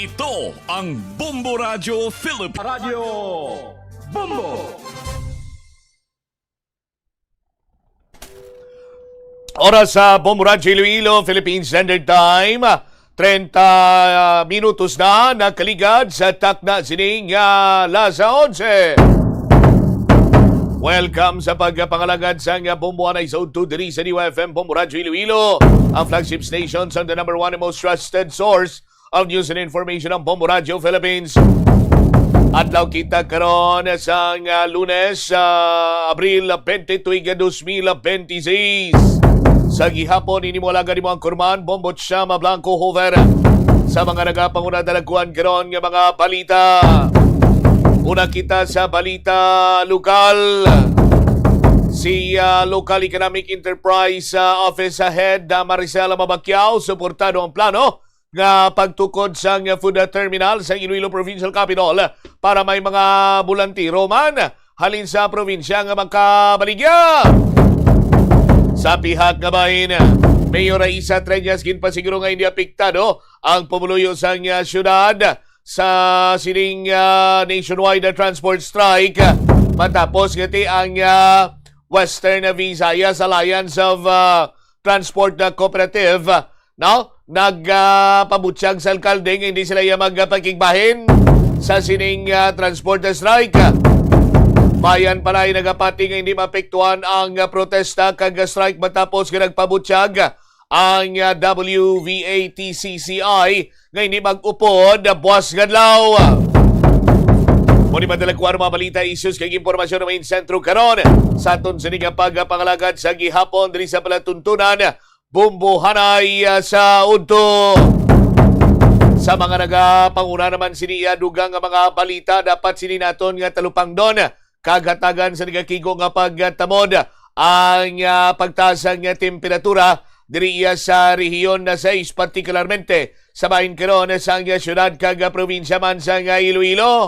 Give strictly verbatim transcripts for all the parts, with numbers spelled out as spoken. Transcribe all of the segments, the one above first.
Ito ang Bombo Radyo Philippines. Radyo Bombo. Oras sa Bombo Radyo Iloilo, Philippine Standard Time, treinta minutos na nakaligad sa takna sining, ah, alas onse. Welcome sa pagpangalagad sang Bombo Anay sa udto diri sa D Y F M Bombo Radyo Iloilo, ang flagship station sang the number one and most trusted source of news and information, ang Bombo Radyo Philippines. Adlaw kita karon sang, ah, Lunes, ah, Abril twenty-two, dos mil twenty-six. Sa gihapon, ini mo alagad, imo ang kurman, Bombo Chama Blanco Hover. Sa mga nagapanguna, dalagkuan karon nga mga balita. Una kita sa balita lokal. Si, ah, Local Economic Enterprise, ah, Office Head, ah, Maricela Mabacquiao, suportado ang plano nga pagtukod sang food terminal sa Iloilo Provincial Capitol para may mga bulantiro man halin sa probinsya nga makabaligya. Sa pihak nga bahin, Mayor Raisa Treñas ginpasiguro nga hindi apektado ang pumuluyo sang, ah, syudad sa sining, ah, nationwide, ah, transport strike, ah, matapos nga ti ang, ah, Western Visayas Alliance of, ah, Transport, ah, Cooperative, ah, no? Nag, ah, pabutyag sa alkalde nga hindi sila iya magpakigbahin sa sining, ah, transport strike. Bayan pala ay nagapati nga hindi maapektuhan ang, ah, protesta kag strike matapos nga nagpabutyag ang, ah, W V A T C C I nga hindi mag-upod buwas nga adlaw. Mao ni madala ko ang mga balita, issues kag impormasyon nga main sentro karon sa aton sini nga pagpangalagad sa gihapon diri sa palatuntunan, Bombo Anay, ah, sa udto. Sa mga nagapanguna naman sini, ah, dugang nga mga balita, dapat sini naton nga talupangdon kag hatagan sa nagakigo nga pagtamod ang, ah, pagtaas sang, ah, temperatura diri iya sa rehiyon na sais, partikularmente sa bahin karon sang, ah, syudad kag, ah, probinsya man sang, ah, Iloilo.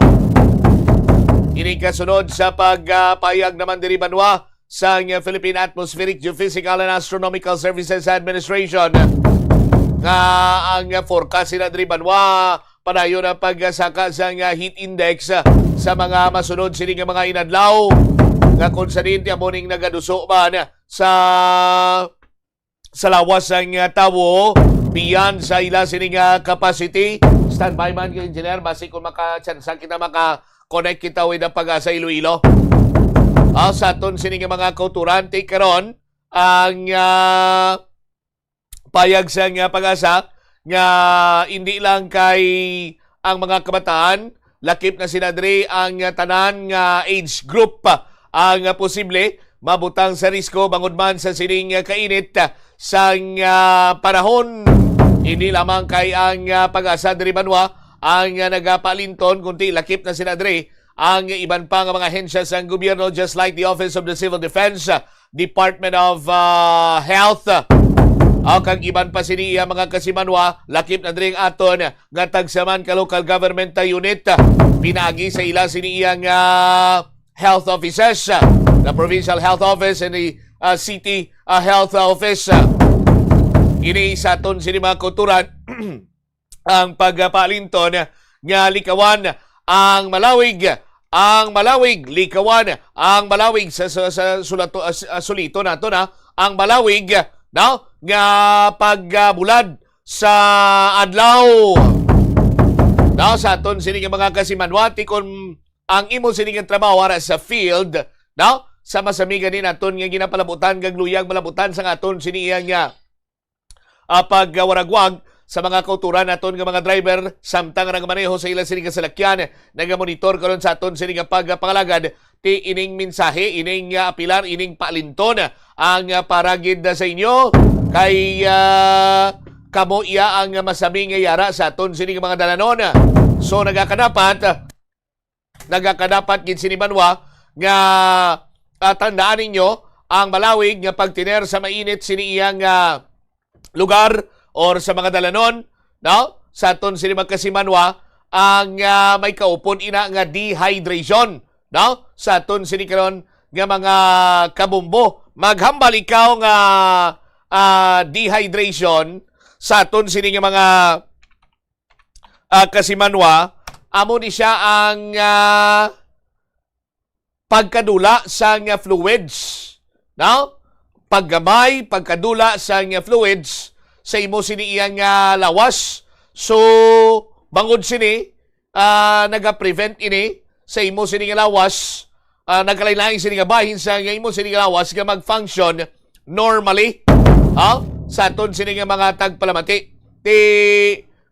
Ini kasunod sa pagpahayag naman diri banwa sang, ah, Philippine Atmospheric, Geophysical and Astronomical Services Administration nga ang, ah, forecast nila diri banwa padayon ang pagsaka sang, ah, heat index, ah, sa mga masunod sini nga mga inadlaw, nga kung sa diin ti amo ning nagaduso man sa sa lawas sang, ah, tawo beyond sa ila sini nga capacity. Standby man ka, engineer, basi kung makatsansa kita, maka-connect kita with ang PAGASA Iloilo. Ah, sa aton sini nga mga kauturan, ti karon ang, ah, payag sang, ah, PAGASA nga hindi lang kay ang mga kabataan, lakip na sila diri ang, ah, tanan nga age group, ah, ang, ah, posible mabutang sa risko bangod man sa sining, ah, kainit, ah, sang, ah, panahon. Hindi lamang kay ang, ah, PAGASA diri banwa ang, ah, nagapaalinton, kundi lakip na sila diri ang iban pa nga mga ahensya sang gobyerno, just like the Office of the Civil Defense, ah, Department of, ah, Health, ah, kag iban pa sini iya mga kasimanwa, lakip na diri ang aton nga tagsa man ka local government, ah, unit, ah, pinaagi sa ila sini iya nga health offices, ah, the provincial health office and the, ah, city, ah, health office, ah. Ini sa aton sini mga kauturan ang pagpaalinton nga likawan ang malawig, ang malawig, likawan ang malawig sa, sa, sa sulato, ah, s-, ah, sulito nato na ang malawig, no, nga pagbulad sa adlaw. No, sa aton sini nga mga kasimanwati, kung ang imo sini nga trabaho ara sa field, no, sa masamigan ni naton nga ginapalabutan kag luyag malabutan sa aton sini iya nga ah, pagwaragwag sa mga kauturan naton nga mga driver samtang nagamaneho sa ila sini nga salakyan. Nagamonitor karon sa aton sini nga pagpangalagad, ti ining mensahe, ining, ah, apilar, ining paalinton ang, ah, para gid sa inyo kay, ah, kamo iya ang masami nga yara sa aton sini nga mga dalanon. So, nagakadapat nagakadapat gid sini banwa nga, ah, tandaan ninyo ang malawig nga pagtiner sa mainit sini iyang, ah, lugar or sa mga dalanon, no? Sa aton sini magkasimanwa ang, ah, may kaupod ina nga dehydration, no? Sa aton sini karon nga mga kabumbo, maghambal ikaw nga, ah, dehydration sa aton sini nga mga ah, kasimanwa, amo ni siya ang, ah, pagkadula sang fluids, no? Paggamay, pagkadula sang fluids sa imo sini iyang, ah, lawas. So, bangod sini, ah, nagaprevent ini sa imo sini nga lawas, ah, nagkalain-lain sini nga bahin sa nga imo sini nga lawas nga mag-function normally, ha? Sa aton sini nga mga tagpalamati. Ti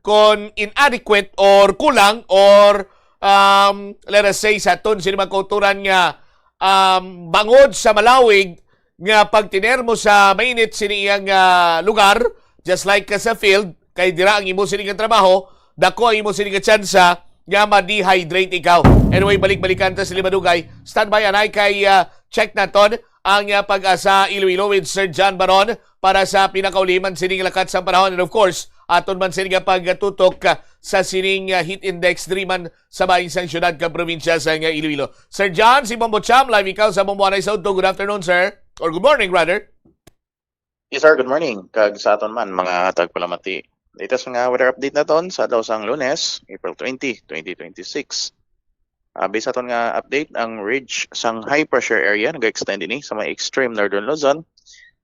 kon inadequate or kulang or, um, let us say, sa aton sini mga kauturan nga, um, bangod sa malawig nga pagtiner mo sa mainit sini iyang, ah, lugar, just like ka sa field, kay dira ang imo sini nga trabaho, dako ang imo sini nga tsansa nga ma-dehydrate ikaw. Anyway, balik-balikan ta sini madugay. Standby anay kay, ah, check naton ang, ah, Pag-asa Iloilo with Sir John Baron para sa pinakauliman sining lakat sang panahon. And of course, aton man sini nga pagtutok, ah, sa sining, ah, heat index diri man sa bahin sang syudad kag probinsya sang, ah, Iloilo. Sir John, si Bombo Cham, live ikaw sa Bombo Anay sa Udto. Good afternoon, sir. Or good morning, rather. Yes, sir. Good morning. Kag sa aton man, mga tagpalamati. Latest nga weather update naton sa adlaw sang Lunes, April twenty, twenty twenty-six. Ah, based sa aton nga update, ang ridge sang high pressure area nag-extend ini sa may extreme northern Luzon.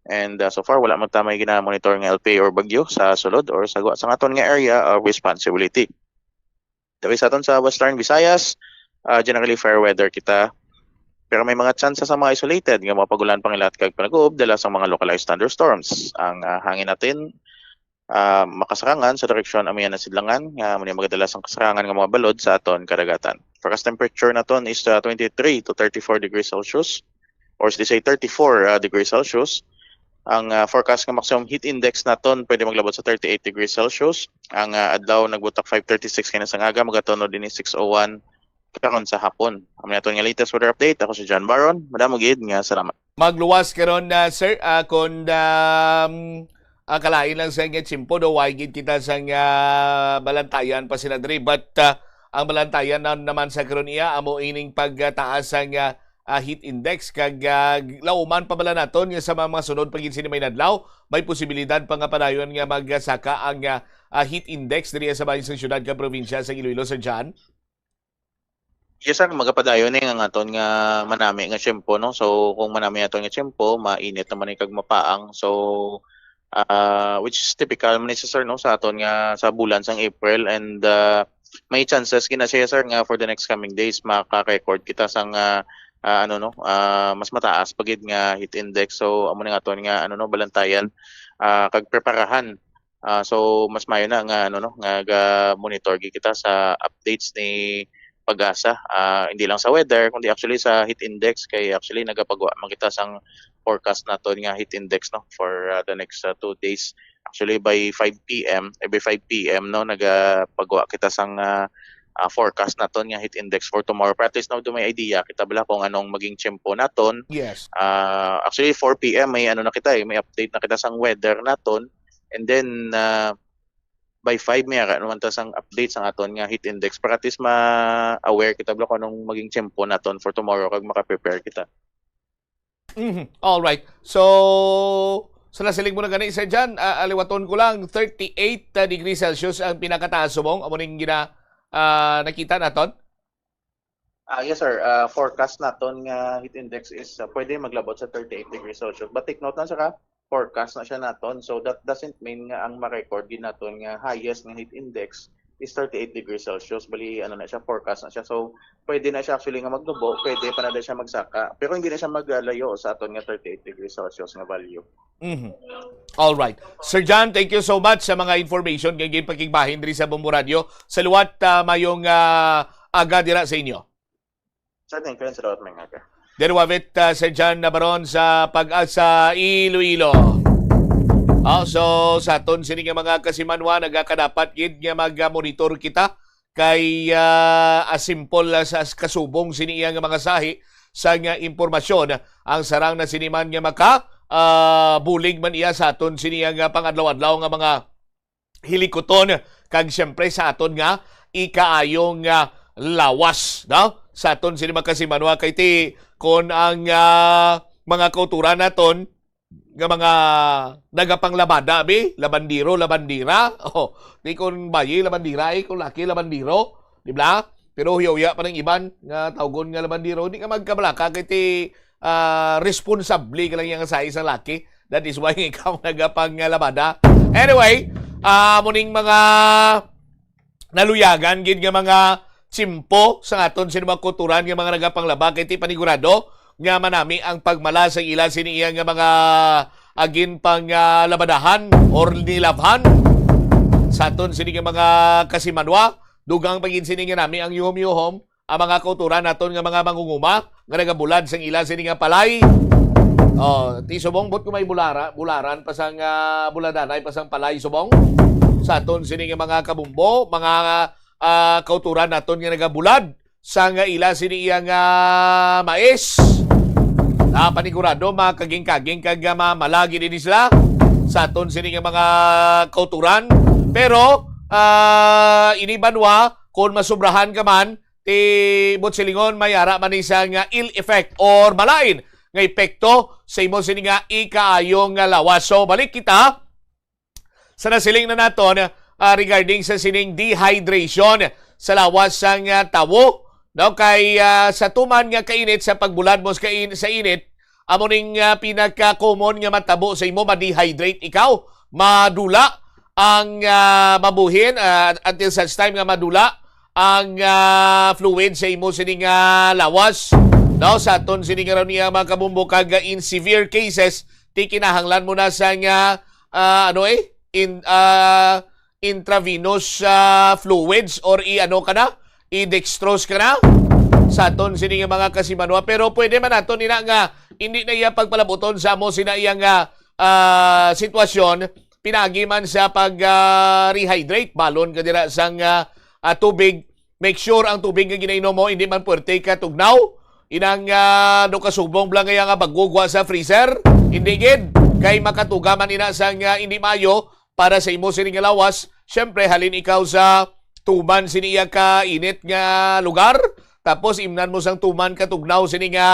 And, ah, so far, wala man ta may gina-monitor nga L P A or bagyo sa sulod or sa gwa sang aton nga area of responsibility. Diri sa aton sa Western Visayas, ah, generally fair weather kita. Pero may mga tsansa sa mga isolated nga mga pag-ulan, pangilat kag panag-uob dala sa mga localized thunderstorms. Ang, ah, hangin natin, ah, makasarangan sa direksyon Amianan-Sidlangan, nga amo ni magadala sang kasarangan nga mga balod sa aton kadagatan. Forecast temperature naton is, ah, twenty-three to thirty-four degrees Celsius, or let's say thirty-four, ah, degrees Celsius. Ang, ah, forecast nga maximum heat index naton pwede maglabot sa thirty-eight degrees Celsius. Ang, ah, adlaw nagbutak five thirty-six kaina sang aga, magatunod ini six oh one karon sa hapon. Amo ni aton nga latest weather update. Ako si John Baron. Madamo gid nga salamat. Magluwas karon na, sir, ah, kung, um, ah, kalain lang sa nga tiyempo, do, way gid kita sa nga balantayan pa sila diri. But, ah, ang balantayan na naman sa karon iya amo ining pagtaas sa nga, ah, heat index, kag, ah, lauman pa bala naton nga sa mga, mga sunod pa gid sini may adlaw, may posibilidad pa nga padayon nga magsaka ang, ah, ah, heat index diri sa bahin sang syudad kag probinsya sa Iloilo, Sir John? Yes, sir. Magapadayon ni nga aton nga manami nga tiyempo, no? So, kung manami aton nga tiyempo, mainit naman ni kag mapaang. So, ah, which is typical man ni, sir, no, sa aton nga sa bulan sang April. And, ah, may chances gina siya, sir, nga for the next coming days maka-record kita sang, ah, ah, ano, no, ah, mas mataas pa gid nga heat index. So, amo ni nga aton nga, ano, no, balantayan, ah, kag preparahan. Ah, so, mas maayo na nga, ano, no, nga ga-monitor gid kita sa updates ni Pag-asa. Ah, hindi lang sa weather, kundi actually sa heat index, kay actually nagapagwa man kita sang forecast naton nga heat index, no, for, ah, the next, ah, two days. Actually, by five p m, every five p m, no, nagapagwa kita sang, ah, ah, forecast naton nga heat index for tomorrow. Pero at least, no, do may idea kita bala kung anong maging tiyempo naton. Yes. Ah, actually, four p m, may ano na kita, eh, may update na kita sang weather naton. And then, ah, by five, may ara naman ta sang update sang aton nga heat index para at least ma-aware kita bala kung anong maging tiyempo naton for tomorrow kag maka-prepare kita. Mhm. All right. So, sa nasiling mo na gani, Sir John, ah, aliwaton ko lang, thirty-eight, ah, degrees Celsius ang pinakataas subong. Amo ning gina-, ah, nakita naton? Ah, yes, sir. Ah, forecast naton nga heat index is, ah, pwede maglabot sa thirty-eight degrees Celsius. But take note na, sir, ha? Forecast na siya naton. So, that doesn't mean nga ang ma-record gid naton nga highest nga heat index is thirty-eight degrees Celsius. Bali, ano na siya, forecast na siya. So, pwede na siya actually nga magtubo, pwede pa na din siya magsaka. Pero hindi na siya maglayo sa aton nga thirty-eight degrees Celsius nga value. Mhm. All right. Sir John, thank you so much sa mga information nga ginpakigbahin diri sa Bombo Radio. Sa liwat, ah, mayong, ah, aga dira sa inyo. Sir, thank you, and salamat, mga aga. There we have it, ah, Sir John Nabaron sa Pag-asa Iloilo. Ah, so, sa aton sini nga mga kasimanwa, nagakadapat gid nga mag-monitor kita kay, ah, as simple as, as kasubong sini iya nga mga sahi sa nga impormasyon. Ang sarang na sini man nga maka, ah, bulig man iya sa aton sini nga pangadlaw-adlaw nga mga hilikuton, kag siyempre sa aton nga ikaayong, ah, lawas, no? Sa aton sini mga kasimanwa, kay ti kon ang, ah, mga kauturan naton, nga mga nagapanglabada, bi, labandero, labandera. Oh, di kon bayi, labandera, eh, kon laki, labandero, di ba? Pero huya-huya pa ng iban nga tawgon nga labandero, di ka magkabalaka kay ti, ah, responsable ka lang yang sa isang laki. That is why ikaw nagapanglabada. Anyway, ah, amo ning mga naluyagan gid nga mga tsimpo sa aton sini mga kulturan nga mga nagapanglaba, kay ti panigurado nga manami ang pagmala sa ila sini iya nga mga agin pang, ah, labadahan or nilabhan sa aton sini nga mga kasimanwa. Dugang pa gid sini nga nami ang yuhom-yuhom ang mga kauturan naton nga mga mangunguma nga nagabulad sang ila sini nga palay. Oh, ti subong, but kung may bulara, bularan pa sang, ah, buladanay pa sang palay subong sa aton sini nga mga kabumbo, mga, ah, kauturan naton nga nagabulad sang ila sini iya nga mais. Na panigurado makaging-kaging kag mamalagi din sila sa aton sini nga mga kauturan. Pero, ah, ini banwa, kung masubrahan ka man, ti butsilingon, may ara man ni siya nga ill effect or malain nga epekto sa imo sini nga ikaayo nga lawas. So, balik kita sa nasiling na naton, ah, regarding sa sining dehydration sa lawas sang, ah, tawo, no? Kay, ah, sa tuman nga kainit sa pagbulad mo sa kain-, sa init, amo ning, ah, pinaka-common nga matabo sa imo, ma-dehydrate ikaw, madula ang, ah, mabuhin, ah, until such time nga madula ang, ah, fluid sa imo sining, ah, lawas. No, sa aton sining araw niya, mga kabumbo, kag, ah, in severe cases, ti kinahanglan mo na sa nga, ah, ano eh, in, ah, intravenous, ah, fluids or i-ano ka na, i-dextrose ka na sa aton sini nga mga kasimanwa. Pero pwede man naton ina nga hindi na iya pagpalabuton sa amo sina iya nga, ah, sitwasyon, pinagi man sa pag, ah, rehydrate, balon ka dira sang, ah, ah, tubig. Make sure ang tubig nga ginainom mo hindi man puwerte ka tugnaw. Inang, ah, do kasubong bala nga iya nga bagugwa sa freezer, hindi gid, kay makatuga man ina sang, ah, hindi maayo para sa imo sini nga lawas. Siyempre, halin ikaw sa tuman sini iya ka init nga lugar, tapos imnan mo sang tuman ka tugnaw sini nga,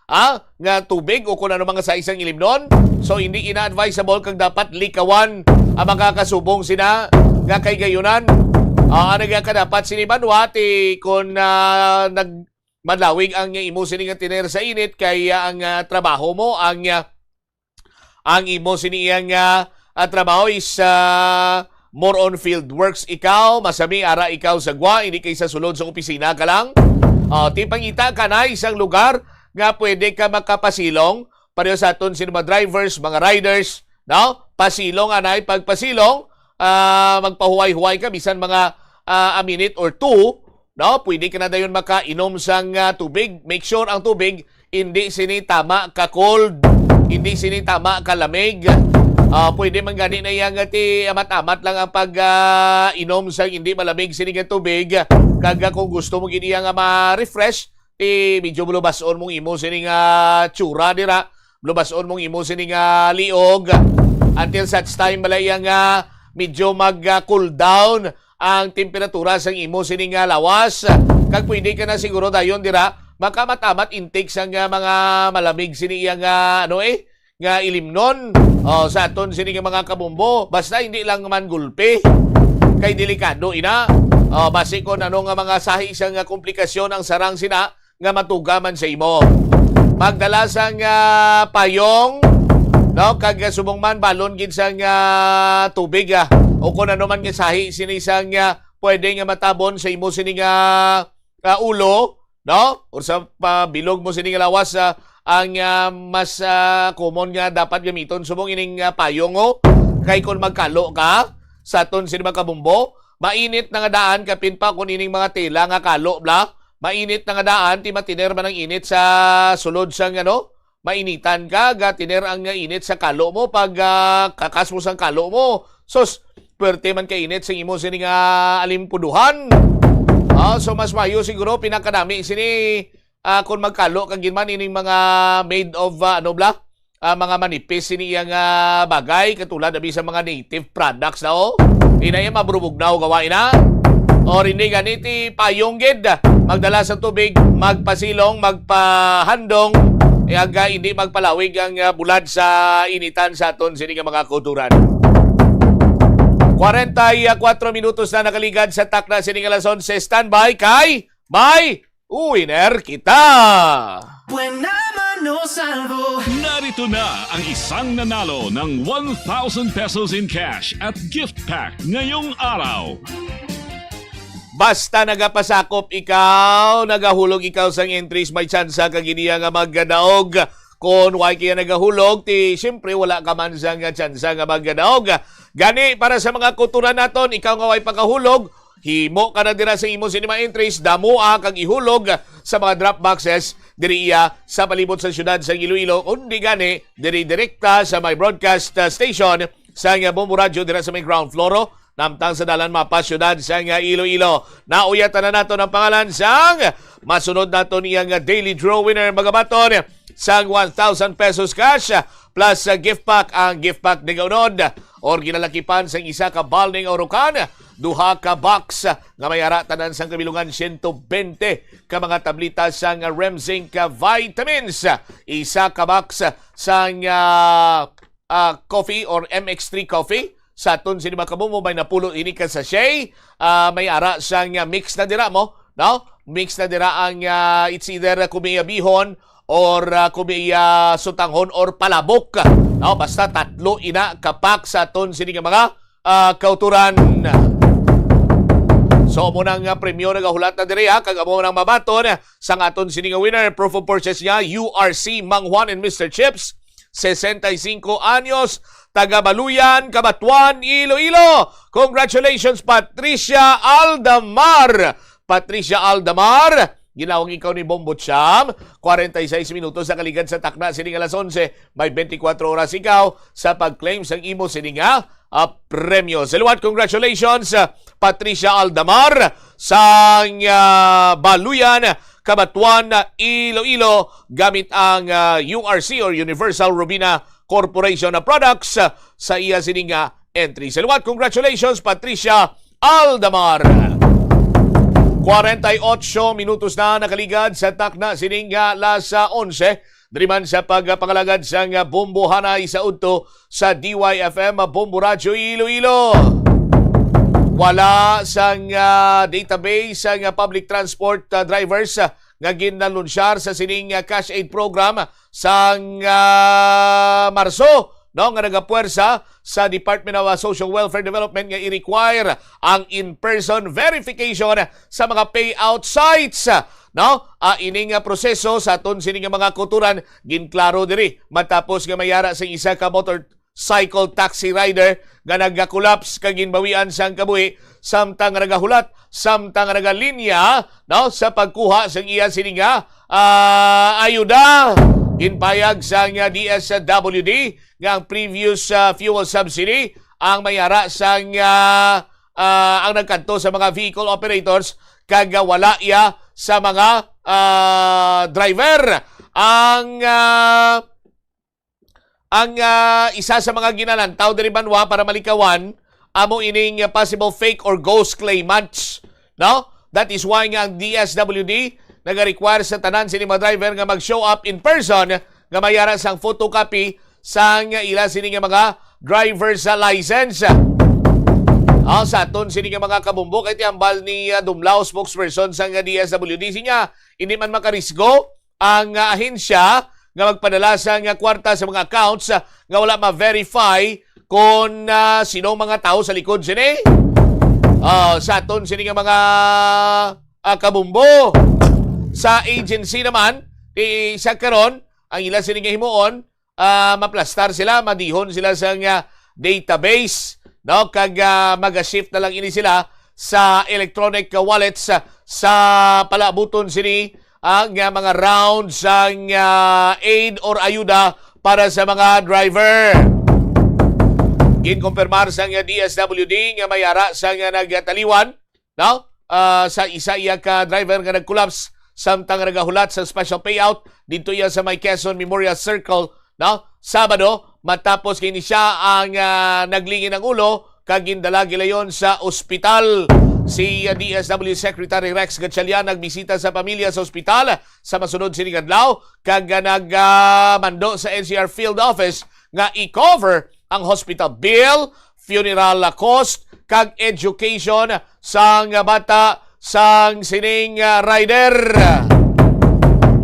ah, nga tubig o kung ano mga sa isang ilimnon. So, hindi ina-advisable kag dapat likawan ang mga kasubong sina nga kay gayunan. Ah, ano nga ka dapat sini banwa ti kung, ah, nag-, madlawig ang imo sini nga tiner sa init kay, ah, ang, ah, trabaho mo, ang, ah, ang imo sini iyang, ah, ah, trabaho is, ah, more on field works ikaw, masami ara ikaw sa gwa, hindi kay sa sulod sa opisina ka lang. Ah, ti pangita ka na isang lugar nga pwede ka makapasilong, pareho sa aton sini mga drivers, mga riders, no? Pasilong, anay, pagpasilong, ah, magpahuway-huway ka, bisan mga, ah, a minute or two, no? Pwede ka na dayon makainom sang, ah, tubig. Make sure ang tubig hindi sini tama ka cold, hindi sini tama ka lamig. Ah, pwede man gani na iya nga ti amat-amat lang ang pag, ah, inom sang hindi malamig sini nga tubig. Kag, ah, kung gusto mo gid iya nga ma-refresh, ti medyo bulubason mong imo sini nga tsura dira, bulubason mong imo sini nga liog, until such time bala iya nga medyo mag, ah, cool down ang temperatura sang imo sini nga lawas. Kag pwede ka na siguro dayon dira makamat-amat intake sang, ah, mga malamig sini iya nga, ano eh, nga ilimnon. Oh, sa aton sini nga mga kabumbo, basta hindi lang man gulpi kay delikado ina. Oh, basi kon ano nga mga sahi sang, ah, komplikasyon ang sarang sina nga matuga man sa imo. Magdala sang, ah, payong, no? Kag, ah, subong man, balon gid sang, ah, tubig, ah, o kung ano man nga sahi sini sang, ah, pwede nga matabon sa imo sini nga, ah, ulo, no? Or sa pabilog mo sini nga lawas, ah, ang, ah, mas, ah, common nga dapat gamiton subong ining, ah, payong, oh. Kay kung magkalo ka sa aton sini mga kabumbo, mainit na nga daan, kapin pa kung ining mga tela nga kalo bala, mainit na nga daan, ti matiner man ang init sa sulod sang, ano, mainitan ka, gatiner ang init sa kalo mo pag, ah, kakas mo sang kalo mo. Sus, pwerte man ka init sang imo sini nga alimpuduhan. Ah, so mas mayo siguro pinakanami sini, ah, kung magkalo ka gid man ining mga made of, ah, ano bala, ah, mga manipis sini iya nga bagay, katulad abi sa mga native products na, oh. Inay mabrubugnaw gawa ina. Or hindi gani ti payong gid, magdala sa tubig, magpasilong, magpahandong, eh, hanggang hindi magpalawig ang, ah, bulad sa initan sa aton sini nga mga kauturan. Kwarenta y kuwatro minutos na nakaligad sa takna sini nga alas onse. Standby kay may winner kita. Buena mano salvo. Narito na ang isang nanalo ng one thousand pesos in cash at gift pack ngayong araw. Basta nagapasakop ikaw, nagahulog ikaw sang entries, may tsansa ka gid iya nga magdaog. Kon way kaya nagahulog, ti siyempre wala ka man sang tsansa nga magdaog. Gani, para sa mga kauturan naton, ikaw nga way pagkahulog, himo ka na dira sa imo sini mga entries, damoa kag ihulog sa mga drop boxes diri iya sa palibot sa siyudad sa Iloilo, kundi gani diri direkta sa may broadcast, uh, station sa nga Bombo Radio dira sa may ground floor, namtang sa dalan mapa siyudad sa nga Iloilo. Nauyatan na naton ang pangalan sang masunod naton iya nga daily draw winner, mga baton, sang one thousand pesos cash plus sa gift pack. Ang gift pack nagaunod or ginalakipan sang isa ka Balneng Orocan, duha ka box nga may ara tanan sang kabilongan siyento bente ka mga tableta sang Remzinc vitamins, isa ka box sang, ah, ah, coffee or M X three coffee. Sa aton sini mga kabombo, may napulo ini ka sachet. Ah, may ara sang, ah, mix na dira mo, no? Mix na dira ang, ah, it's either kumiya bihon or, ah, kumiya sutanghon or palabok. No? Basta tatlo ina ka pack sa aton sini nga mga, ah, kauturan. So, mo nang, ah, premyo nagahulat na diri, ha, kag amo nang mabaton sang aton sini nga winner, proof of purchase niya, U R C Mang Juan and Mister Chips, sesenta y cinco anyos, taga Baluyan, Cabatuan, Iloilo. Congratulations, Patricia Aldamar. Patricia Aldamar, ginawag ikaw ni Bombo Cham. Kwarenta y seis minutos sa kaligad sa takna sini nga alas onse. May twenty-four oras ikaw sa pag-claim sang imo sini nga, ah, premyo. Sa liwat, congratulations, ah, Patricia Aldamar sang, ah, Baluyan, Cabatuan, Iloilo, gamit ang, ah, U R C or Universal Robina Corporation na products, ah, sa iya sini nga entry. Sa liwat, congratulations, Patricia Aldamar. Kwarenta y ocho minutos na nakaligad sa takna sining, ah, alas onse. Diri man sa pagpangalagad sang Bombo Hanay sa udto sa D Y F M, Bombo Radyo Iloilo. Wala sang, ah, database sang public transport, ah, drivers, ah, nga ginalunsyar sa sining, ah, cash aid program sang, ah, Marso, no, nga nagapuwersa sa Department of, ah, Social Welfare Development nga i-require ang in-person verification sa mga payout sites, no? Ah, ini nga proseso sa aton sini nga mga kauturan ginklaro diri matapos nga may ara sang isa ka motorcycle taxi rider nga nagakulaps kag ginbawian sang kabuhi samtang nagahulat, samtang nagalinya, no, sa pagkuha sang iya sini nga, ah, ayuda. Ginpayag sang D S W D nga ang previous, ah, fuel subsidy ang may ara sang, ah, ah, ang nagkadto sa mga vehicle operators kag wala iya sa mga, ah, driver. Ang, ah, ang, ah, isa sa mga ginalantaw diri banwa para malikawan amo ining possible fake or ghost claimants, no? That is why nga ang D S W D nagarequire sa tanan sini mga driver nga mag-show up in person nga may ara sang photocopy sang ila sini nga mga driver's license. Ah, sa aton sini nga mga kabumbo, kay ti hambal ni, ah, Dumlao, spokesperson sang D S W D, siya, hindi man makarisgo ang, ah, ahensya nga magpadala sang, ah, kwarta sa mga accounts, ah, nga wala ma-verify kon, ah, sino ang mga tawo sa likod sini. Ah, sa aton sini nga mga, ah, kabumbo, sa agency naman, ti sa karon, ang ila sini nga himuon, ah, maplastar sila, madihon sila sa nga database, no? Kag, ah, maga-shift na lang ini sila sa electronic wallets, ah, sa palabuton sini, ah, nga mga rounds sang, ah, aid or ayuda para sa mga driver. Ginkumpirmar sang D S W D nga may ara sang nagtaliwan, no? Ah, sa isa iya ka driver nga nag-collapse samtang nagahulat sa special payout didto iya sa may Quezon Memorial Circle, no? Sabado, matapos kini siya ang, ah, naglingin ang ulo kag gindala gilayon sa ospital. Si, ah, D S W Secretary Rex Gatchalian nagbisita sa pamilya sa ospital sa masunod sining adlaw kag, ah, nagmando sa N C R Field Office nga i-cover ang hospital bill, funeral, ah, cost, kag education sang bata sang sining, ah, rider.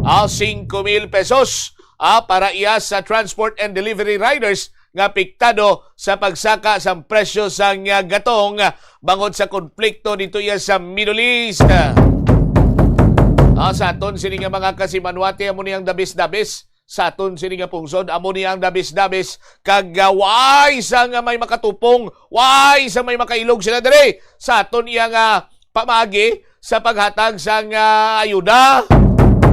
Ah, singko mil pesos, ah, para iya sa transport and delivery riders nga apektado sa pagsaka sang presyo sang, ah, gatong, ah, bangod sa konflikto dito iya sa Middle East. Ah, sa aton sini nga mga kasimanwati, amo ni ang dabis-dabis sa aton sini nga pungsod, amo ni ang dabis-dabis, kag, ah, way sa nga may makatupong, way sa may makailog sila diri sa aton iya nga pamagi sa paghatag sang, ah, ayuda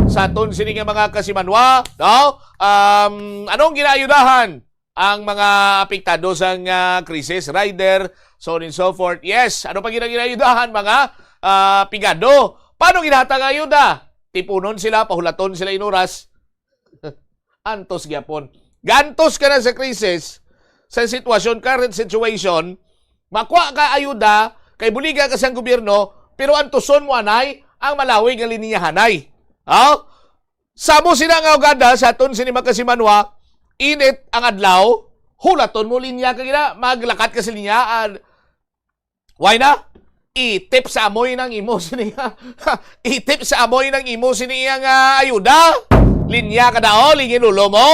sa aton sini nga mga kasimanwa, no? Um, anong ginaayudahan ang mga apektado sang, ah, krisis, rider, so on and so forth? Yes, ano pa gina-, ginaayudahan, mga, ah, pigado? Paano ginahatag ang ayuda? Tipunon sila, pahulaton sila inuras. Antos gyapon. Gantos ka na sa krisis, sa sitwasyon, current situation, makuha ka ayuda, kay buliga ka sang gobyerno, pero antuson mo anay ang malawig nga linya anay. Oh? Samo sina nga ugada sa aton sini mga kasimanwa, init ang adlaw, hulaton mo linya ka gina, maglakat ka sa linya, ah, why na? Itip sa amoy nang imo sini nga, itip sa amoy nang imo sini nga ayuda. Linya ka daw, lingi lulo mo.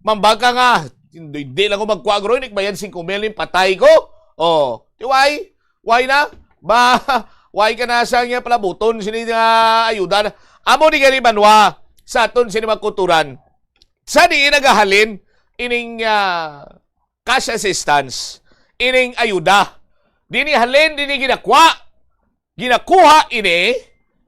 Mambag ka nga, hindi, hindi lang ko magkuha, guro, inik bayad singko mil, ning patay ko. Oh, di why? Why na? Ba, why ka na sa nga palabuton sini nga ayuda? Amo ni gani banwa sa aton sini mga kulturan. Sa diin nagahalin ining, ah, cash assistance, ining ayuda. Dini halin, dini ginakwa, ginakuha ini,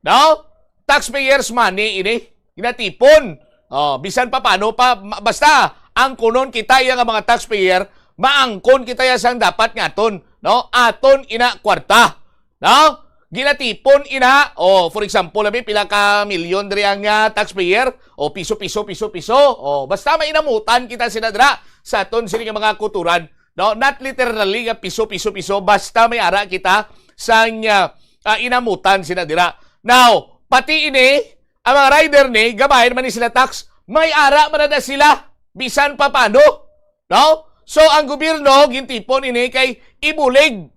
no? Taxpayers' money ini, ginatipon. Oh, bisan pa paano pa, ma-, basta ang kunon kita iya nga mga taxpayer, maangkon kita iya sang dapat nga aton, no? Aton ina kwarta, no? Ginatipon ina, oh, for example, abi, pila ka milyon diri ang, ah, taxpayer, o piso, piso, piso, piso. Oh, basta may inamutan kita sila dira sa aton sini nga mga kuturan, no? Not literally nga piso, piso, piso, basta may ara kita sang, ah, ah, inamutan sila dira. Now, pati ini, ang mga rider ni, gabayan man ni sila tax, may ara man na sila, bisan pa paano, no? So, ang gobyerno, gintipon ini kay ibulig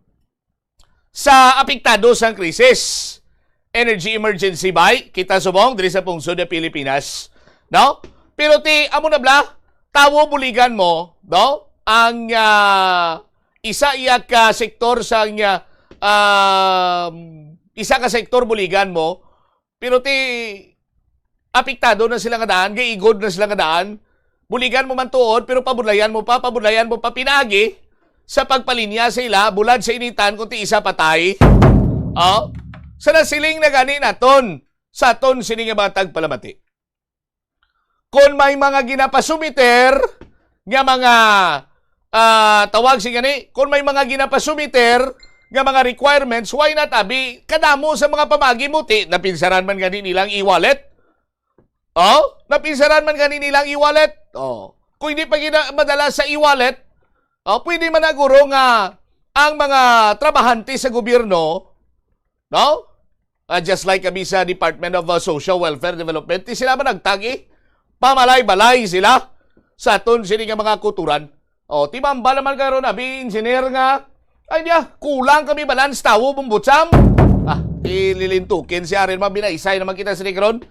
sa apektado sang krisis. Energy emergency ba kita subong diri sa pungsod sa Pilipinas, no? Pero ti, amo na bala, tawo buligan mo, no? Ang, ah, isa iya ka sektor sang, ah, um, isa ka sektor buligan mo, pero ti apektado na sila nga daan, gaigod na sila nga daan. Buligan mo man tuod, pero pabudlayan mo pa, pabudlayan mo pa pinagi sa pagpalinya sa ila, bulad sa initan, kung ti isa patay. Oh? Sa nasiling na gani naton, sa aton sini nga mga tagpalamati. Kung may mga ginapasumiter nga mga, ah, tawag si gani, kung may mga ginapasumiter nga mga requirements, why not, abi, kadamo sa mga pamagi mo, ti, napinsaran man gani nilang e-wallet? Oh? Napinsaran man gani nilang e-wallet? Oh. Kung hindi pa gina-, madala sa e-wallet, oh, pwede man na, guro, nga ang mga trabahante sa gobyerno, no? Ah, just like kami sa Department of, uh, Social Welfare Development, di sila man nagtagi. Pamalay-balay sila sa aton sini nga mga kuturan. Oh, timamba naman karon, abi, engineer nga, ay niya, kulang kami balance tawo, bumbutsam. Ah, ililintukin si Aren, mabinaisay naman kita sini karon.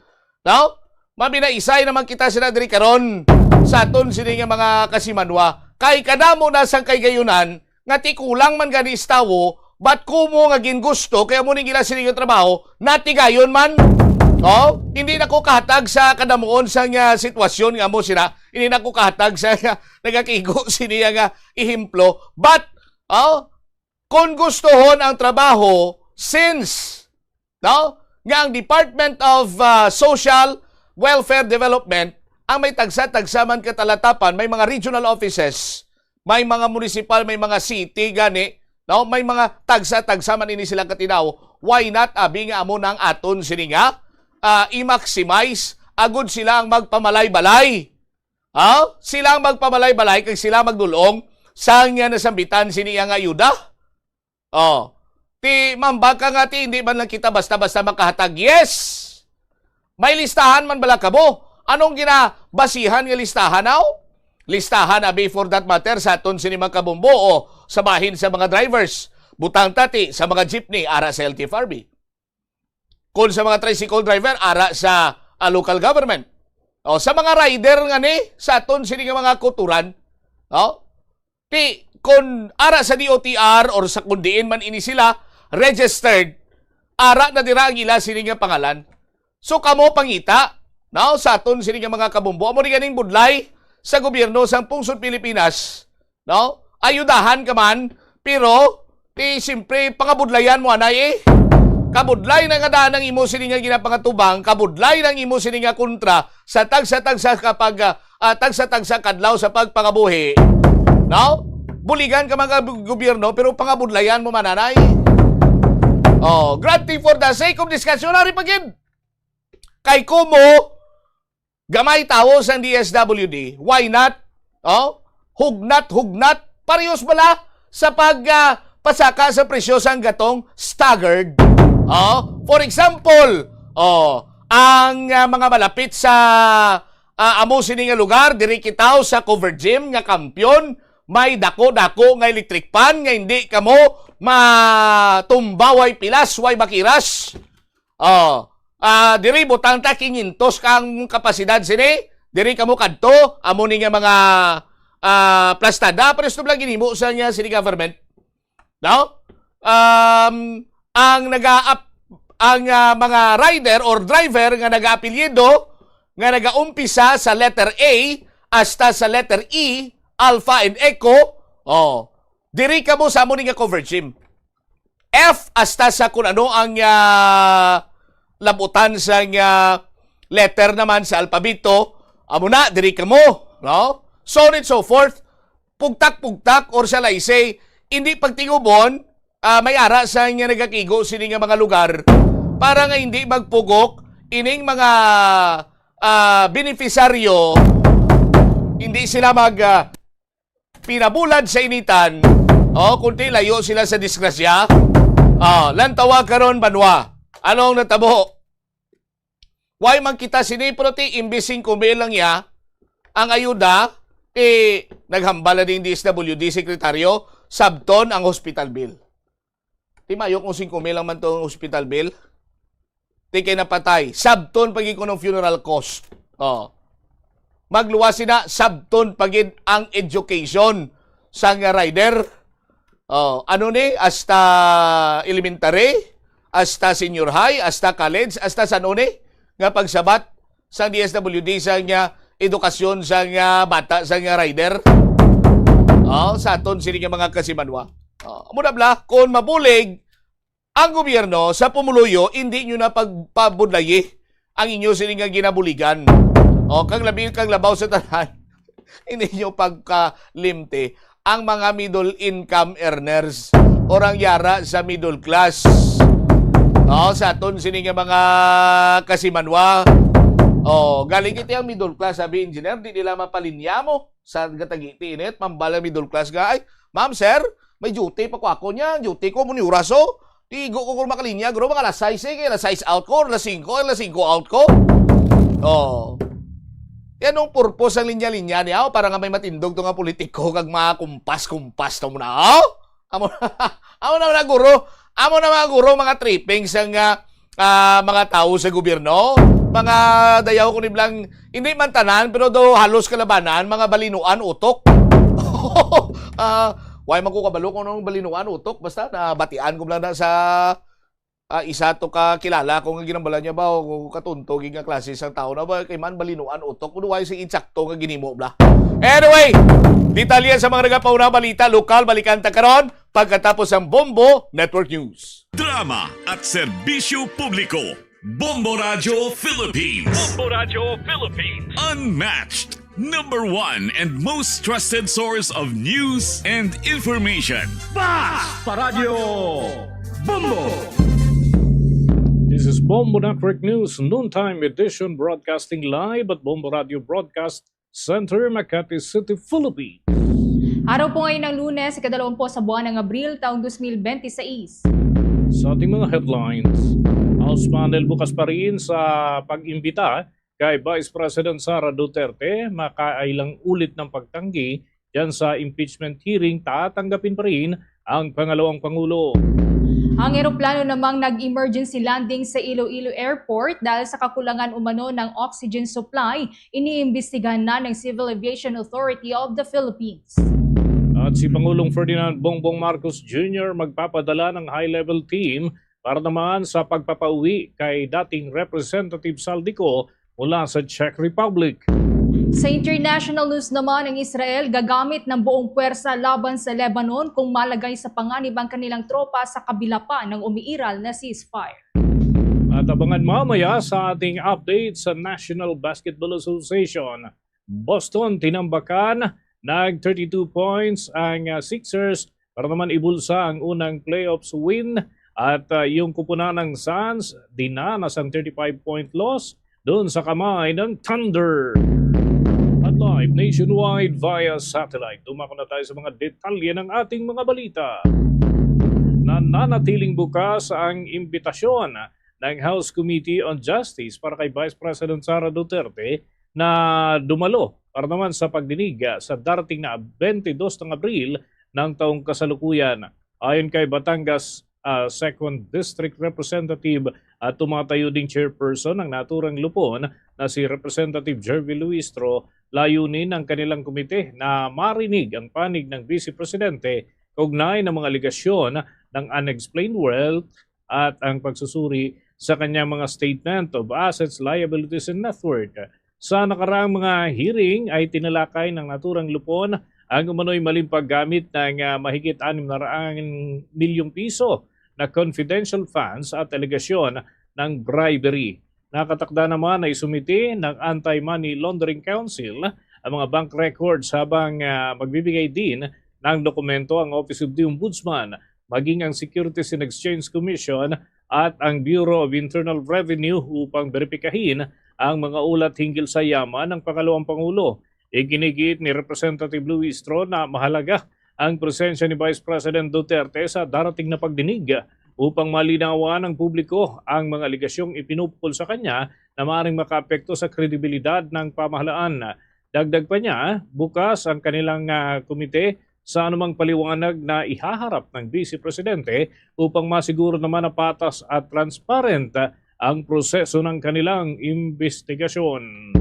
No? Mabinaisay naman kita sila diri karon sa aton sini nga mga kasimanwa. Kay kadamo na sang kahigayonan nga ti kulang man gani sa tawo, but kumo nga gingusto kay amo ning ila sini nga trabaho, natigayon man. Oh, hindi na ko kahatag sa kadamuon sa nga sitwasyon nga amo sila, hindi na ko kahatag sa nga nagakigo sini nga ehemplo. But, oh, kung gustohon ang trabaho, since, no, nga ang Department of, ah, Social Welfare Development ang may tagsa-tagsa man ka talatapan, may mga regional offices, may mga municipal, may mga city gani, no, may mga tagsa-tagsa man ini sila katinaw. Why not, abi, nga amo nang aton sini nga, ah, i-maximize agud sila ang magpamalay-balay? Ha? Sila ang magpamalay-balay kag sila magdul-ong sa nga nasambitan sini nga ayuda? Oh. Ti, mambag ka nga, ti, hindi man lang kita basta-basta makahatag. Yes! May listahan man bala kamo? Anong ginabasihan nga listahan, aw? Listahan, abi, for that matter, sa aton sini mga kabombo o sa bahin sa mga drivers. Butang ta, ti, sa mga jeepney, ara sa L T F R B. Kung sa mga tricycle driver, ara sa, ah, local government. O, sa mga rider nga ni, sa aton sini nga mga kuturan, no? Ti, kung ara sa D O T R or sa kung diin man ini sila registered, ara na dira ang ila sini nga pangalan. So, kamo pangita, no, sa aton sini nga mga kabombo, amo ni ganing budlay sa gobyerno sang pungsod Pilipinas, no? Ayudahan ka man, pero ti siyempre pangabudlayan mo anay eh. Kabudlay na nga daan ang imo sini nga ginapangatubang, kabudlay na ang imo sini nga kontra sa tagsa-tagsa kapag ah, ah, tagsa-tagsa kadlaw sa pagpangabuhi, no? Buligan ka mga gu- gobyerno, pero pangabudlayan mo mananay. Oh, granting for the sake of discussion, ari pa gid. Kay kumo, gamay tawo sang D S W D, why not? Oh, hugnat, hugnat, parehos bala sa pag ah, pasaka sa presyo sang gatong staggered. Oh, for example, oh, ang ah, mga malapit sa ah, amo sini nga lugar, diri kita sa covered gym nga kampiyon, may dako-dako nga electric fan nga hindi kamo matumba, way pilas, way bakiras. Oh, ah, diri butang ta quinientos ka ang kapasidad sini. Diri kamo kadto, amo ni nga mga ah, plastada, pero ito lang ginhimo sa niya city government. No? Um, ang naga ang ah, mga rider or driver nga nagaapelyido nga nagaumpisa sa letter A hasta sa letter E, Alpha and Echo, oh, diri kamo sa amo ni nga covered gym. F hasta sa kun ano ang ah, labutan sa nga letter naman sa alpabeto, amo na, diri kamo, no? So on and so forth, pugtak-pugtak or shall I say, hindi pagtingubon, ah, may ara sa nga nagakigo sini nga mga lugar para nga hindi magpugok ining mga ah, benepisaryo, hindi sila mag ah, pinabulad sa initan, oh, kundi layo sila sa disgrasya. Ah, lantawa karon, banwa. Anong natabo? Why man kita sini, pero ti imbis singko mil lang ya ang ayuda, ti naghambal na ding D S W D sekretaryo, sabton ang hospital bill. Ti mayo kung singko mil lang man tong hospital bill. Ti kay napatay, sabton pa gid kuno funeral cost. Oh. Magluwas sina, sabton pa gid ang education sa nga rider. Oh, ano ni? Hasta elementary, hasta senior high, hasta college, hasta san-o ni nga pagsabat sang D S W D sa nga edukasyon sa nga bata sa nga rider. Oh, sa aton sini nga mga kasimanwa. Oh, amo na bala, kung mabulig ang gobyerno sa pumuluyo, hindi nyo na pagpabudlayi ang inyo sini nga ginabuligan. O, kag labi, kag labaw sa tanan, hindi nyo pagkalimti ang mga middle income earners or ang yara sa middle class. O, sa aton sini nga mga kasimanwa. O, galing iti ang middle class, sabi engineer, di nila mapalinya mo sa gatagiti init, mambal ang middle class nga, "Ay, ma'am, sir, may duty pa ko ako niya, duty ko mo ni oras, oh. Tigo ko kung makalinya, guro, mga alas sais, eh, kay alas sais out ko, or alas singko, alas singko out ko." Oh. Yan ang purpose ang linya-linya niya, oh, para nga may matindog to nga politiko, kag mga kumpas-kumpas to mo na, oh? Amo, amo na, na, guro. Amo na, mga guro, mga trippings ang, ah, ah, mga tawo sa gobyerno. Mga dayaw ko ni blang, hindi man tanan, pero do halos kalabanan, mga balinuan utok. Ah, why man ko kabalo kung anong balinuan utok? Basta nabatian ko lang na sa, ah, isa to ka kilala ko nga ginambalan niya ba, o katunto gid nga klase sang tawo na ba, kay man balinuan utok, kuno why sa insakto nga ginimo bla. Anyway, detalye sa mga nagapauna balita lokal, balikan ta karon pagkatapos ang Bombo Network News. Drama at serbisyo publiko. Bombo Radyo Philippines. Bombo Radyo Philippines. Unmatched, number one and most trusted source of news and information. Fast Paradyo Bombo! This is Bombo Network News Noontime Edition, broadcasting live at Bombo Radio Broadcast Center, Makati City, Philippines. Araw po ngayon ng Lunes, ikadalawampu sa buwan ng Abril, taong dos mil bente seis. Sa ating mga headlines, House panel bukas pa rin sa pag-imbita kay Vice President Sara Duterte makailang ulit ng pagtanggi dyan sa impeachment hearing, tatanggapin pa rin ang pangalawang pangulo. Ang eroplano namang nag-emergency landing sa Iloilo Airport dahil sa kakulangan umano ng oxygen supply, iniimbestigahan na ng Civil Aviation Authority of the Philippines. At si Pangulong Ferdinand Bongbong Marcos Junior magpapadala ng high-level team para naman sa pagpapauwi kay dating Representative Zaldy Co mula sa Czech Republic. Sa international news naman, ang Israel gagamit ng buong puwersa laban sa Lebanon kung malagay sa panganib ang kanilang tropa sa kabila pa ng umiiral na ceasefire. At abangan mamaya sa ating update sa National Basketball Association. Boston, tinambakan, nag thirty-two points ang, ah, Sixers para naman ibulsa ang unang playoffs win. At, ah, yung kupunan ng Suns, dinanas ang thirty-five point loss doon sa kamay ng Thunder. At live nationwide via satellite, dumako na tayo sa mga detalye ng ating mga balita. Nananatiling bukas ang imbitasyon ng House Committee on Justice para kay Vice President Sara Duterte na dumalo para naman sa pagdinig sa darating na twenty-two ng Abril ng taong kasalukuyan. Ayon kay Batangas, ah, Second District Representative at tumatayo ding chairperson ng naturang lupon na si Representative Jervie Luistro, layunin ng kanilang komite na marinig ang panig ng Vice Presidente kaugnay ng mga alegasyon ng unexplained wealth at ang pagsusuri sa kanyang mga statement of assets, liabilities, and net worth. Sa nakaraang mga hearing ay tinalakay ng naturang lupon ang umano'y maling paggamit ng, ah, mahigit anim na raang milyong piso na confidential funds at alegasyon ng bribery. Nakatakda naman na isumite ng Anti-Money Laundering Council ang mga bank records habang, ah, magbibigay din ng dokumento ang Office of the Ombudsman, maging ang Securities and Exchange Commission at ang Bureau of Internal Revenue upang beripikahin ang mga ulat hinggil sa yaman ng pangalawang pangulo. Iginigiit ni Representative Luistro na mahalaga ang presensya ni Vice President Duterte sa darating na pagdinig upang malinawan ng publiko ang mga alegasyong ipinupukol sa kanya na maaaring makaapekto sa kredibilidad ng pamahalaan. Dagdag pa niya, bukas ang kanilang, ah, komite sa anumang paliwanag na ihaharap ng Vice Presidente upang masiguro naman na patas at transparent ang proseso ng kanilang imbestigasyon.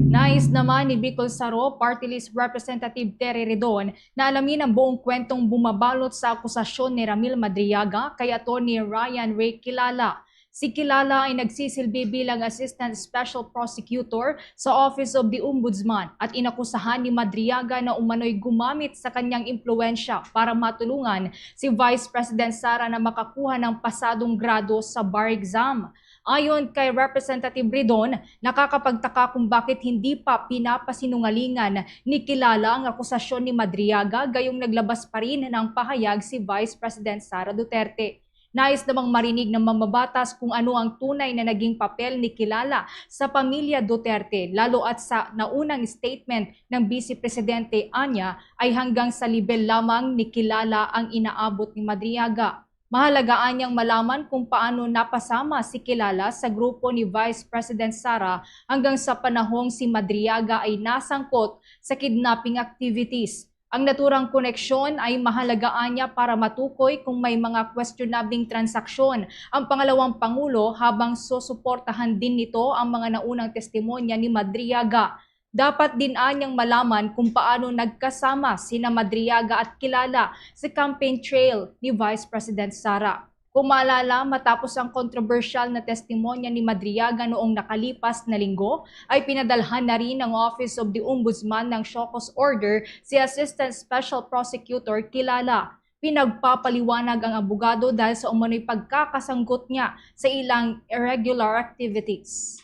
Nais naman ni Bicol Saro Party List Representative Terry Ridon na alamin ang buong kwentong bumabalot sa akusasyon ni Ramil Madriaga kay Attorney Ryan Ray Kilala. Si Kilala ay nagsisilbi bilang Assistant Special Prosecutor sa Office of the Ombudsman at inakusahan ni Madriaga na umano'y gumamit sa kanyang impluwensya para matulungan si Vice President Sara na makakuha ng pasadong grado sa bar exam. Ayon kay Representative Ridon, nakakapagtaka kung bakit hindi pa pinapasinungalingan ni Kilala ang akusasyon ni Madriaga gayong naglabas pa rin ng pahayag si Vice President Sara Duterte. Nais namang marinig ng mambabatas kung ano ang tunay na naging papel ni Kilala sa pamilya Duterte, lalo at sa naunang statement ng Vice Presidente, anya ay hanggang sa libel lamang ni Kilala ang inaabot ni Madriaga. Mahalaga anyang malaman kung paano napasama si Kilala sa grupo ni Vice President Sara hanggang sa panahong si Madriaga ay nasangkot sa kidnapping activities. Ang naturang koneksyon ay mahalaga anya para matukoy kung may mga questionabling transaksyon ang pangalawang pangulo habang susuportahan din nito ang mga naunang testimonya ni Madriaga. Dapat din anyang malaman kung paano nagkasama sina Madriaga at Kilala sa campaign trail ni Vice President Sara. Kung maalala, matapos ang kontrobersyal na testimonya ni Madriaga noong nakalipas na linggo, ay pinadalhan na rin ng Office of the Ombudsman ng show cause order si Assistant Special Prosecutor Kilala. Pinagpapaliwanag ang abogado dahil sa umano'y pagkakasanggot niya sa ilang irregular activities.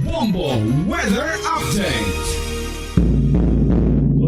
Bombo Weather Update.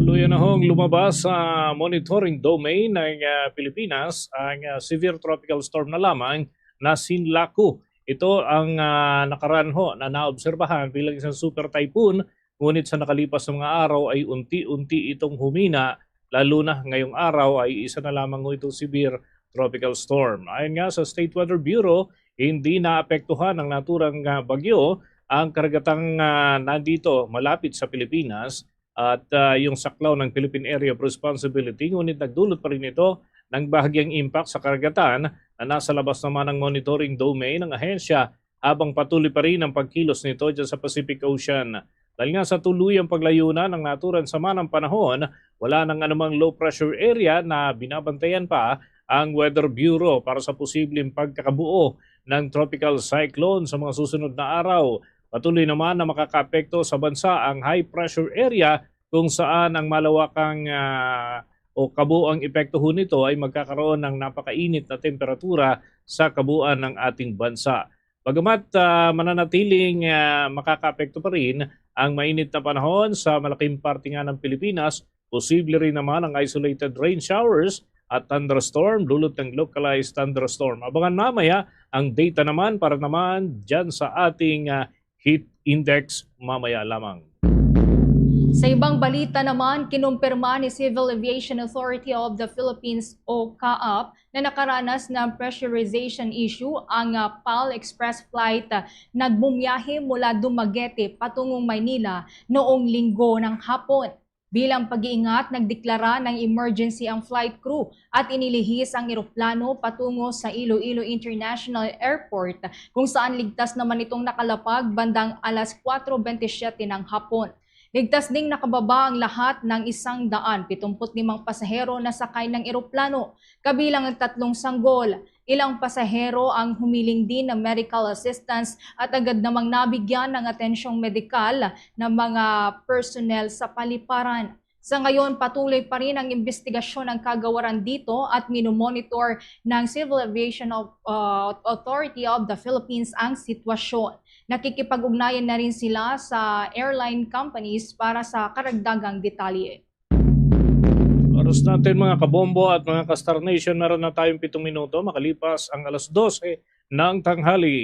Tuluyan na hong lumabas sa monitoring domain ng, ah, Pilipinas ang, ah, severe tropical storm na lamang na Sinlaku. Ito ang, ah, nakaraan ho na naobserbahan bilang isang super typhoon, ngunit sa nakalipas na mga araw ay unti-unti itong humina, lalo na ngayong araw ay isa na lamang ho itong severe tropical storm. Ayon nga sa State Weather Bureau, hindi naapektuhan ng naturang ah, bagyo ang karagatang ah, nandito malapit sa Pilipinas at ah, yung saklaw ng Philippine Area of Responsibility, ngunit nagdulot pa rin ito ng bahagyang impact sa karagatan na nasa labas naman ng monitoring domain ng ahensya, habang patuloy pa rin ang pagkilos nito dyan sa Pacific Ocean. Dahil nga sa tuluyang paglayunan ng naturang sama ng panahon, wala nang anumang low pressure area na binabantayan pa ang Weather Bureau para sa posibleng pagkakabuo ng tropical cyclone sa mga susunod na araw. Patuloy naman na makakaapekto sa bansa ang high pressure area, kung saan ang malawakang ah, o kabuang epekto ho nito ay magkakaroon ng napakainit na temperatura sa kabuuan ng ating bansa. Bagamat ah, mananatiling ah, makakaapekto pa rin ang mainit na panahon sa malaking parte nga ng Pilipinas, posible rin naman ang isolated rain showers at thunderstorm, dulot ng localized thunderstorm. Abangan mamaya ang data naman para naman dyan sa ating ah, heat index mamaya lamang. Sa ibang balita naman, kinumpirma ni Civil Aviation Authority of the Philippines o CAAP na nakaranas ng pressurization issue ang ah, PAL Express flight ah, nagbumiyahe mula Dumaguete patungong Maynila noong Linggo ng hapon. Bilang pag-iingat, nagdeklara ng emergency ang flight crew at inilihis ang eroplano patungo sa Iloilo International Airport, kung saan ligtas naman itong nakalapag bandang alas kwatro bentisiete ng hapon. Ligtas ding nakababa ang lahat ng isang daan pitong put limang pasahero na sakay ng eroplano, kabilang ang tatlong sanggol. Ilang pasahero ang humiling din ng medical assistance at agad namang nabigyan ng atensyong medikal ng mga personnel sa paliparan. Sa ngayon, patuloy pa rin ang investigasyon ng kagawaran dito at minomonitor ng Civil Aviation of, uh, Authority of the Philippines ang sitwasyon. Nakikipag-ugnayan na rin sila sa airline companies para sa karagdagang detalye. Oras natin, mga kabombo at mga ka-Star Nation, meron na tayong pitong minuto makalipas ang alas dose ng tanghali.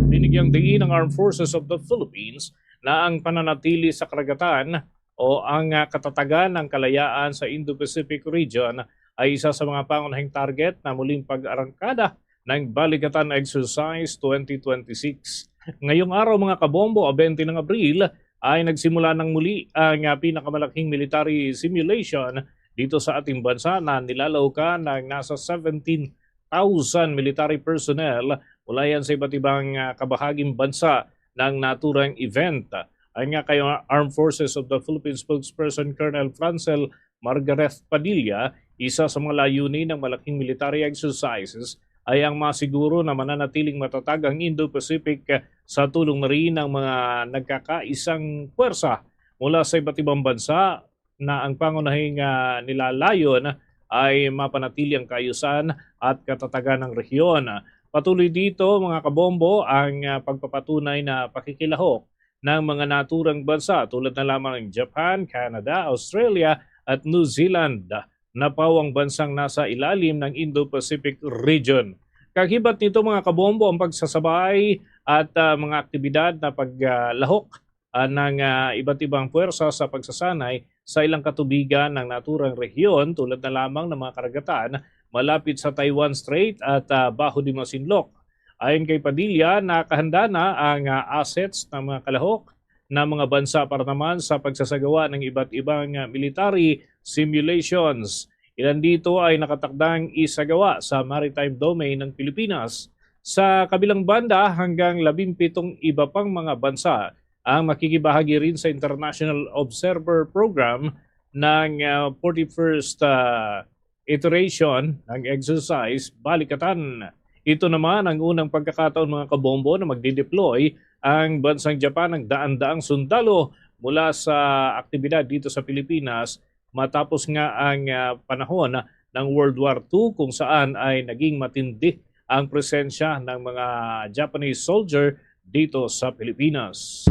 Binigyang diin ng Armed Forces of the Philippines na ang pananatili sa karagatan o ang ah, katatagan ng kalayaan sa Indo-Pacific region ay isa sa mga pangunahing target na muling pag-arangkada ng Balikatan Exercise twenty twenty-six. Ngayong araw, mga kabombo, ah, twenty ng Abril, ay nagsimula ng muli ang ah, pinakamalaking military simulation dito sa ating bansa na nilalaukan ng nasa seventeen thousand military personnel mula yan sa iba't ibang ah, kabahaging bansa ng naturang event. Ayon nga kay Armed Forces of the Philippines spokesperson Colonel Francel Margareth Padilla, isa sa mga layunin ng malaking military exercises ay ang masiguro na mananatiling matatag ang Indo-Pacific sa tulong na rin ng mga nagkakaisang puwersa mula sa iba't ibang bansa na ang pangunahing ah, nilalayon ay mapanatili ang kaayusan at katatagan ng rehiyon. Patuloy dito, mga kabombo, ang ah, pagpapatunay na pakikilahok ng mga naturang bansa tulad na lamang ng Japan, Canada, Australia at New Zealand na pawang bansang nasa ilalim ng Indo-Pacific region. Kagibat nito, mga kabombo, ang pagsasabay at ah, mga aktibidad na paglahok ah, ng ah, iba't ibang puwersa sa pagsasanay sa ilang katubigan ng naturang rehiyon tulad na lamang ng mga karagatan malapit sa Taiwan Strait at ah, Baho de Masinloc. Ayon kay Padilla, nakahanda na ang ah, assets ng mga kalahok na mga bansa para naman sa pagsasagawa ng iba't ibang ah, military simulations. Ilan dito ay nakatakdang isagawa sa maritime domain ng Pilipinas. Sa kabilang banda, hanggang labimpitong iba pang mga bansa ang makikibahagi rin sa International Observer Program ng ah, forty-first ah, iteration ng exercise Balikatan. Ito naman ang unang pagkakataon, mga kabombo, na magdideploy ang bansang Japan ng daan-daang sundalo mula sa aktibidad dito sa Pilipinas matapos nga ang ah, panahon ng World War two, kung saan ay naging matindi ang presensya ng mga Japanese soldier dito sa Pilipinas.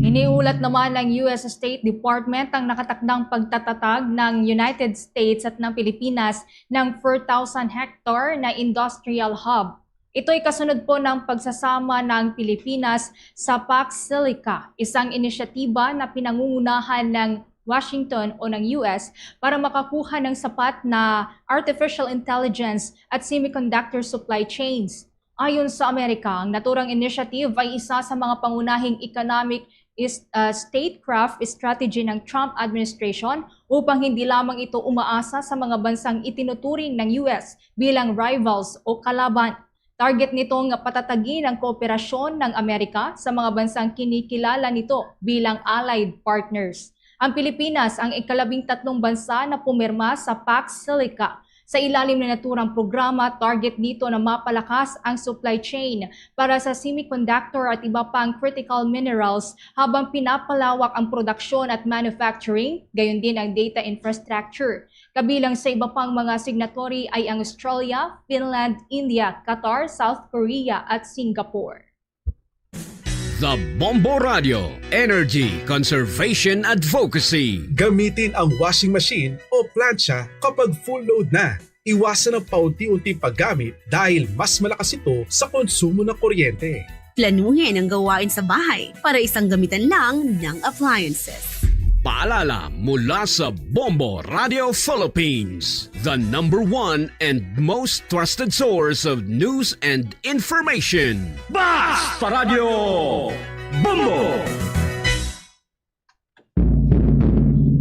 Iniulat naman ng U S State Department ang nakatakdang pagtatatag ng United States at ng Pilipinas ng four thousand hectare na industrial hub. Ito'y kasunod po ng pagsasama ng Pilipinas sa Pax Silica, isang inisyatiba na pinangungunahan ng Washington o ng U S para makakuha ng sapat na artificial intelligence at semiconductor supply chains. Ayon sa Amerika, ang naturang initiative ay isa sa mga pangunahing economic is, uh, statecraft strategy ng Trump administration upang hindi lamang ito umaasa sa mga bansang itinuturing ng U S bilang rivals o kalaban. Target nito nga patatagin ang kooperasyon ng Amerika sa mga bansang kinikilala nito bilang allied partners. Ang Pilipinas ang ikalabing tatlong bansa na pumirma sa Pax Silica. Sa ilalim ng naturang programa, target nito na mapalakas ang supply chain para sa semiconductor at iba pang critical minerals, habang pinapalawak ang produksyon at manufacturing, gayon din ang data infrastructure. Kabilang sa iba pang mga signatory ay ang Australia, Finland, India, Qatar, South Korea at Singapore. The Bombo Radio, Energy Conservation Advocacy. Gamitin ang washing machine o plancha kapag full load na. Iwasan ang paunti-unting paggamit dahil mas malakas ito sa konsumo ng kuryente. Planuhin ang gawain sa bahay para isang gamitan lang ng appliances. Paalala mula sa Bombo Radio Philippines, the number one and most trusted source of news and information. Basta Radio Bombo!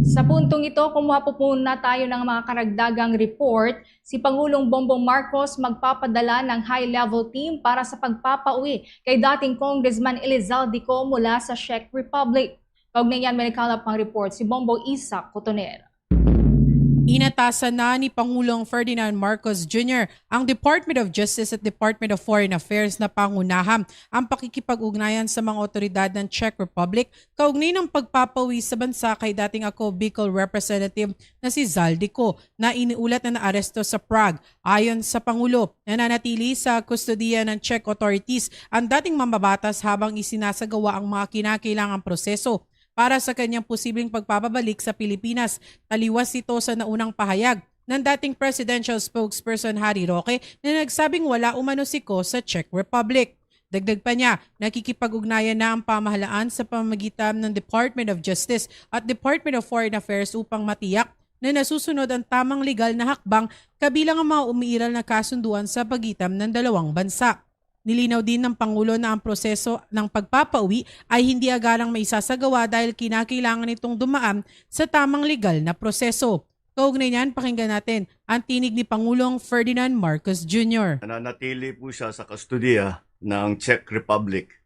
Sa puntong ito, kumuha po muna tayo ng mga karagdagang report. Si Pangulong Bongbong Marcos magpapadala ng high-level team para sa pagpapauwi kay dating Congressman Elizalde Co mula sa Czech Republic. Kaugnay niyan, may nagkalap pang report si Bongbong Isa Cotoner. Inatasan na ni Pangulong Ferdinand Marcos Junior ang Department of Justice at Department of Foreign Affairs na pangunahan ang pakikipag-ugnayan sa mga otoridad ng Czech Republic kaugnay ng pagpapauwi sa bansa kay dating ako Bicol Representative na si Zaldy Co na iniulat na naaresto sa Prague. Ayon sa Pangulo, nananatili sa kustodiya ng Czech authorities ang dating mambabatas habang isinasagawa ang mga kinakailangang proseso para sa kanyang posibleng pagpapabalik sa Pilipinas, taliwas ito sa naunang pahayag ng dating presidential spokesperson Harry Roque na nagsabing wala umano si Co sa Czech Republic. Dagdag pa niya, nakikipag-ugnayan na ang pamahalaan sa pamamagitan ng Department of Justice at Department of Foreign Affairs upang matiyak na nasusunod ang tamang legal na hakbang kabilang ang mga umiiral na kasunduan sa pagitan ng dalawang bansa. Nilinaw din ng Pangulo na ang proseso ng pagpapauwi ay hindi agarang maisasagawa dahil kinakailangan itong dumaan sa tamang legal na proseso. Kaugnay niyan, pakinggan natin ang tinig ni Pangulong Ferdinand Marcos Junior. Nananatili po siya sa kustodiya ng Czech Republic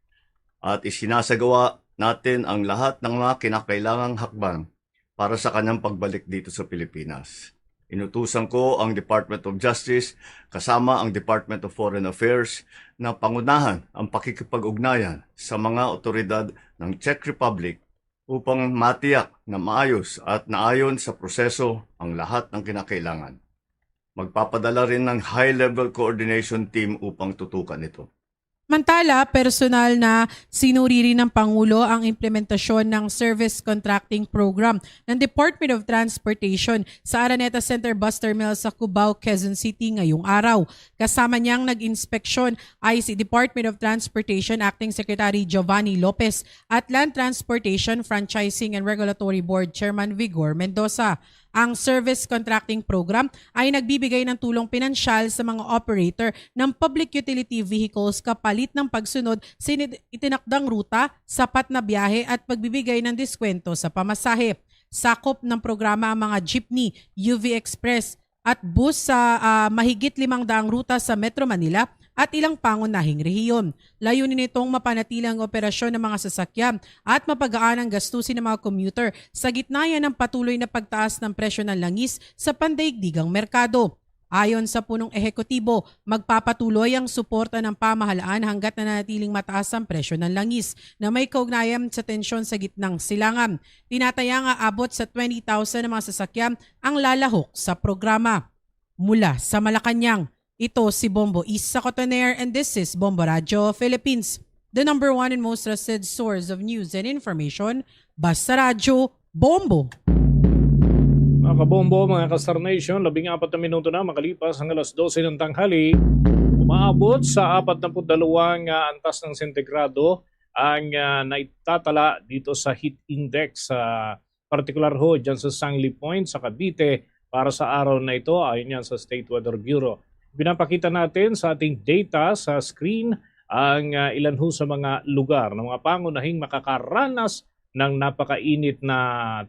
at isinasagawa natin ang lahat ng mga kinakailangang hakbang para sa kanyang pagbalik dito sa Pilipinas. Inutusan ko ang Department of Justice kasama ang Department of Foreign Affairs na pangunahan ang pakikipag-ugnayan sa mga otoridad ng Czech Republic upang matiyak na maayos at naayon sa proseso ang lahat ng kinakailangan. Magpapadala rin ng high-level coordination team upang tutukan ito. Mantala, personal na sinuri rin ng Pangulo ang implementasyon ng Service Contracting Program ng Department of Transportation sa Araneta Center Bus Terminal sa Cubao, Quezon City ngayong araw. Kasama niyang nag-inspeksyon ay si Department of Transportation Acting Secretary Giovanni Lopez at Land Transportation Franchising and Regulatory Board Chairman Vigor Mendoza. Ang Service Contracting Program ay nagbibigay ng tulong pinansyal sa mga operator ng public utility vehicles kapalit ng pagsunod sa ini- itinakdang ruta, sapat na biyahe at pagbibigay ng diskwento sa pamasahe. Sakop ng programa ang mga jeepney, U V Express, at bus sa ah, mahigit limang daang ruta sa Metro Manila at ilang pangunahing rehiyon. Layunin nitong mapanatili ang operasyon ng mga sasakyan at mapagaan ang gastusin ng mga commuter sa gitna yan ng patuloy na pagtaas ng presyo ng langis sa pandaigdigang merkado. Ayon sa punong ehekutibo, magpapatuloy ang suporta ng pamahalaan hanggat nananatiling mataas ang presyo ng langis na may kaugnayan sa tensyon sa gitnang silangan. Tinataya nga abot sa twenty thousand ang mga sasakyan ang lalahok sa programa. Mula sa Malacañang, ito si Bombo Isa Cotoner and this is Bombo Radyo Philippines, the number one and most trusted source of news and information. Basta Radyo, Bombo! Mga kabombo, mga ka-Star Nation, labing apat na minuto na makalipas ang alas dose ng tanghali. Umaabot sa apat na put dalawang ah, antas ng sentigrado ang ah, naitatala dito sa heat index sa partikular ho dyan sa Sangli Point sa Cavite para sa araw na ito, ayon yan sa State Weather Bureau. Pinapakita natin sa ating data sa screen ang ah, ilan ho sa mga lugar ng mga pangunahing makakaranas ng napakainit na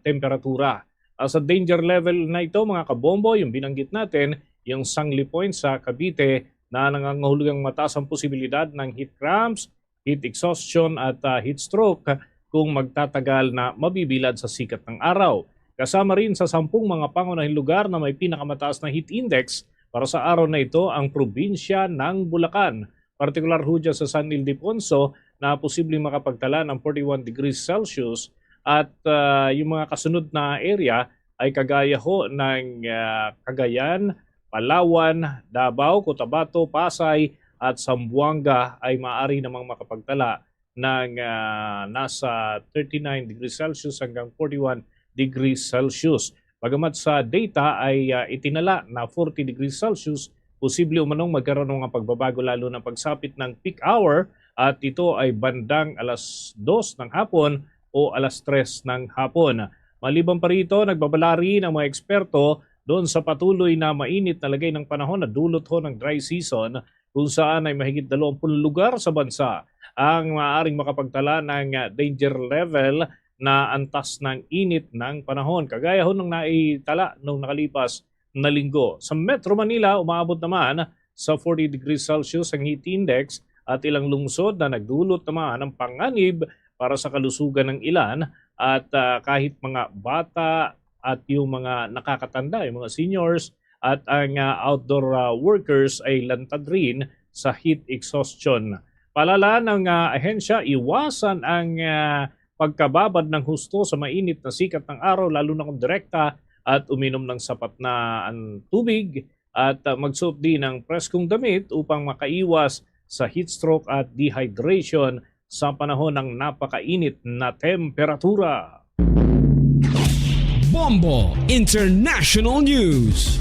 temperatura. Ah, sa danger level na ito, mga kabombo, yung binanggit natin, yung Sangli Point sa Cavite, na nangangahulugang mataas ang posibilidad ng heat cramps, heat exhaustion at ah, heat stroke kung magtatagal na mabibilad sa sikat ng araw. Kasama rin sa sampung mga pangunahing lugar na may pinakamataas na heat index para sa araw na ito ang probinsya ng Bulacan, partikular ho dyan sa San Ildefonso, na posibleng makapagtala ng forty-one degrees Celsius, at ah, yung mga kasunod na area ay kagaya ho ng ah, Cagayan, Palawan, Davao, Cotabato, Pasay, at Zamboanga ay maaari namang makapagtala ng ah, nasa thirty-nine degrees Celsius hanggang forty-one degrees Celsius. Bagamat sa data ay ah, itinala na forty degrees Celsius, posible umanong magkaroon ng mga pagbabago, lalo na pagsapit ng peak hour, at ito ay bandang alas dos ng hapon o alas tres ng hapon. Maliban pa rito, nagbabala rin ang mga eksperto doon sa patuloy na mainit na lagay ng panahon na dulot ho ng dry season, kung saan ay mahigit dalawampu't lugar sa bansa ang maaaring makapagtala ng ah, danger level na antas ng init ng panahon, kagaya ho ng naitala nung nakalipas na linggo. Sa Metro Manila, umaabot naman sa forty degrees Celsius ang heat index, at ilang lungsod na nagdulot naman ng panganib para sa kalusugan ng ilan, at ah, kahit mga bata at yung mga nakakatanda, yung mga seniors, at ang ah, outdoor ah, workers ay lantad rin sa heat exhaustion. Paalala ng ah, ahensya, iwasan ang ah, pagkababad ng husto sa mainit na sikat ng araw, lalo na kung direkta, at uminom ng sapat na ang tubig, at ah, magsuot din ng preskong damit upang makaiwas sa heat stroke at dehydration sa panahon ng napakainit na temperatura. Bombo International News.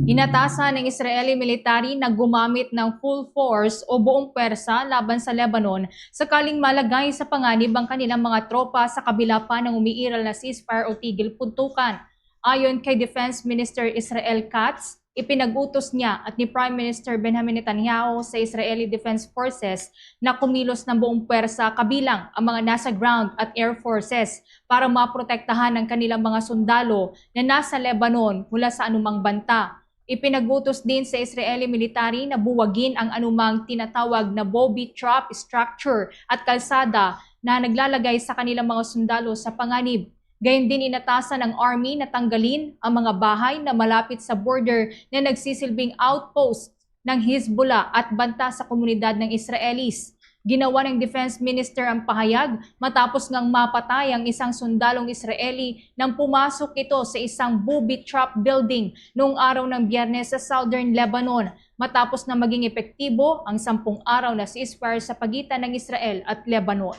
Inatasan ng Israeli military na gumamit ng full force o buong pwersa laban sa Lebanon sakaling malagay sa panganib ang kanilang mga tropa sa kabila pa ng umiiral na ceasefire o tigil puntukan. Ayon kay Defense Minister Israel Katz, ipinag-utos niya at ni Prime Minister Benjamin Netanyahu sa Israeli Defense Forces na kumilos ng buong pwersa kabilang ang mga nasa ground at air forces para maprotektahan ang kanilang mga sundalo na nasa Lebanon mula sa anumang banta. Ipinag-utos din sa Israeli military na buwagin ang anumang tinatawag na booby trap structure at kalsada na naglalagay sa kanilang mga sundalo sa panganib. Gayon din, inatasan ang army na tanggalin ang mga bahay na malapit sa border na nagsisilbing outpost ng Hezbollah at banta sa komunidad ng Israelis. Ginawa ng Defense Minister ang pahayag matapos ngang mapatay ang isang sundalong Israeli nang pumasok ito sa isang booby trap building noong araw ng Biyernes sa southern Lebanon, matapos na maging epektibo ang sampung araw na ceasefire sa pagitan ng Israel at Lebanon.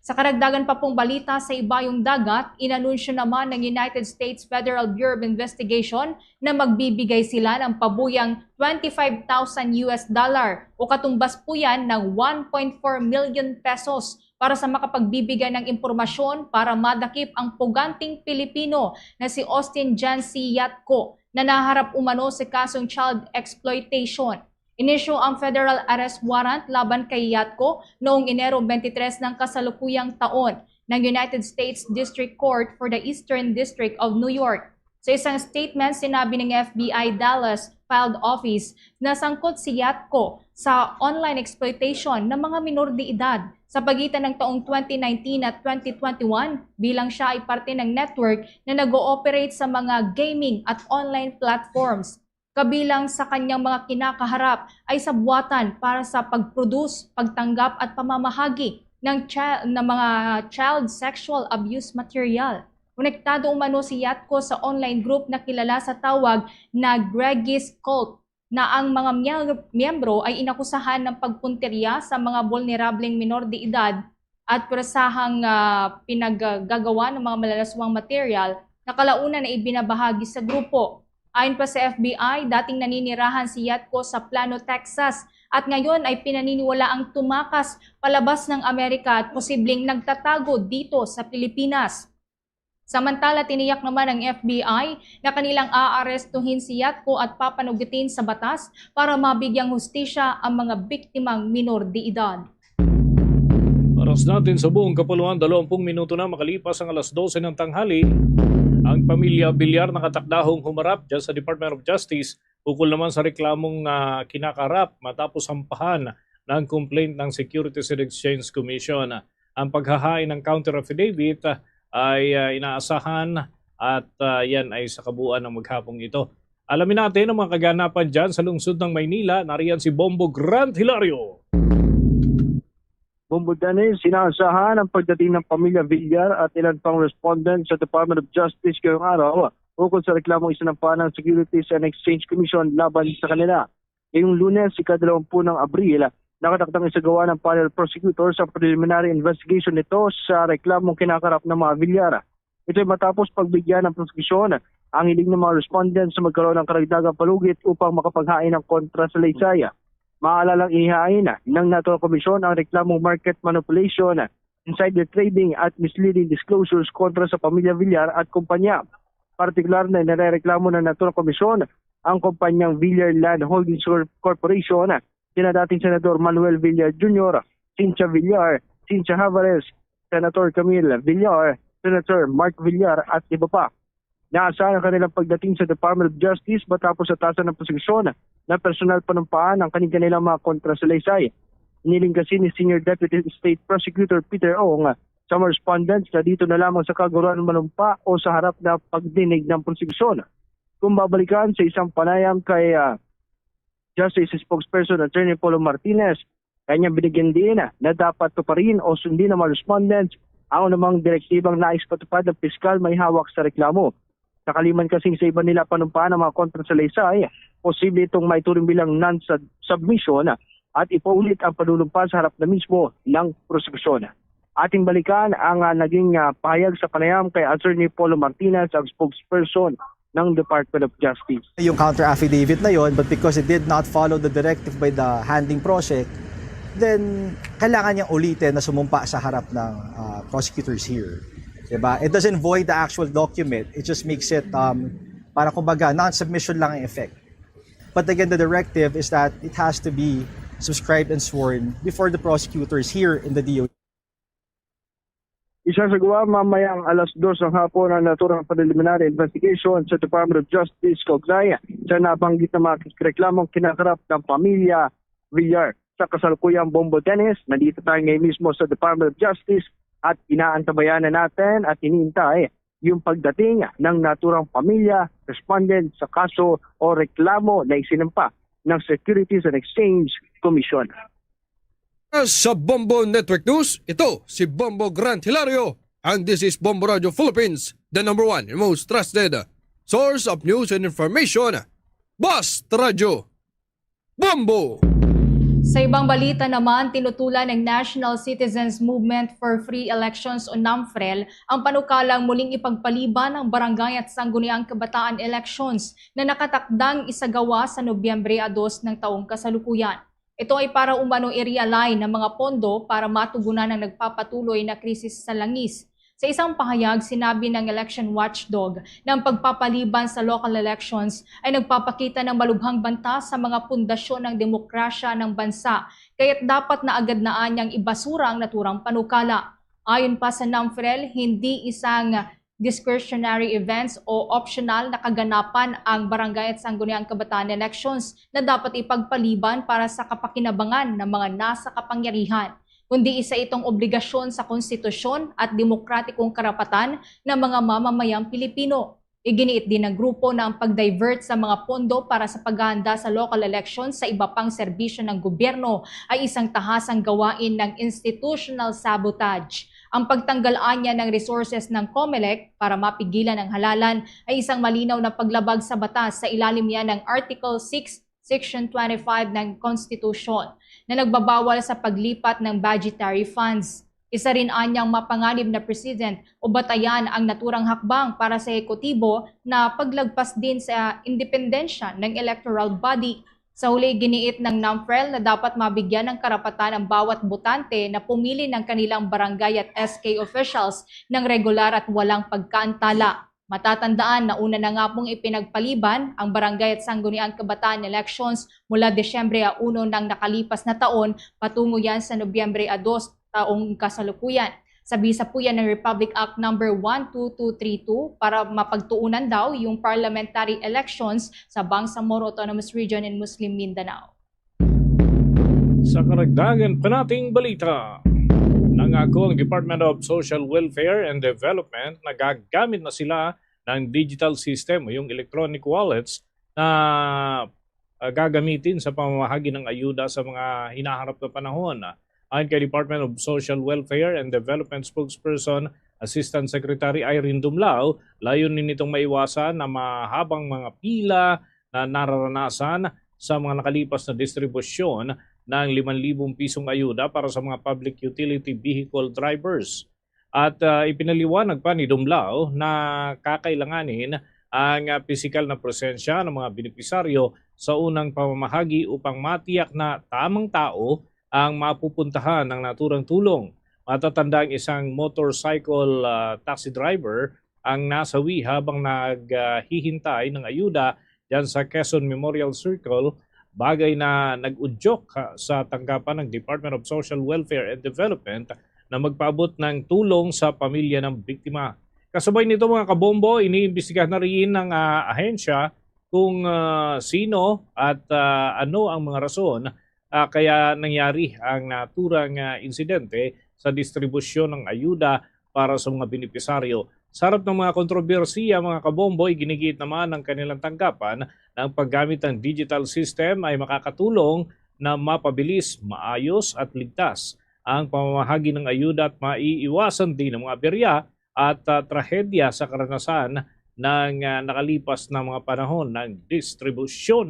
Sa karagdagan pa pong balita, sa ibayong dagat, inanunsyo naman ng United States Federal Bureau of Investigation na magbibigay sila ng pabuyang twenty-five thousand U S dollar o katumbas po yan ng one point four million pesos para sa makapagbibigay ng impormasyon para madakip ang puganting Pilipino na si Austin Jancy Yatco na naharap umano sa kasong child exploitation. Inisyu ang federal arrest warrant laban kay Yatco noong Enero twenty-three ng kasalukuyang taon ng United States District Court for the Eastern District of New York. Sa isang statement, sinabi ng F B I Dallas Field Office na sangkot si Yatco sa online exploitation ng mga minor de edad sa pagitan ng taong twenty nineteen at twenty twenty-one, bilang siya ay parte ng network na nag-ooperate sa mga gaming at online platforms. Kabilang sa kanyang mga kinakaharap ay sa buwatan para sa pag-produce, pagtanggap at pamamahagi ng chi- ng mga child sexual abuse material. Konektado umano si Yatco sa online group na kilala sa tawag na Greggy's Cult, na ang mga mya- miyembro ay inakusahan ng pagpuntirya sa mga bulnerableng minor de edad at presahang ah, pinaggagawa ng mga malalaswang material na kalaunan na ibinabahagi sa grupo. Ayon pa sa F B I, dating naninirahan si Yatco sa Plano, Texas, at ngayon ay pinaniniwalaang tumakas palabas ng Amerika at posibleng nagtatago dito sa Pilipinas. Samantala, tiniyak naman ng F B I na kanilang aarestuhin si Yatco at papanugutin sa batas para mabigyang hustisya ang mga biktimang minor de edad. Oras natin sa buong kapuluan, dalawampung minuto na makalipas ang alas dose ng tanghali. Ang pamilya Villar nakatakdahong humarap dyan sa Department of Justice ukol naman sa reklamong ah, kinakarap matapos sampahan ng complaint ng Securities and Exchange Commission. Ang paghahain ng counter affidavit ah, ay ah, inaasahan at ah, yan ay sa kabuuan ng maghapong ito. Alamin natin ang mga kaganapan dyan sa lungsod ng Maynila. Nariyan si Bombo Grant Hilario. Bombo Dennis, inaasahan ang pagdating ng pamilya Villar at ilan pang respondent sa Department of Justice ngayong araw ukol sa reklamong isinampa ng Securities and Exchange Commission laban sa kanila. Ngayong Lunes, ikadalawampung Abril, nakatakdang isagawa ng panel prosecutor sa preliminary investigation nito sa reklamong kinakarap ng mga Villar. Ito'y matapos pagbigyan ng prosekusyon ang hiling ng mga respondents na magkaroon ng karagdagang palugit upang makapaghain ng kontra sa Laysay. Maalalang ihain ng Natural Commission ang reklamong market manipulation, insider trading at misleading disclosures kontra sa pamilya Villar at kumpanya. Partikular na nirereklamo ng Natural Commission ang kumpanyang Villar Land Holdings Corp- Corporation, sina dating Senador Manuel Villar Junior, Cynthia Villar, Cynthia Javares, Senator Camille Villar, Senator Mark Villar at iba pa. Naasahan ang kanilang pagdating sa Department of Justice matapos atasan ng prosekusyon na personal panumpaan ang kani-kanilang mga kontra sa Laysay. Iniling kasi ni Senior Deputy State Prosecutor Peter Ong sa mga respondents na dito na lamang sa kagawaran manumpa o sa harap na pagdinig ng prosekusyon. Kung babalikan sa isang panayam kay ah, Justice Spokesperson Attorney Paulo Martinez, kanya binigyan din na dapat tuparin o sundin ng mga respondents ang anumang direktibang nais patupad ng piskal may hawak sa reklamo. Nakaliman kasi sa iba nila panumpaan ang mga kontra sa Laysay, posible itong maituring bilang non-submission at ipaulit ang panunumpa sa harap na mismo ng prosekusyon. Ating balikan ang ah, naging ah, pahayag sa panayam kay Attorney Paulo Martinez, ang spokesperson ng Department of Justice. Yung counter affidavit na yon, but because it did not follow the directive by the handling project, then kailangan niya ulitin na sumumpa sa harap ng uh, prosecutors here. Diba? It doesn't void the actual document. It just makes it um, para kumbaga non-submission lang ang effect. But again, the directive is that it has to be subscribed and sworn before the prosecutors here in the D O J. Isasagawa mamayang alas dos ng hapon ang naturang preliminary investigation sa Department of Justice kaugnay sa nabanggit na mga reklamong kinakarap ng pamilya Villar. Sa kasalukuyang Bombo Dennis, nandito tayo ngayon mismo sa Department of Justice at inaantabayan na natin at iniintay yung pagdating ng naturang pamilya respondent sa kaso o reklamo na isinampa ng Securities and Exchange Commission. Sa Bombo Network News, ito si Bombo Grant Hilario, and this is Bombo Radio Philippines, the number one and most trusted source of news and information. Basta Radyo Bombo! Sa ibang balita naman, tinutulan ng National Citizens Movement for Free Elections o NAMFREL ang panukalang muling ipagpaliban ang barangay at sangguniang kabataan elections na nakatakdang isagawa sa Nobyembre a dos ng taong kasalukuyan. Ito ay para umano i-realign ang mga pondo para matugunan ang nagpapatuloy na krisis sa langis. Sa isang pahayag, sinabi ng election watchdog na ang pagpapaliban sa local elections ay nagpapakita ng malubhang banta sa mga pundasyon ng demokrasya ng bansa, kaya't dapat na agad na anyang ibasura ang naturang panukala. Ayon pa sa NAMFREL, hindi isang discretionary events o optional na kaganapan ang barangay at sangguniang kabataan elections na dapat ipagpaliban para sa kapakinabangan ng mga nasa kapangyarihan, kundi isa itong obligasyon sa konstitusyon at demokratikong karapatan ng mga mamamayang Pilipino. Iginiit din ng grupo na ang pag-divert sa mga pondo para sa paghahanda sa local elections sa iba pang serbisyo ng gobyerno ay isang tahasang gawain ng institutional sabotage. Ang pagtanggal anya ng resources ng COMELEC para mapigilan ang halalan ay isang malinaw na paglabag sa batas sa ilalim niya ng Article six, Section twenty-five ng Konstitusyon na nagbabawal sa paglipat ng budgetary funds. Isa rin anyang mapanganib na precedent o batayan ang naturang hakbang para sa ehekutibo na paglagpas din sa independensya ng electoral body. Sa huli, iginiit ng NAMFREL na dapat mabigyan ng karapatan ang bawat botante na pumili ng kanilang barangay at S K officials ng regular at walang pagkaantala. Matatandaan na una na nga pong ipinagpaliban ang barangay at sangguniang kabataan elections mula Disyembre a uno ng nakalipas na taon patungo yan sa Nobyembre a dos taong kasalukuyan. Sa bisa po yan ng Republic Act number one two two three two para mapagtuunan daw yung parliamentary elections sa Bangsamoro Autonomous Region in Muslim Mindanao. Sa karagdagan pa nating balita, nangako ang Department of Social Welfare and Development na gagamit na sila ng digital system o yung electronic wallets na ah, gagamitin sa pamamahagi ng ayuda sa mga hinaharap na panahon. Ayon kay Department of Social Welfare and Development spokesperson, Assistant Secretary Irene Dumlao, layunin nitong maiwasan ang mahabang mga pila na nararanasan sa mga nakalipas na distribusyon ng limang libong pisong ayuda para sa mga public utility vehicle drivers. At ah, ipinaliwanag pa ni Dumlao na kakailanganin ang ah, pisikal na presensya ng mga benepisaryo sa unang pamamahagi upang matiyak na tamang tao ang mapupuntahan ng naturang tulong. Matatanda ang isang motorcycle ah, taxi driver ang nasawi habang naghihintay ng ayuda dyan sa Quezon Memorial Circle, bagay na nag-udyok ah, sa tanggapan ng Department of Social Welfare and Development na magpaabot ng tulong sa pamilya ng biktima. Kasabay nito, mga kabombo, iniimbestigahan na rin ng ah, ahensya kung ah, sino at ah, ano ang mga rason ah, kaya nangyari ang naturang ah, insidente sa distribusyon ng ayuda para sa mga benepisaryo. Sa harap ng mga kontrobersiya, mga kabombo, iginigiit naman ng kanilang tanggapan na ang paggamit ng digital system ay makakatulong na mapabilis, maayos at ligtas ang pamamahagi ng ayuda at maiiwasan din ang mga aberya at ah, trahedya sa karanasan ng ah, nakalipas na mga panahon ng distribusyon.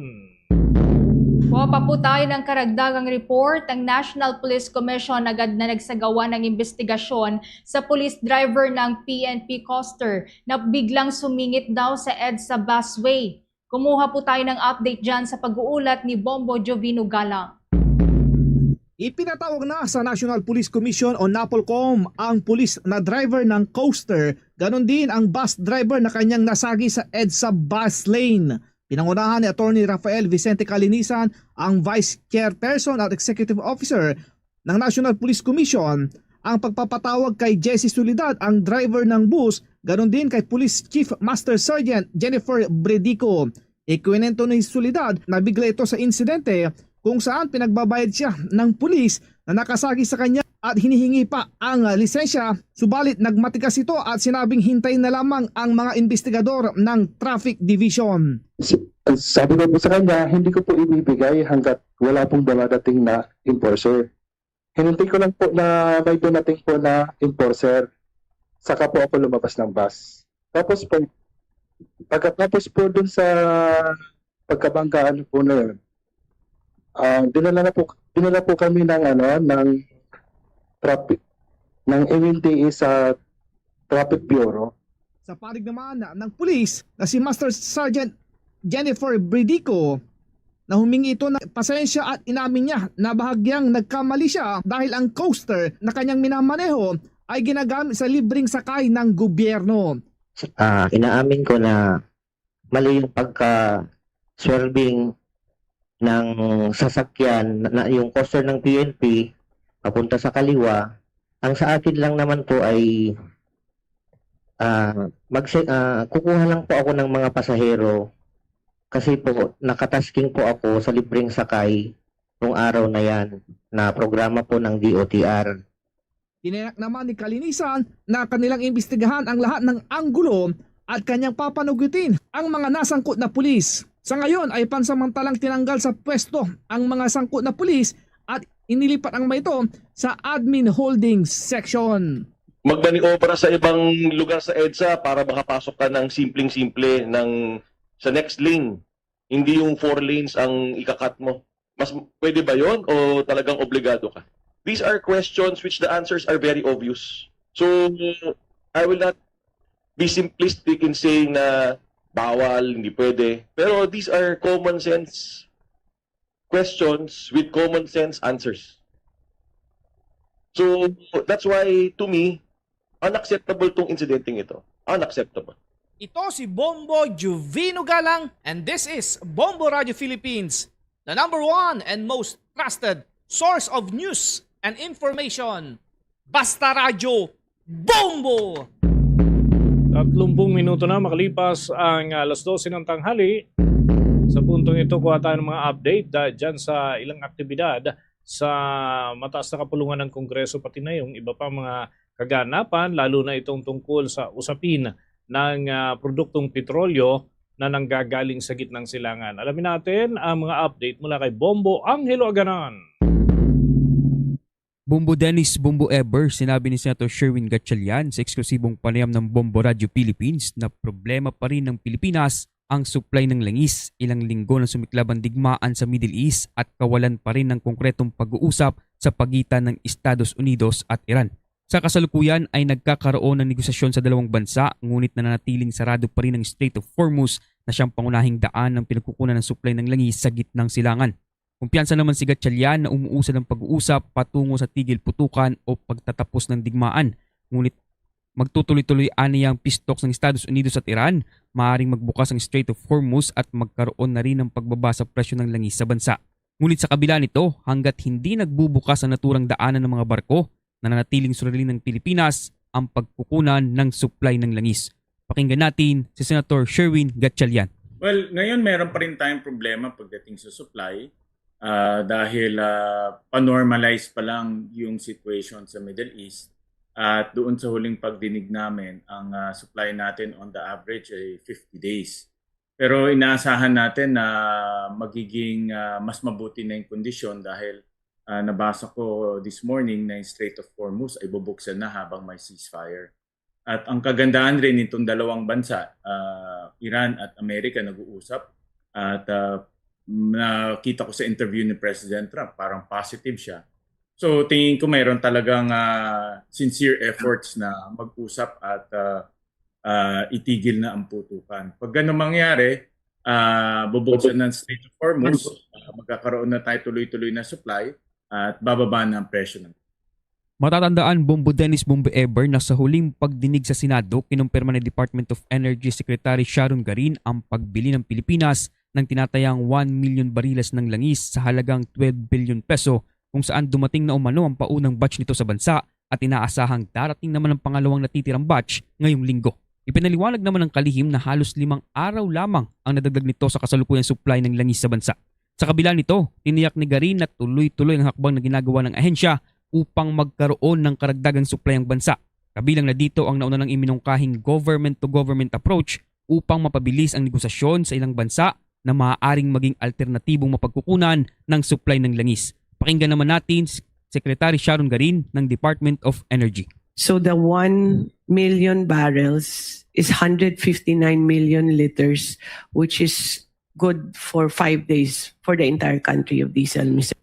Kuha pa po tayo ng karagdagang report. Ang National Police Commission agad na nagsagawa ng investigasyon sa police driver ng P N P coaster na biglang sumingit daw sa EDSA busway. Kumuha po tayo ng update dyan sa pag-uulat ni Bombo Jovino Galang. Ipinatawag na sa National Police Commission o NAPOLCOM ang pulis na driver ng coaster, ganon din ang bus driver na kanyang nasagi sa EDSA bus lane. Pinangunahan ni Attorney Rafael Vicente Calinisan, ang Vice Chairperson at Executive Officer ng National Police Commission, ang pagpapatawag kay Jesse Solidad, ang driver ng bus, ganon din kay Police Chief Master Sergeant Jennifer Bredico. Ikwinento ni Solidad na bigla ito sa insidente kung saan pinagbabayad siya ng pulis na nakasagi sa kanya at hinihingi pa ang lisensya, subalit nagmatigas ito at sinabing hintayin na lamang ang mga investigador ng Traffic Division. Sabi ko po sa kanya, hindi ko po ibibigay hanggat wala pong dumadating na enforcer. Hinintay ko lang po na may dumating po na enforcer, saka po ako lumabas ng bus. Tapos po, pagkatapos po dun sa pagkabanggaan po na yun, ah, dinala na po, dinala po kami ng, ano, ng traffic, ng M M D A sa Traffic Bureau. Sa panig naman ng pulis na si Master Sergeant Jennifer Bridico, na humingi ito ng pasensya at inamin niya na bahagyang nagkamali siya dahil ang coaster na kanyang minamaneho ay ginagamit sa libreng sakay ng gobyerno. Ah, inaamin ko na mali yung pagka-swerving ng sasakyan na, na yung coaster ng P N P papunta sa kaliwa. Ang sa akin lang naman po ay ah, magse-, ah, kukuha lang po ako ng mga pasahero kasi po nakatasking po ako sa libreng sakay nung araw na yan na programa po ng D O T R. Tiniyak naman ni Kalinisan na kanilang imbestigahan ang lahat ng anggulo at kanyang papanugutin ang mga nasangkot na pulis. Sa ngayon ay pansamantalang tinanggal sa pwesto ang mga sangkot na pulis at inilipat ang mga ito sa Admin Holding Section. Magmaniobra sa ibang lugar sa EDSA para makapasok ka ng simpleng-simple ng sa next lane. Hindi yung four lanes ang ikakat mo. Mas pwede ba yon o talagang obligado ka? These are questions which the answers are very obvious. So, I will not be simplistic in saying na bawal, hindi pwede. Pero these are common sense questions with common sense answers. So, that's why, to me, unacceptable tong insidenteng ito. Unacceptable. Ito si Bombo Juvino Galang, and this is Bombo Radio Philippines, the number one and most trusted source of news and information. Basta Radyo, Bombo! Tatlumpung minuto na makalipas ang ah, alas dose ng tanghali. Sa puntong ito, kuha tayo ng mga update ah, dyan sa ilang aktibidad sa mataas na kapulungan ng Kongreso, pati na yung iba pa mga kaganapan, lalo na itong tungkol sa usapin ng ah, produktong petrolyo na nanggagaling sa gitnang silangan. Alamin natin ang mga update mula kay Bombo Angelo Aganan. Bombo Dennis, Bombo Ever, sinabi ni Senator Sherwin Gatchalian sa eksklusibong panayam ng Bombo Radio Philippines na problema pa rin ng Pilipinas ang supply ng langis. Ilang linggo na sumiklab ang digmaan sa Middle East at kawalan pa rin ng konkretong pag-uusap sa pagitan ng Estados Unidos at Iran. Sa kasalukuyan ay nagkakaroon ng negosasyon sa dalawang bansa, ngunit nananatiling sarado pa rin ang Strait of Hormuz na siyang pangunahing daan ng pinagkukunan ng supply ng langis sa gitnang silangan. Kumpiyansa naman si Gatchalian na umuusad ang pag-uusap patungo sa tigil putukan o pagtatapos ng digmaan. Ngunit magtutuloy-tuloy ani ang peace talks ng Estados Unidos at Iran, maaaring magbukas ang Strait of Hormuz at magkaroon na rin ng pagbaba sa presyo ng langis sa bansa. Ngunit sa kabila nito, hanggat hindi nagbubukas ang naturang daanan ng mga barko, nananatiling suliranin ng Pilipinas ang pagkukunan ng supply ng langis. Pakinggan natin si Senator Sherwin Gatchalian. Well, ngayon meron pa rin tayong problema pagdating sa supply ah, dahil ah, pa-normalize pa lang yung situation sa Middle East. At doon sa huling pagdinig namin, ang ah, supply natin on the average ay fifty days. Pero inaasahan natin na magiging ah, mas mabuti na yung kondisyon dahil ah, nabasa ko this morning na yung Strait of Hormuz ay bubuksan na habang may ceasefire. At ang kagandahan rin nitong dalawang bansa, ah, Iran at Amerika, nag-uusap. At ah, nakita ko sa interview ni President Trump, parang positive siya. So tingin ko mayroon talagang ah, sincere efforts na mag-usap at ah, ah, itigil na ang putukan. Pag ganun mangyari, ah, bubuksan ng Strait of Hormuz, ah, magkakaroon na tayo tuloy-tuloy na supply at bababa na ang presyo ng Matatandaan, Bombo Dennis, Bombo Ever, na sa huling pagdinig sa Senado, kinumpirma ni Department of Energy Secretary Sharon Garin ang pagbili ng Pilipinas ng tinatayang one million bariles ng langis sa halagang twelve billion peso, kung saan dumating na umano ang paunang batch nito sa bansa at inaasahang darating naman ang pangalawang natitirang batch ngayong linggo. Ipinaliwanag naman ng kalihim na halos limang araw lamang ang nadagdag nito sa kasalukuyang supply ng langis sa bansa. Sa kabila nito, tiniyak ni Garin na tuloy-tuloy ang hakbang na ginagawa ng ahensya upang magkaroon ng karagdagang supply ang bansa. Kabilang na dito ang nauna nang iminungkahing government-to-government approach upang mapabilis ang negosasyon sa ilang bansa na maaaring maging alternatibong mapagkukunan ng supply ng langis. Pakinggan naman natin si Secretary Sharon Garin ng Department of Energy. So the one million barrels is one hundred fifty-nine million liters, which is good for five days for the entire country of diesel, Mister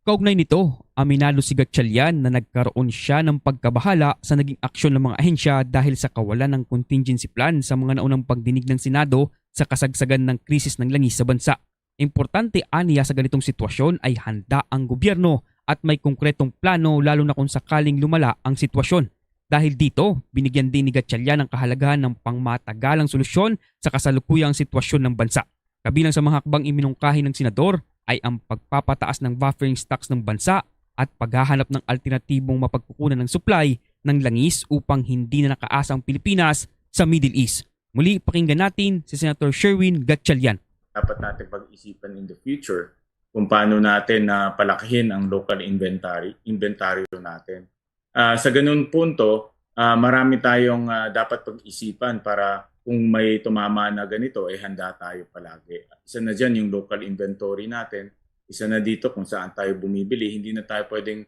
Kaugnay nito, aminado si Gatchalian na nagkaroon siya ng pagkabahala sa naging aksyon ng mga ahensya dahil sa kawalan ng contingency plan sa mga naunang pagdinig ng Senado sa kasagsagan ng krisis ng langis sa bansa. Importante aniya sa ganitong sitwasyon ay handa ang gobyerno at may konkretong plano, lalo na kung sakaling lumala ang sitwasyon. Dahil dito, binigyan din ni Gatchalian ang kahalagahan ng pangmatagalang solusyon sa kasalukuyang sitwasyon ng bansa. Kabilang sa mga hakbang iminungkahi ng senador ay ang pagpapataas ng buffering stocks ng bansa at paghahanap ng alternatibong mapagkukunan ng supply ng langis upang hindi na nakaasa ang Pilipinas sa Middle East. Muli, pakinggan natin si Senator Sherwin Gatchalian. Dapat natin pag-isipan in the future kung paano natin na palakihin ang local inventory, inventaryo natin. Ah, sa ganun punto, ah, marami tayong ah, dapat pag-isipan para kung may tumama na ganito, eh handa tayo palagi. Isa na dyan yung local inventory natin. Isa na dito kung saan tayo bumibili. Hindi na tayo pwedeng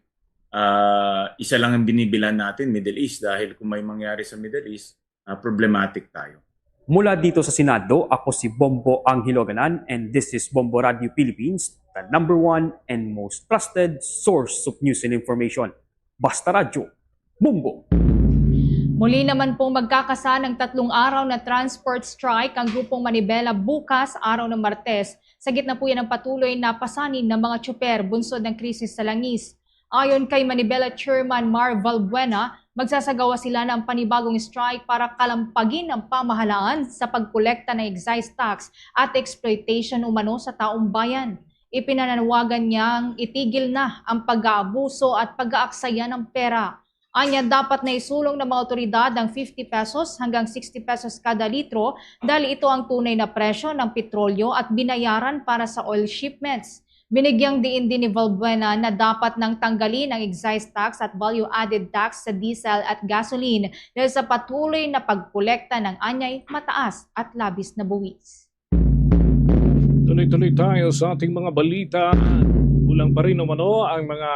ah, isa lang ang binibilan natin, Middle East, dahil kung may mangyari sa Middle East, ah, problematic tayo. Mula dito sa Senado, ako si Bombo Angelo Aganan, and this is Bombo Radio Philippines, the number one and most trusted source of news and information. Basta Radyo, Bombo! Muli naman pong magkakasan ang tatlong araw na transport strike ang Grupong Manibela bukas, araw ng Martes, Sa gitna po yan ng patuloy na pasanin ng mga tsuper bunsod ng krisis sa langis. Ayon kay Manibela Chairman Mar Valbuena, magsasagawa sila ng panibagong strike para kalampagin ang pamahalaan sa pagkolekta ng excise tax at exploitation umano sa taong bayan. Ipinananawagan niyang itigil na ang pag-aabuso at pag-aaksaya ng pera. Anya, dapat na isulong ng mga otoridad ang fifty pesos hanggang sixty pesos kada litro dahil ito ang tunay na presyo ng petrolyo at binayaran para sa oil shipments. Binigyang diin din ni Valbuena na dapat nang tanggalin ang excise tax at value-added tax sa diesel at gasoline dahil sa patuloy na pagkolekta ng anyay mataas at labis na buwis. Tuloy-tuloy tayo sa ating mga balita. Kulang pa rin umano ang mga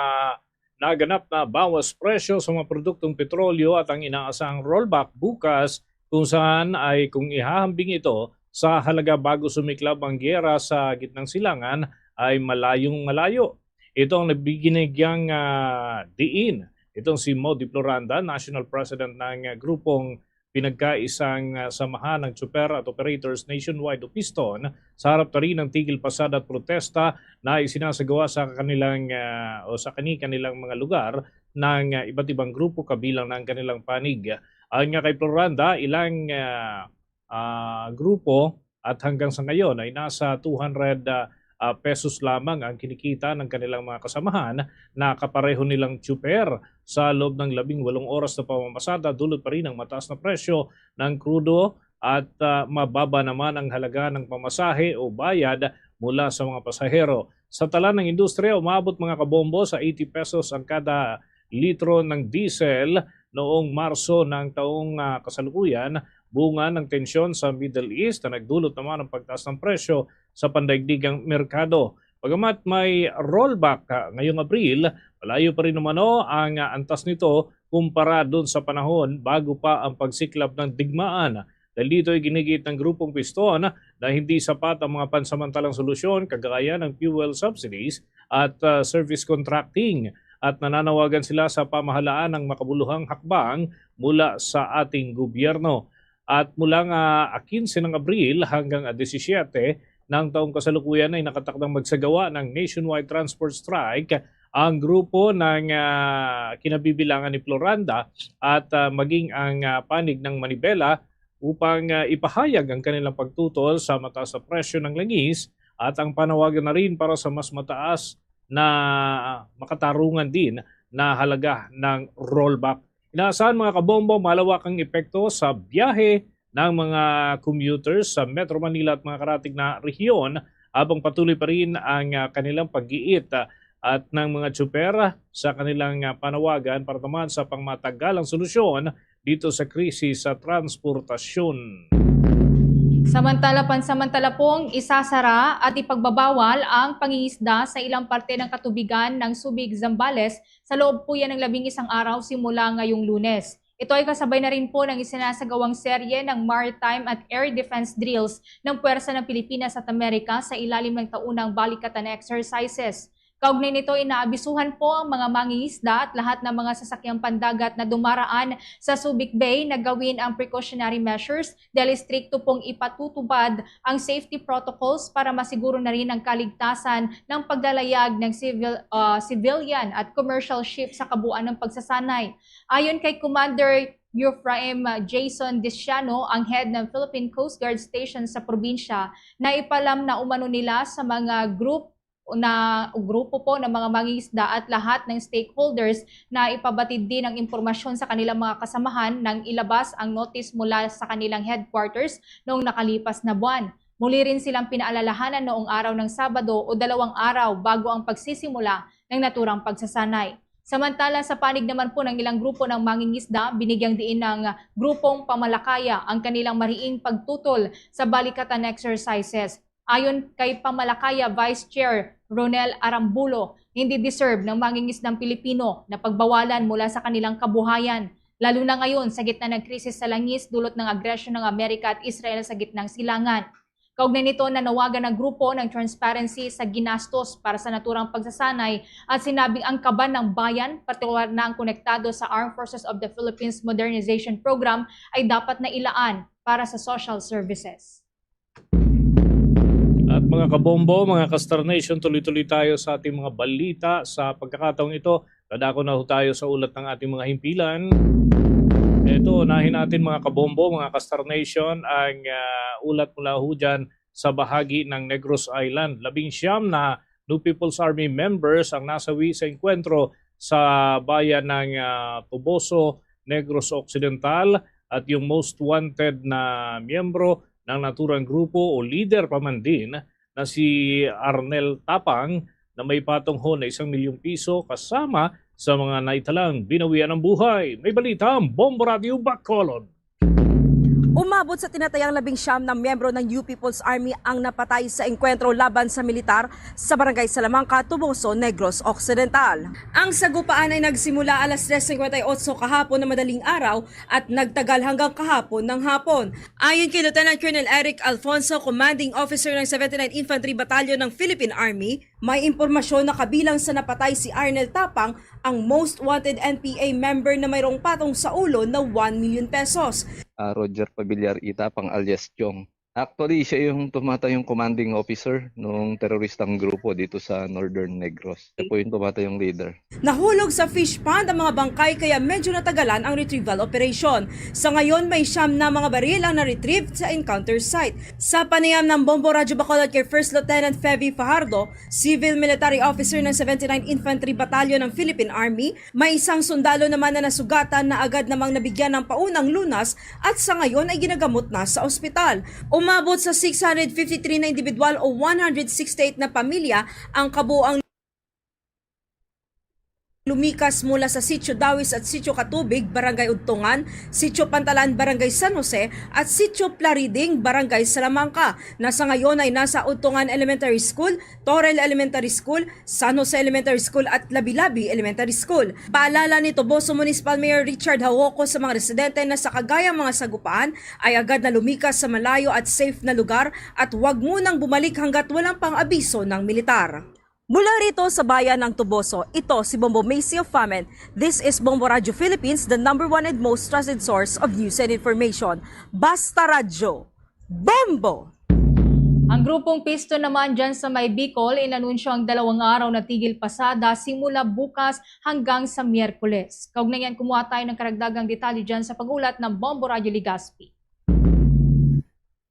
naganap na bawas presyo sa mga produktong petrolyo at ang inaasahang rollback bukas, kung saan ay kung ihahambing ito sa halaga bago sumiklab ang giyera sa gitnang silangan, ay malayong malayo. Ito ang nabiginigyang ah, diin. Itong si Modi Floranda, National President ng ah, grupong pinagkaisang ah, samahan ng tsuper at operators nationwide o Piston, sa harap ta rin ng tigil pasada at protesta na isinasagawa sa kanilang ah, o sa kani-kanilang mga lugar ng ah, iba't ibang grupo kabilang ng kanilang panig. Ayon nga kay Floranda, ilang ah, ah, grupo at hanggang sa ngayon ay nasa two hundred ah, ah, pesos lamang ang kinikita ng kanilang mga kasamahan na kapareho nilang tsuper. Sa loob ng labing walong oras na pamamasada, dulot pa rin ang mataas na presyo ng krudo at ah, mababa naman ang halaga ng pamasahe o bayad mula sa mga pasahero. Sa tala ng industriya, umabot, mga kabombo, sa eighty pesos ang kada litro ng diesel noong Marso ng taong ah, kasalukuyan, bunga ng tensyon sa Middle East na nagdulot naman ng pagtaas ng presyo sa pandaigdigang merkado. Bagamat may rollback ah, ngayong Abril, malayo pa rin umano ang ah, antas nito kumpara dun sa panahon bago pa ang pagsiklab ng digmaan. Dahil dito ay ginigiit ng Grupong Piston na hindi sapat ang mga pansamantalang solusyon kagaya ng fuel subsidies at ah, service contracting, at nananawagan sila sa pamahalaan ng makabuluhang hakbang mula sa ating gobyerno. At mula nga ah, quince ng Abril hanggang ah, disisiete ng taong kasalukuyan ay nakatakdang magsagawa ng nationwide transport strike ang grupo ng ah, kinabibilangan ni Floranda at ah, maging ang ah, panig ng Manibela upang ah, ipahayag ang kanilang pagtutol sa mataas na presyo ng langis at ang panawagan na rin para sa mas mataas na makatarungan din na halaga ng rollback. Inaasahan, mga kabombo, malawak ang epekto sa biyahe ng mga commuters sa Metro Manila at mga karatig na rehiyon habang patuloy pa rin ang ah, kanilang pag-iit ah, at ng mga tsuper sa kanilang ah, panawagan para naman sa pangmatagalang solusyon dito sa krisis sa transportasyon. Samantala, pansamantala pong isasara at ipagbabawal ang pangingisda sa ilang parte ng katubigan ng Subic, Zambales sa loob po yan ng labing isang araw simula ngayong Lunes. Ito ay kasabay na rin po ng isinasagawang serye ng maritime at air defense drills ng Puwersa ng Pilipinas at Amerika sa ilalim ng taunang balikatan exercises. Kaugnay nito, inaabisuhan po ang mga mangingisda at lahat ng mga sasakyang pandagat na dumaraan sa Subic Bay na gawin ang precautionary measures dahil istrikto pong ipatutupad ang safety protocols para masiguro na rin ang kaligtasan ng paglalayag ng civil, ah, civilian at commercial ship sa kabuuan ng pagsasanay. Ayon kay Commander Ephraim Jason Diciano, ang head ng Philippine Coast Guard Station sa probinsya, naipalam na umano nila sa mga group na grupo po ng mga mangingisda at lahat ng stakeholders na ipabatid din ang impormasyon sa kanilang mga kasamahan nang ilabas ang notice mula sa kanilang headquarters noong nakalipas na buwan. Muli rin silang pinaalalahanan noong araw ng Sabado o dalawang araw bago ang pagsisimula ng naturang pagsasanay. Samantala, sa panig naman po ng ilang grupo ng mangingisda, binigyang diin ng grupong Pamalakaya ang kanilang mariing pagtutol sa balikatan exercises. Ayon kay Pamalakaya Vice Chair Ronel Arambulo, hindi deserve ng mangingisdang Pilipino na pagbawalan mula sa kanilang kabuhayan, lalo na ngayon sa gitna ng krisis sa langis dulot ng agresyon ng Amerika at Israel sa gitnang silangan. Kaugnay nito, nanawagan ang grupo ng Transparency sa ginastos para sa naturang pagsasanay at sinabing ang kaban ng bayan, partikular na ang konektado sa Armed Forces of the Philippines Modernization Program, ay dapat na ilaan para sa social services. At Mga kabombo, mga ka-Star Nation, tuloy-tuloy tayo sa ating mga balita. Sa pagkakataong ito, dadako na ho tayo sa ulat ng ating mga himpilan. Ito, unahin natin, mga kabombo, mga ka-Star Nation, ang ah, ulat mula ho dyan sa bahagi ng Negros Island. Labing siyam na New People's Army members ang nasawi sa engkwentro sa bayan ng ah, Toboso, Negros Occidental, at yung most wanted na miyembro ng naturang grupo o leader pa man din na si Arnel Tapang na may patong ho na isang milyong piso kasama sa mga naitalang binawian ng buhay. May balita ang Bombo Radio Bacolod. Umabot sa tinatayang labing siyam na miyembro ng New People's Army ang napatay sa engkwentro laban sa militar sa Barangay Salamanca, Toboso, Negros Occidental. Ang sagupaan ay nagsimula alas tres cincuenta y ocho kahapon na madaling araw at nagtagal hanggang kahapon ng hapon. Ayon kay Lieutenant Colonel Eric Alfonso, Commanding Officer ng seventy-nine Infantry Battalion ng Philippine Army, may impormasyon na kabilang sa napatay si Arnel Tapang, ang most wanted N P A member na mayroong patong sa ulo na one million pesos. Ah, Roger Pabiliar Itapang alias Chong. Actually, siya yung tumatayong commanding officer nung teroristang grupo dito sa Northern Negros. Siya po yung tumatayong leader. Nahulog sa fish pond ang mga bangkay kaya medyo natagalan ang retrieval operation. Sa ngayon, may siyam na mga baril ang na-retrieve sa encounter site. Sa panayam ng Bombo Radyo Bacolod kay First Lieutenant Fevy Fajardo, Civil Military Officer ng seventy-nine Infantry Battalion ng Philippine Army, may isang sundalo naman na nasugatan na agad namang nabigyan ng paunang lunas at sa ngayon ay ginagamot na sa ospital. Umabot sa six hundred fifty-three na individual o one hundred sixty-eight na pamilya ang kabuoang lumikas mula sa Sitio Dawis at Sitio Katubig, Barangay Udtungan, Sitio Pantalan, Barangay San Jose, at Sitio Plariding, Barangay Salamanca, na sa ngayon ay nasa Udtungan Elementary School, Torel Elementary School, San Jose Elementary School at Labi-Labi Elementary School. Paalala ni Toboso Municipal Mayor Richard Jaujoco sa mga residente na sa kagayang mga sagupaan ay agad na lumikas sa malayo at safe na lugar at huwag munang bumalik hanggat walang pang-abiso ng militar. Mula rito sa bayan ng Toboso, ito si Bombo Macy of Famen. This is Bombo Radyo Philippines, the number one and most trusted source of news and information. Basta Radyo, Bombo! Ang grupong Piston naman dyan sa may Bicol, inanunsyo ang dalawang araw na tigil pasada simula bukas hanggang sa Miyerkules. Kaugnay niyan, kumuha tayo ng karagdagang detalye dyan sa pag-ulat ng Bombo Radyo Legazpi.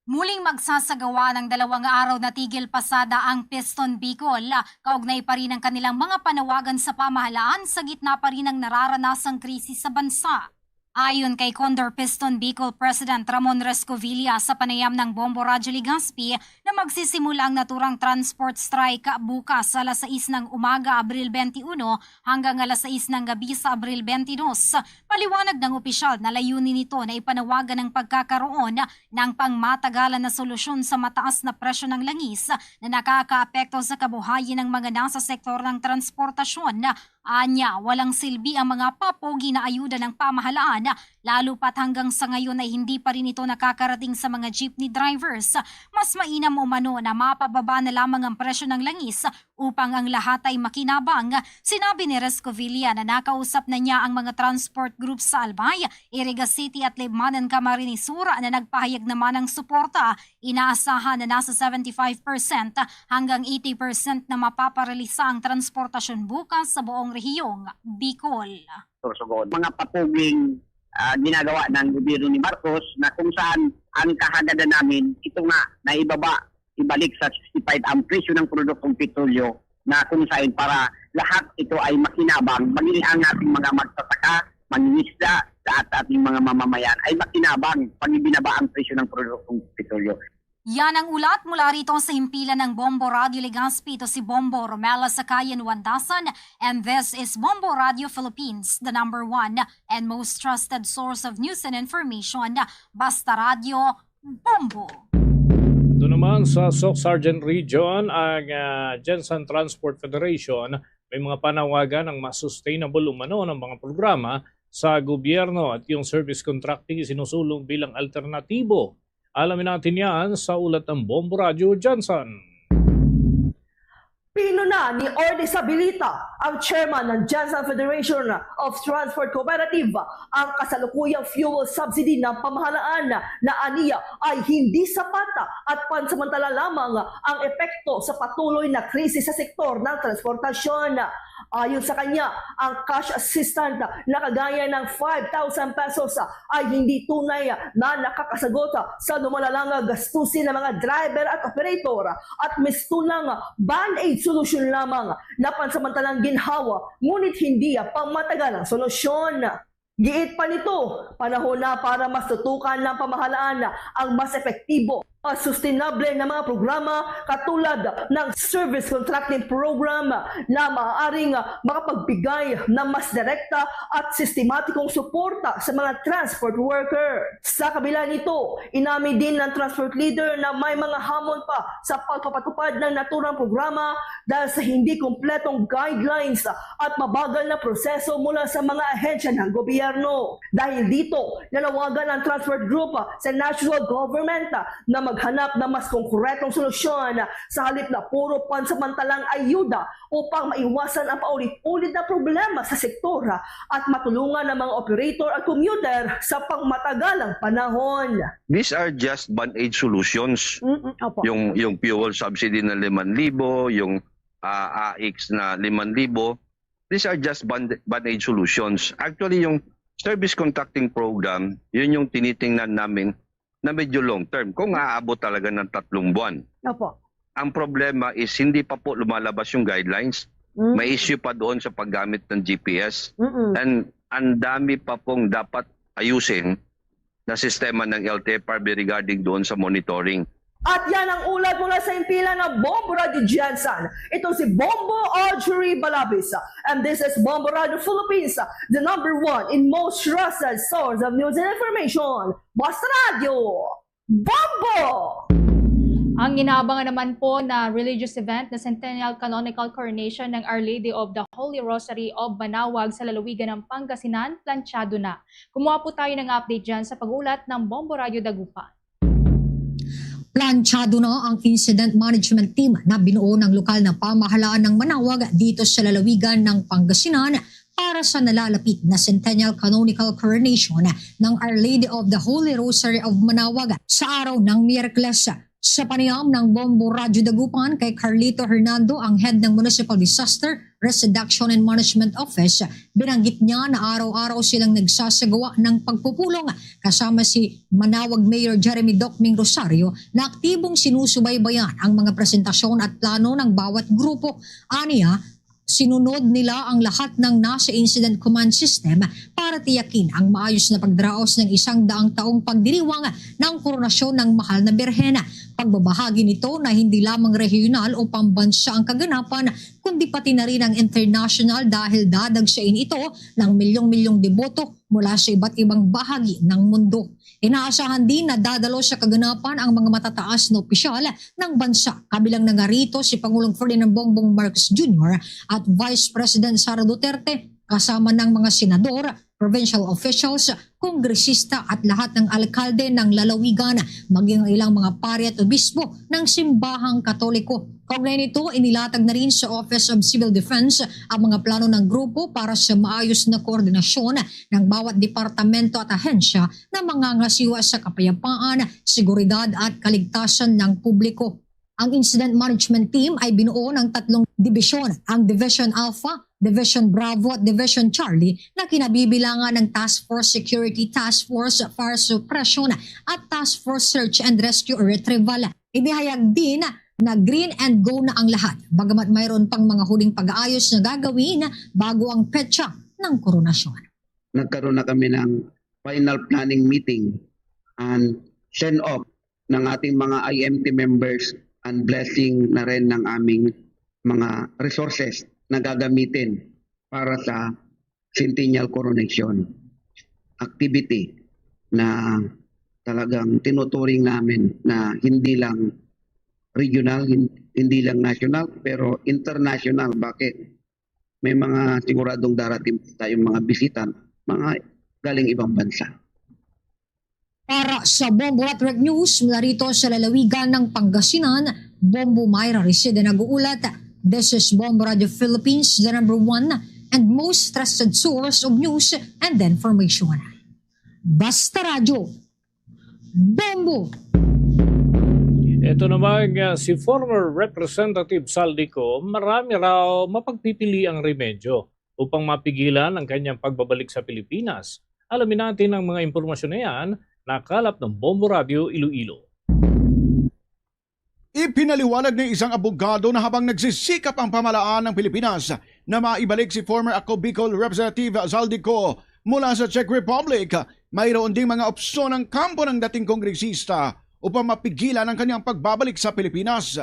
Muling magsasagawa ng dalawang araw na tigil pasada ang Piston Bicol, kaugnay pa rin ang kanilang mga panawagan sa pamahalaan sa gitna pa rin ng nararanasang krisis sa bansa. Ayon kay Condor Piston Bicol President Ramon Rescovilla, sa panayam ng Bombo Radyo Legazpi na magsisimula ang naturang transport strike bukas alas sais ng umaga, Abril twenty-one, hanggang alas sais ng gabi sa Abril twenty-dos. Paliwanag ng opisyal na layunin nito na ipanawagan ang pagkakaroon ng pangmatagalan na solusyon sa mataas na presyo ng langis na nakakaapekto sa kabuhayan ng mga nasa sektor ng transportasyon. Anya, walang silbi ang mga papogi na ayuda ng pamahalaan, lalo pat hanggang sa ngayon ay hindi pa rin ito nakakarating sa mga jeepney drivers. Mas mainam umano na mapababa na lamang ang presyo ng langis upang ang lahat ay makinabang. Sinabi ni Rescovilla na nakausap na niya ang mga transport groups sa Albay, Iriga City at Libmanan, Camarines Sur na nagpahayag naman ng suporta. Inaasahan na nasa seventy-five percent hanggang eighty percent na mapaparalisa ang transportasyon bukas sa buong rehiyong Bicol. Sorsogon. Mga papuging ah, ginagawa ng gobyerno ni Marcos na kung saan ang kahagadan namin, ito nga, naibaba, ibalik sa sixty-five ang presyo ng produktong petrolyo na kung saan para lahat ito ay makinabang, maging ang ating mga magsasaka, mangingisda, at ating mga mamamayan ay makinabang pag ibinaba ang presyo ng produktong petrolyo. Yan ang ulat mula rito sa himpilan ng Bombo Radyo Legazpi. Ito si Bombo Romela Sakayan Wandasan, and this is Bombo Radyo Philippines, the number one and most trusted source of news and information. Basta Radyo, Bombo! Ito naman sa Soc Sargent Region, ang ah, Gensan Transport Federation, may mga panawagan ang mas sustainable umano ng mga programa sa gobyerno at yung service contracting isinusulong bilang alternatibo. Alamin natin yan sa ulat ng Bombo Radyo, Gensan. Pinuna ni Orly Sabilita, ang chairman ng Gensan Federation of Transport Cooperative, ang kasalukuyang fuel subsidy ng pamahalaan na aniya ay hindi sapat at pansamantala lamang ang epekto sa patuloy na krisis sa sektor ng transportasyon. Ayon sa kanya, ang cash assistance na kagaya ng five thousand pesos ay hindi tunay na nakakasagot sa lumalalang gastusin ng mga driver at operator at mistulang band-aid solusyon lamang na pansamantalang ginhawa, ngunit hindi pangmatagalang solusyon. Giit pa nito, panahon na para mas tutukan ng pamahalaan ang mas epektibo at sustainable na mga programa katulad ng service contracting program na maaaring makapagbigay ng mas direkta at sistematikong suporta sa mga transport worker. Sa kabila nito, inamin din ng transport leader na may mga hamon pa sa pagpapatupad ng naturang programa dahil sa hindi kompletong guidelines at mabagal na proseso mula sa mga ahensya ng gobyerno. Dahil dito, nanawagan ang transport group sa national government na maghanap ng mas konkretong solusyon sa halip na puro pansamantalang ayuda upang maiwasan ang paulit-ulit na problema sa sektor at matulungan ang mga operator at commuter sa pangmatagalang panahon. These are just band-aid solutions. Mm-mm, opo. Yung yung fuel subsidy na limang libo, yung ah, AICS na limang libo, these are just band- band-aid solutions. Actually, yung service contracting program, yun yung tinitingnan namin na medyo long term, kung aabot talaga ng tatlong buwan. Opo. Ang problema is hindi pa po lumalabas yung guidelines. Mm. May issue pa doon sa paggamit ng G P S. Mm-mm. And ang dami pa pong dapat ayusin na sistema ng L T F R B regarding doon sa monitoring. At yan ang ulat mula sa impila ng Bombo Radio Gensan. Ito si Bombo Audrey Balabis. And this is Bombo Radio Philippines, the number one in most trusted source of news and information. Basta Radio, Bombo! Ang inaabangan naman po na religious event na Centennial Canonical Coronation ng Our Lady of the Holy Rosary of Manaoag sa lalawigan ng Pangasinan, plantsado na. Kumuha po tayo ng update dyan sa pag-ulat ng Bombo Radio Dagupan. Plantsado na ang incident management team na binuo ng lokal na pamahalaan ng Manaoag dito sa lalawigan ng Pangasinan para sa nalalapit na Centennial Canonical Coronation ng Our Lady of the Holy Rosary of Manaoag sa araw ng Miyerkules. Sa panayam ng Bombo Radyo Dagupan kay Carlito Hernando, ang head ng Municipal Disaster Risk Reduction and Management Office, binanggit niya na araw-araw silang nagsasagawa ng pagpupulong kasama si Manaoag Mayor Jeremy Docming Rosario na aktibong sinusubaybayan ang mga presentasyon at plano ng bawat grupo. Aniya, sinunod nila ang lahat ng nasa Incident Command System para tiyakin ang maayos na pagdaraos ng isang daang taong pagdiriwang ng koronasyon ng Mahal na Birhen. Pagbabahagi nito na hindi lamang rehiyonal o pambansa ang kaganapan, kundi pati na rin ang international dahil dadagsain ito ng milyong-milyong deboto mula sa iba't ibang bahagi ng mundo. Inaasahan din na dadalo sa kaganapan ang mga matataas na opisyal ng bansa, kabilang na nga rito si Pangulong Ferdinand Bongbong Marcos Junior at Vice President Sara Duterte, kasama ng mga senador, provincial officials, kongresista at lahat ng alkalde ng lalawigan, maging ang ilang mga pari at obispo ng simbahang Katoliko. Kaugnay nito, inilatag na rin sa Office of Civil Defense ang mga plano ng grupo para sa maayos na koordinasyon ng bawat departamento at ahensya na mangangasiwa sa kapayapaan, seguridad at kaligtasan ng publiko. Ang Incident Management Team ay binuo ng tatlong dibisyon, ang Division Alpha, Division Bravo at Division Charlie na kinabibilangan ng Task Force Security, Task Force Fire Suppression at Task Force Search and Rescue or Retrieval. Inihayag din na green and go na ang lahat, bagamat mayroon pang mga huling pag-aayos na gagawin bago ang petsa ng koronasyon. Nagkaroon na kami ng final planning meeting and send off ng ating mga I M T members and blessing na rin ng aming mga resources na gagamitin para sa Centennial Coronation activity na talagang tinuturing namin na hindi lang regional, hin- hindi lang national, pero international. Bakit? May mga siguradong darating tayong mga bisita, mga galing ibang bansa. Para sa Bombo Network News, mula rito sa lalawigan ng Pangasinan, Bombo Myra Reseda nag-uulat. This is Bombo Radio Philippines, the number one and most trusted source of news and information. Basta Radyo, Bombo! Ito naman nga si former Representative Zaldy Co, marami raw mapagpipili ang remedyo upang mapigilan ang kanyang pagbabalik sa Pilipinas. Alamin natin ang mga impormasyon na yan, nakalap ng Bombo Radio Iloilo. Ipinaliwanag ni isang abogado na habang nagsisikap ang pamahalaan ng Pilipinas na maibalik si former Ako Bicol Representative Zaldy Co mula sa Czech Republic, mayroon ding mga opsyon ang kampo ng dating kongresista upang mapigilan ang kanyang pagbabalik sa Pilipinas.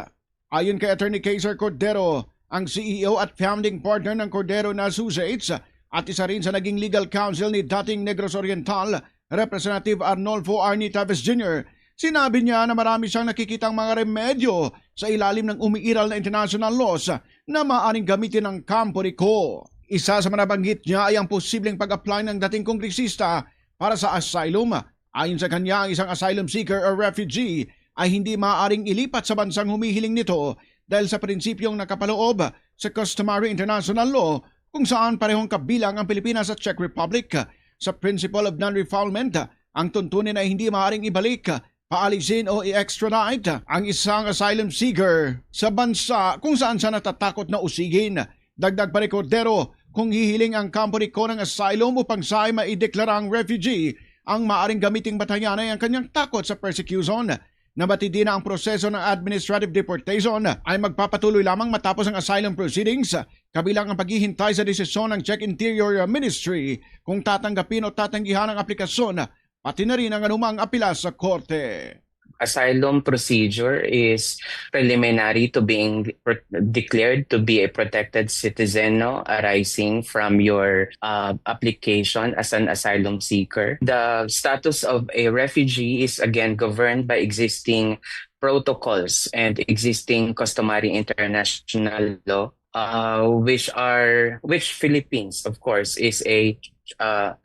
Ayon kay Attorney Kaiser Cordero, ang C E O at founding partner ng Cordero and Associates at isa rin sa naging legal counsel ni dating Negros Oriental, Representative Arnolfo Arnie Taves Junior, sinabi niya na marami siyang nakikitang mga remedyo sa ilalim ng umiiral na international laws na maaaring gamitin ng kampo ni Co. Isa sa mga nabanggit niya ay ang posibleng pag-apply ng dating kongresista para sa asylum. Ayon sa kanya, ang isang asylum seeker o refugee ay hindi maaaring ilipat sa bansang humihiling nito dahil sa prinsipyong nakapaloob sa customary international law kung saan parehong kabilang ang Pilipinas at Czech Republic. Sa principle of non-refoulement, ang tuntunin ay hindi maaaring ibalik, paalisin o i-extradite ang isang asylum seeker sa bansa kung saan siya natatakot na usigin. Dagdag pa ni Cordero, kung hihiling ang kampo ni Co ng asylum upang siya ay maideklarang refugee, ang maaring gamiting batayan ay ang kanyang takot sa persecution. Nabatid din na ang proseso ng administrative deportation ay magpapatuloy lamang matapos ang asylum proceedings, kabilang ang paghihintay sa desisyon ng Czech Interior Ministry kung tatanggapin o tatanggihan ang aplikasyon, pati na rin ang anumang apela sa korte. Asylum procedure is preliminary to being pro- declared to be a protected citizen, no, arising from your uh, application as an asylum seeker. The status of a refugee is again governed by existing protocols and existing customary international law, uh, which are which Philippines, of course, is a uh,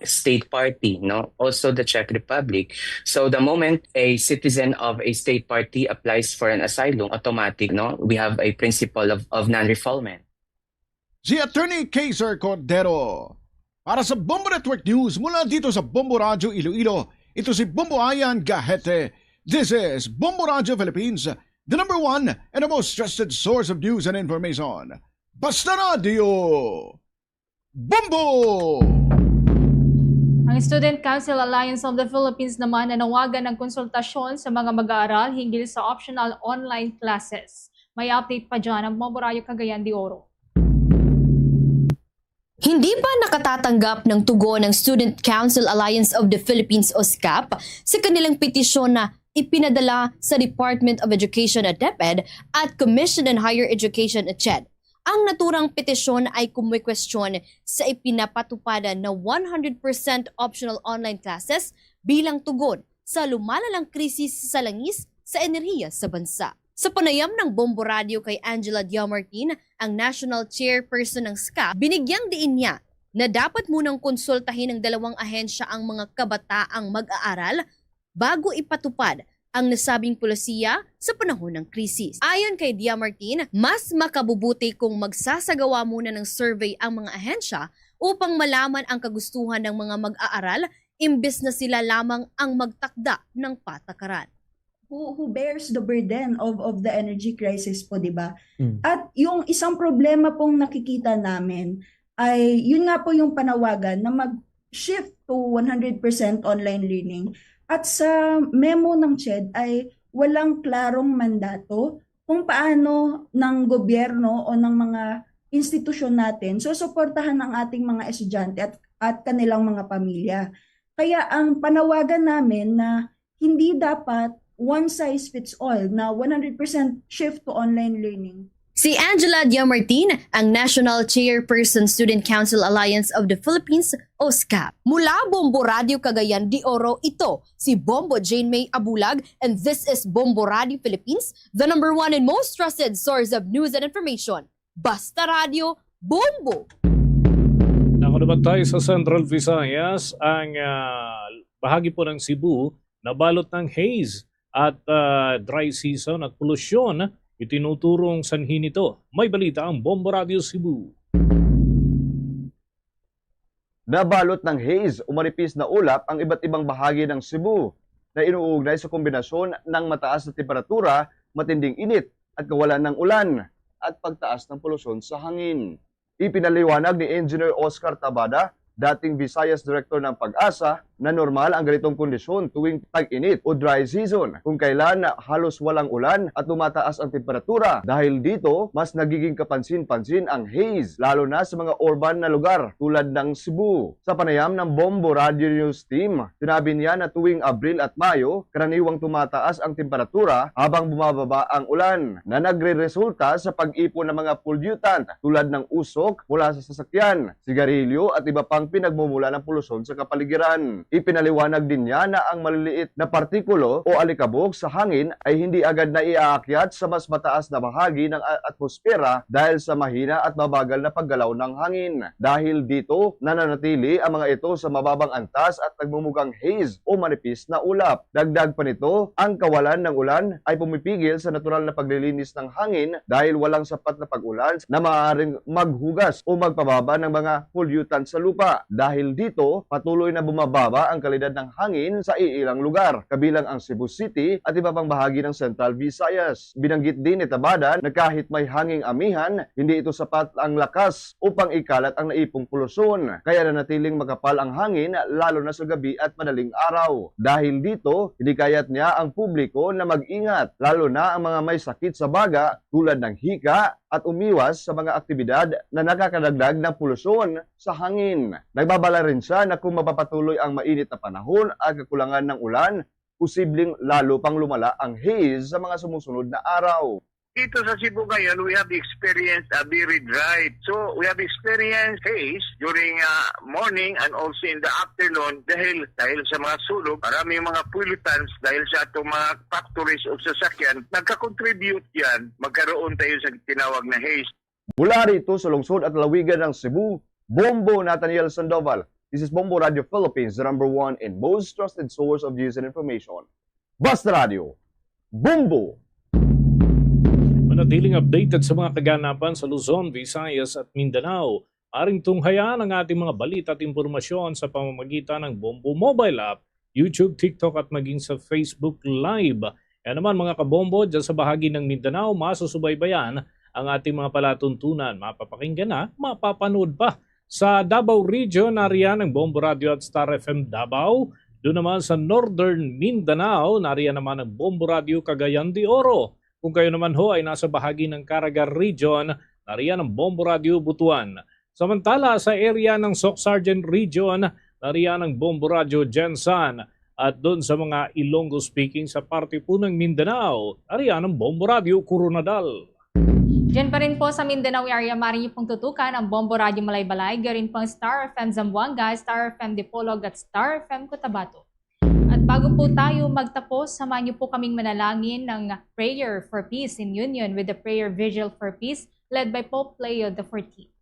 state party, no? Also the Czech Republic. So the moment a citizen of a state party applies for an asylum, automatic, no? We have a principle of, of non-refoulement. Si Attorney Kaiser Cordero. Para sa Bombo Network News mula dito sa Bombo Radyo Iloilo, ito si Bombo Ayan Gahete. This is Bombo Radyo Philippines, the number one and the most trusted source of news and information. Basta Radyo! Bombo! Ang Student Council Alliance of the Philippines naman nanawagan ng konsultasyon sa mga mag-aaral hinggil sa optional online classes. May update pa dyan ang Bombo Radyo Cagayan de Oro. Hindi pa nakatatanggap ng tugon ang Student Council Alliance of the Philippines o SCAP sa kanilang petisyon na ipinadala sa Department of Education at DepEd at Commission on Higher Education at CHED. Ang naturang petisyon ay kumukwestiyon sa ipinapatupad na one hundred percent optional online classes bilang tugon sa lumalalang krisis sa langis sa enerhiya sa bansa. Sa panayam ng Bombo Radio kay Angela Diamartin, ang national chairperson ng SCAP, binigyang diin niya na dapat munang konsultahin ng dalawang ahensya ang mga kabataang mag-aaral bago ipatupad ang nasabing polisiya sa panahon ng krisis. Ayon kay Diamartin, mas makabubuti kung magsasagawa muna ng survey ang mga ahensya upang malaman ang kagustuhan ng mga mag-aaral imbes na sila lamang ang magtakda ng patakaran. Who, who bears the burden of, of the energy crisis po, di ba? Mm. At yung isang problema pong nakikita namin ay yun nga po yung panawagan na mag-shift to one hundred percent online learning. At sa memo ng CHED ay walang klarong mandato kung paano ng gobyerno o ng mga institusyon natin susuportahan ang ating mga estudyante at, at kanilang mga pamilya. Kaya ang panawagan namin na hindi dapat one size fits all na one hundred percent shift to online learning. Si Angela Diamartin, ang National Chairperson Student Council Alliance of the Philippines o SCAP. Mula Bombo Radio Cagayan de Oro, ito si Bombo Jane May Abulag, and this is Bombo Radio Philippines, the number one and most trusted source of news and information. Basta Radio, Bombo! Naku naman tayo sa Central Visayas, ang ah, bahagi po ng Cebu nabalot ng haze at ah, dry season at polusyon itinuturong sanhi nito. May balita ang Bombo Radio Cebu. Nabalot ng haze o manipis na ulap ang iba't ibang bahagi ng Cebu na inuugnay sa kombinasyon ng mataas na temperatura, matinding init, at kawalan ng ulan at pagtaas ng polusyon sa hangin. Ipinaliwanag ni Engineer Oscar Tabada, dating Visayas Director ng PAGASA, na normal ang ganitong kondisyon tuwing tag-init o dry season, kung kailan halos walang ulan at tumataas ang temperatura. Dahil dito, mas nagiging kapansin-pansin ang haze, lalo na sa mga urban na lugar tulad ng Cebu. Sa panayam ng Bombo Radio News Team, sinabi niya na tuwing Abril at Mayo, karaniwang tumataas ang temperatura habang bumababa ang ulan, na nagreresulta sa pag-ipon ng mga pollutant tulad ng usok mula sa sasakyan, sigarilyo at iba pang pinagmumula ng polusyon sa kapaligiran. Ipinaliwanag din niya na ang maliliit na partikulo o alikabok sa hangin ay hindi agad na iaakyat sa mas mataas na bahagi ng a- atmosfera dahil sa mahina at mabagal na paggalaw ng hangin. Dahil dito, nananatili ang mga ito sa mababang antas at nagmumugang haze o manipis na ulap. Dagdag pa nito, ang kawalan ng ulan ay pumipigil sa natural na paglilinis ng hangin dahil walang sapat na pag-ulan na maaaring maghugas o magpababa ng mga pollutant sa lupa. Dahil dito, patuloy na bumababa ang kalidad ng hangin sa iilang lugar, kabilang ang Cebu City at iba pang bahagi ng Central Visayas. Binanggit din ni Tabada na kahit may hanging amihan, hindi ito sapat ang lakas upang ikalat ang naipong polusyon, kaya nanatiling makapal ang hangin, lalo na sa gabi at madaling araw. Dahil dito, hinikayat niya ang publiko na mag-ingat, lalo na ang mga may sakit sa baga tulad ng hika, at umiwas sa mga aktibidad na nakakadagdag ng polusyon sa hangin. Nagbabala rin siya na kung mapapatuloy ang mainit na panahon at kakulangan ng ulan, posibleng lalo pang lumala ang haze sa mga sumusunod na araw. Dito sa Cebu ngayon, we have experienced a very dry. So, we have experienced haze during uh, morning and also in the afternoon dahil dahil sa mga sulog, maraming mga pollutants dahil sa atong mga factories o sasakyan, nagka-contribute yan, magkaroon tayo sa tinawag na haze. Mula rito sa lungsod at lalawigan ng Cebu, Bombo Nathaniel Sandoval. This is Bombo Radio Philippines, the number one and most trusted source of news and information. Basta Radio, Bombo! Manatiling updated sa mga kaganapan sa Luzon, Visayas at Mindanao. Aring tunghayan ang ating mga balita at impormasyon sa pamamagitan ng Bombo Mobile App, YouTube, TikTok at maging sa Facebook Live. Kaya naman, mga kabombo, dyan sa bahagi ng Mindanao, masusubaybayan ang ating mga palatuntunan. Mapapakinggan na, mapapanood pa. Sa Davao Region, nariyan ang Bombo Radio at Star F M Davao. Doon naman sa Northern Mindanao, nariyan naman ang Bombo Radio Cagayan de Oro. Kung kayo naman ho ay nasa bahagi ng Caraga Region, nariyan ang Bombo Radio Butuan. Samantala, sa area ng Soc-Sargent Region, nariyan ang Bombo Radio Gensan. At doon sa mga Ilonggo speaking sa parte po ng Mindanao, nariyan ang Bombo Radio Koronadal. Diyan pa rin po sa Mindanao area, maaari niyo pong tutukan ang Bombo Radio Malaybalay, gayon po ang Star F M Zamboanga, Star F M Dipolog at Star F M Cotabato. At bago po tayo magtapos, samahan niyo po kaming manalangin ng Prayer for Peace in Union with the Prayer Vigil for Peace led by Pope Leo the fourteenth.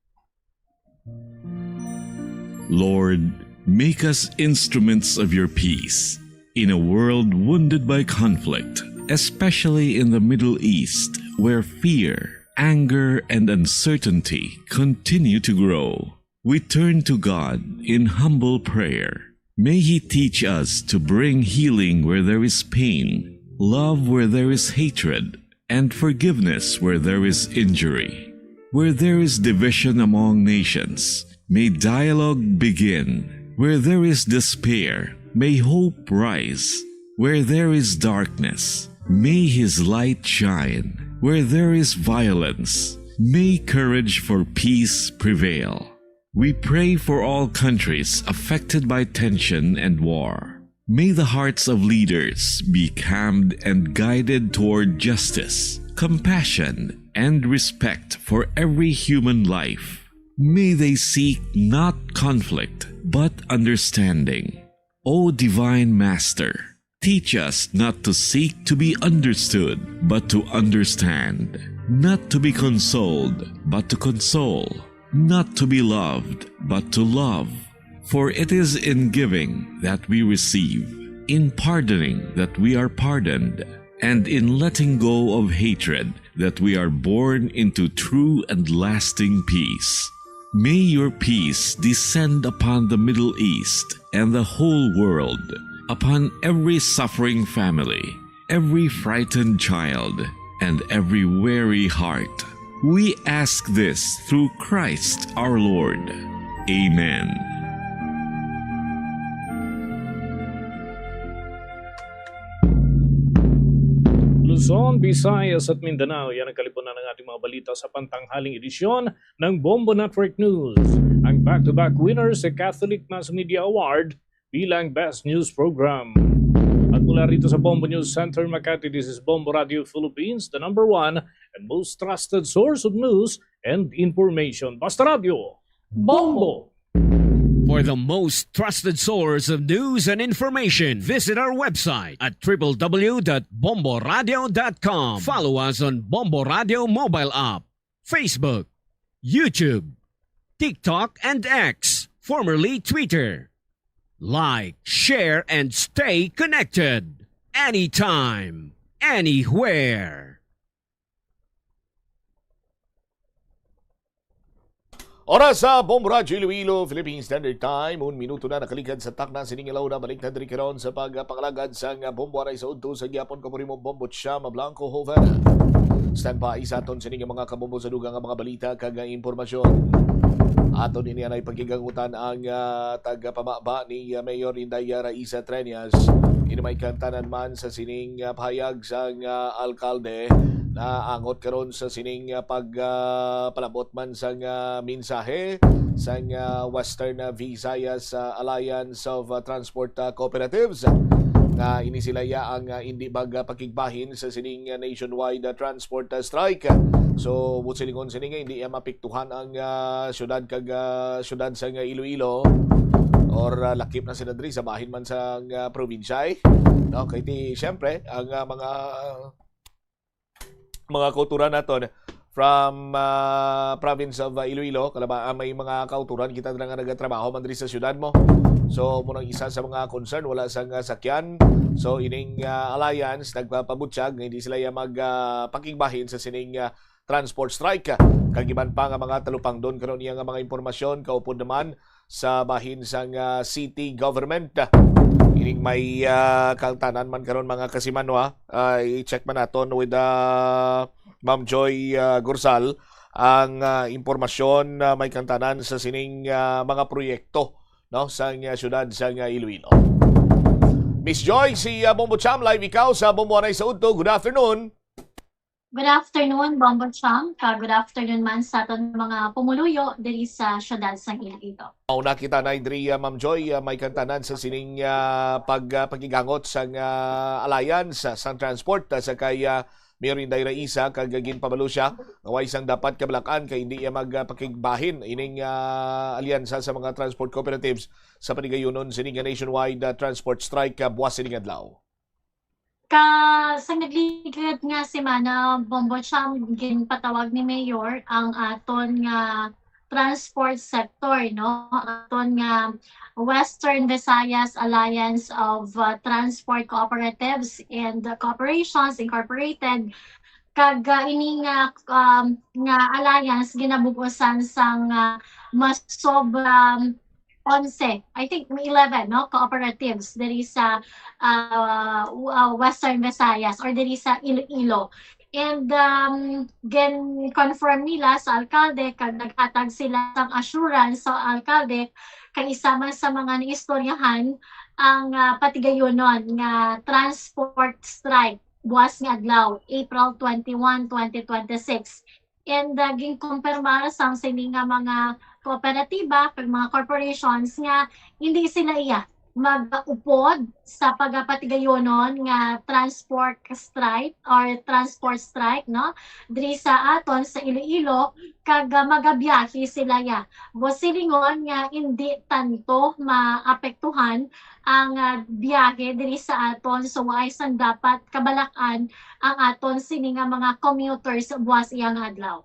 Lord, make us instruments of your peace in a world wounded by conflict, especially in the Middle East, where fear, anger, and uncertainty continue to grow. We turn to God in humble prayer. May He teach us to bring healing where there is pain, love where there is hatred, and forgiveness where there is injury. Where there is division among nations, may dialogue begin. Where there is despair, may hope rise. Where there is darkness, may His light shine. Where there is violence, may courage for peace prevail. We pray for all countries affected by tension and war. May the hearts of leaders be calmed and guided toward justice, compassion, and respect for every human life. May they seek not conflict, but understanding. O Divine Master, teach us not to seek to be understood, but to understand, not to be consoled, but to console, not to be loved, but to love. For it is in giving that we receive, in pardoning that we are pardoned. and in letting go of hatred, that we are born into true and lasting peace. May your peace descend upon the Middle East and the whole world, upon every suffering family, every frightened child, and every weary heart. We ask this through Christ our Lord. Amen. Luzon, Visayas at Mindanao, yan ang kalipunan ng ating mga balita sa pantanghaling edisyon ng Bombo Network News. Ang back-to-back winner sa Catholic Mass Media Award bilang Best News Program. At mula rito sa Bombo News Center, Makati, this is Bombo Radio Philippines, the number one and most trusted source of news and information. Basta Radio, Bombo! For the most trusted source of news and information, visit our website at triple w dot bomboradio dot com. Follow us on Bombo Radio mobile app, Facebook, YouTube, TikTok, and X, formerly Twitter. Like, share, and stay connected. Anytime, anywhere. Oras sa Bombo Radyo Iloilo, Philippine Standard Time. Un minuto na nakaligad sa takna sining alawon. Balik na diri karon sa pagpangalagad sang Bombo Aray sa Udto sa gihapon. Kamo rin mo Bombo Cham Blanco Jovena. Stand by sa aton sining mga kabombo sa dugang nga mga balita kag impormasyon. Aton ini anay pagkigangutan ang, ah, tagapamaba ni, ah, Mayor Inday Raisa Treñas. Ini may kantanan man sa sining, ah, pahayag sang, ah, alkalde na angot karon sa sining, ah, pag, ah, palabot man sang, ah, mensahe sang, ah, Western, ah, Visayas, ah, Alliance of, ah, Transport, ah, Cooperatives, nga ini sila ya ang, ah, indi magpakigbahin sa sining, ah, nationwide, ah, transport, ah, strike. So, buot silingon sini nga hindi, ah, mapiktuhan ang, ah, syudad kag, ah, syudad sang, ah, Iloilo or, ah, lakip na sila diri sa bahin man sang, ah, probinsya, eh. No, kay ti, siyempre, ang, ah, mga, mga kauturan naton from, ah, province of, ah, Iloilo, kalaba, ah, may mga kauturan kita dira nga nagatrabaho man diri sa syudad mo. So, mo nang isa sa mga concern, wala sang, ah, sakyan. So, ining, ah, alliance nagpapabutyag nga hindi sila ya mag, ah, pakigbahin sa sining, ah, transport strike. Kag iban pa nga mga talupangdon karon iya nga mga impormasyon, kaupod naman sa bahin sang, ah, city government. Ining may, ah, kangtanan man karon, mga kasimanwa, ah, i-check man naton with, ah, Ma'am Joy, ah, Gursal ang, ah, impormasyon na may kangtanan sa sining, ah, mga proyekto, no, sang, ah, syudad sang, ah, Iloilo. Miss Joy, si, ah, Bombo Cham, live ikaw sa Bombo Anay sa Udto. Good afternoon. Good afternoon, Bombo Cham, kag good afternoon man sa aton mga pumuluyo diri sa siyudad sang Iloilo. Mao na kita na diri, ah, Ma'am Joy, ah, may kantanan sa sining, ah, pag, ah, pakigangot sang, ah, alliance, ah, sang transport, ah, sa kay, ah, Mayor Inday Raisa, kag ginpabalo siya nga way sang dapat kabalak-an kay hindi iya mag, ah, pakigbahin ining, ah, alyansa sa mga transport cooperatives sa patigayunon sini nga nationwide, ah, transport strike, ah, buwas sining adlaw. Ka, sa nagligad nga semana, Bombo Cham, ginpatawag ni Mayor ang aton nga transport sector, no? Aton nga Western Visayas Alliance of, uh, Transport Cooperatives and Corporations Incorporated. Kag, uh, ini nga, um, nga alliance ginabug-usan sang, uh, mas sobra onse, I think may eleven, no, cooperatives diri sa, ah, w-, ah, Western Visayas or diri sa Iloilo. And, um, gin-confirm nila sa alkalde kag naghatag sila sang assurance sa alkalde kay isa man sa mga naistoryahan ang, ah, patigayonon nga transport strike buwas nga adlaw, April twenty-one, twenty twenty-six. And, ah, ginkumpirmar sang sini nga mga kooperatiba kag mga corporations nga hindi sila iya mag-upod sa pagapatigayonon nga transport strike or transport strike, no, diri sa aton sa Iloilo, kag, ah, magabiyahe sila iya. Buot silingon nga hindi tanto maapektuhan ang, ah, biyahe diri sa aton, so waay sang dapat kabalak-an ang aton sini nga mga commuters buwas iya nga adlaw.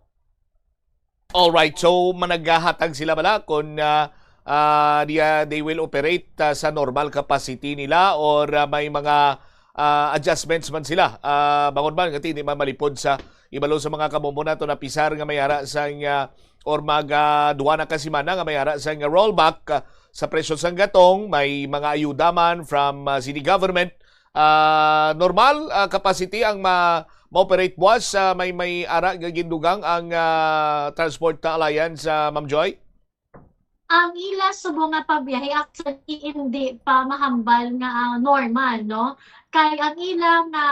Alright, so managahatag sila bala kung, ah, ah, di, ah, they will operate, ah, sa normal capacity nila or, ah, may mga, ah, adjustments man sila. Ah, bangod man nga hindi man malipod sa ibalo sa mga kamumbo nato na pisar nga may ara sang, ah, or mag, ah, duha na ka semana nga may ara sang rollback, ah, sa presyo sang gatong, may mga ayuda man from, ah, city government. Ah, normal, ah, capacity ang ma-, ma-operate, Boss, ah, may, may ara nga gindugang ang, ah, Transport Alliance, ah, Ma'am Joy? Ang ila subong nga pagbiyahe, actually, hindi pa mahambal nga, ah, normal, no? Kay ang ila nga,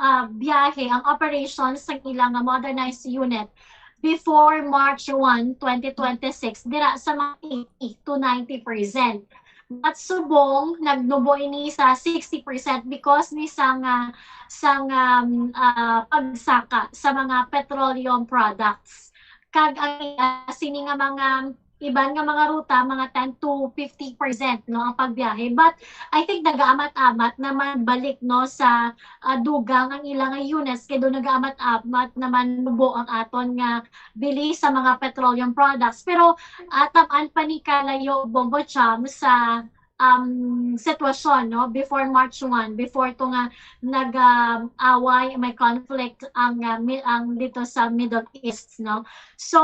ah, biyahe, ang operations sang ila nga modernized unit before March one, twenty twenty-six, dira sa mga eighty to ninety percent. But subong, nagnubo ini sa sixty percent because ni sang, ah, sang, um, ah, pagsaka sa mga petroleum products. Kag ang, ah, sini nga mga iban nga mga ruta, mga ten to fifty percent, no, ang pagbiyahe. But I think nagaamat-amat naman balik, no, sa, ah, dugang ang ilang units, kay do nagaamat-amat naman nubo ang aton nga bili sa mga petroleum products. Pero, ah, tam-an pa ni kalayo, Bombo Cham, sa, um, sitwasyon, no, before March one, before to nga nag, um, away, may conflict ang, ah, mi-, ang dito sa Middle East, no. So,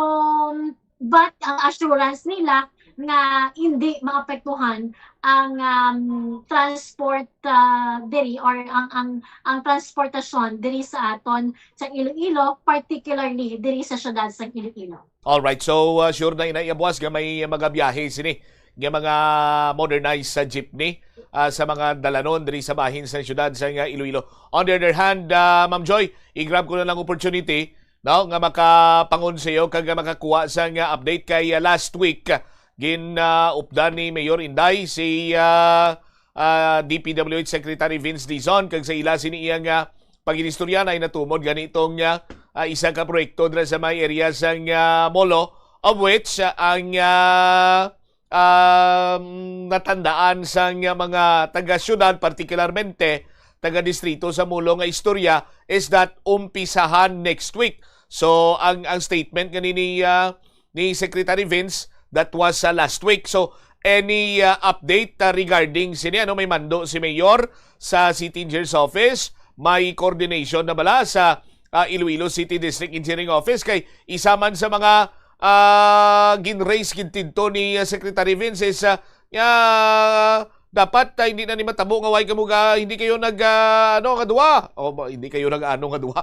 but ang assurance nila nga hindi maapektuhan ang, um, transport, ah, diri or ang, ang, ang transportasyon diri sa aton sa Iloilo, particularly diri sa siyudad sa Iloilo. All right, so, uh, sure na inay, Boss, nga may magabiyahe sini nga mga modernized sa jeepney, uh, sa mga dalanon diri sa bahin sa siyudad sa nga Iloilo. On the other hand, uh, Ma'am Joy, i-grab ko na lang opportunity, no, nga makapangon sa iyo kag nga makakuha sa nga update kay, uh, last week, uh, gin, uh, updan ni Mayor Inday si, uh, uh, D P W H Secretary Vince Dizon kag sa ila sini iya nga pag-inistorya na natumod gani itong, ah, ah, isa ka proyekto dira sa may area sang, ah, Molo, of which, ah, ang, ah, um, natandaan sang mga taga-syudad, partikularmente taga-distrito sa Molo nga istorya is that umpisahan next week. So, ang, ang statement gani ni, ah, ni Secretary Vince, that was, ah, last week. So, any, ah, update, ah, regarding sini? Ano, may mando si Mayor sa City Engineer's Office? May coordination na bala sa, ah, Iloilo City District Engineering Office? Kay isa man sa mga, ah, gin-raise gid didto ni, ah, Secretary Vince is, ah, nga dapat, ah, hindi na ni matabo nga way kamo ga-, hindi kayo nag, ah, ano nga duha? O, ba, hindi kayo nag-ano nga duha?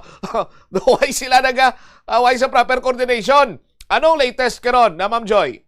Way sila nag, ah, ah, way sa proper coordination. Anong latest karon na, Ma'am Joy?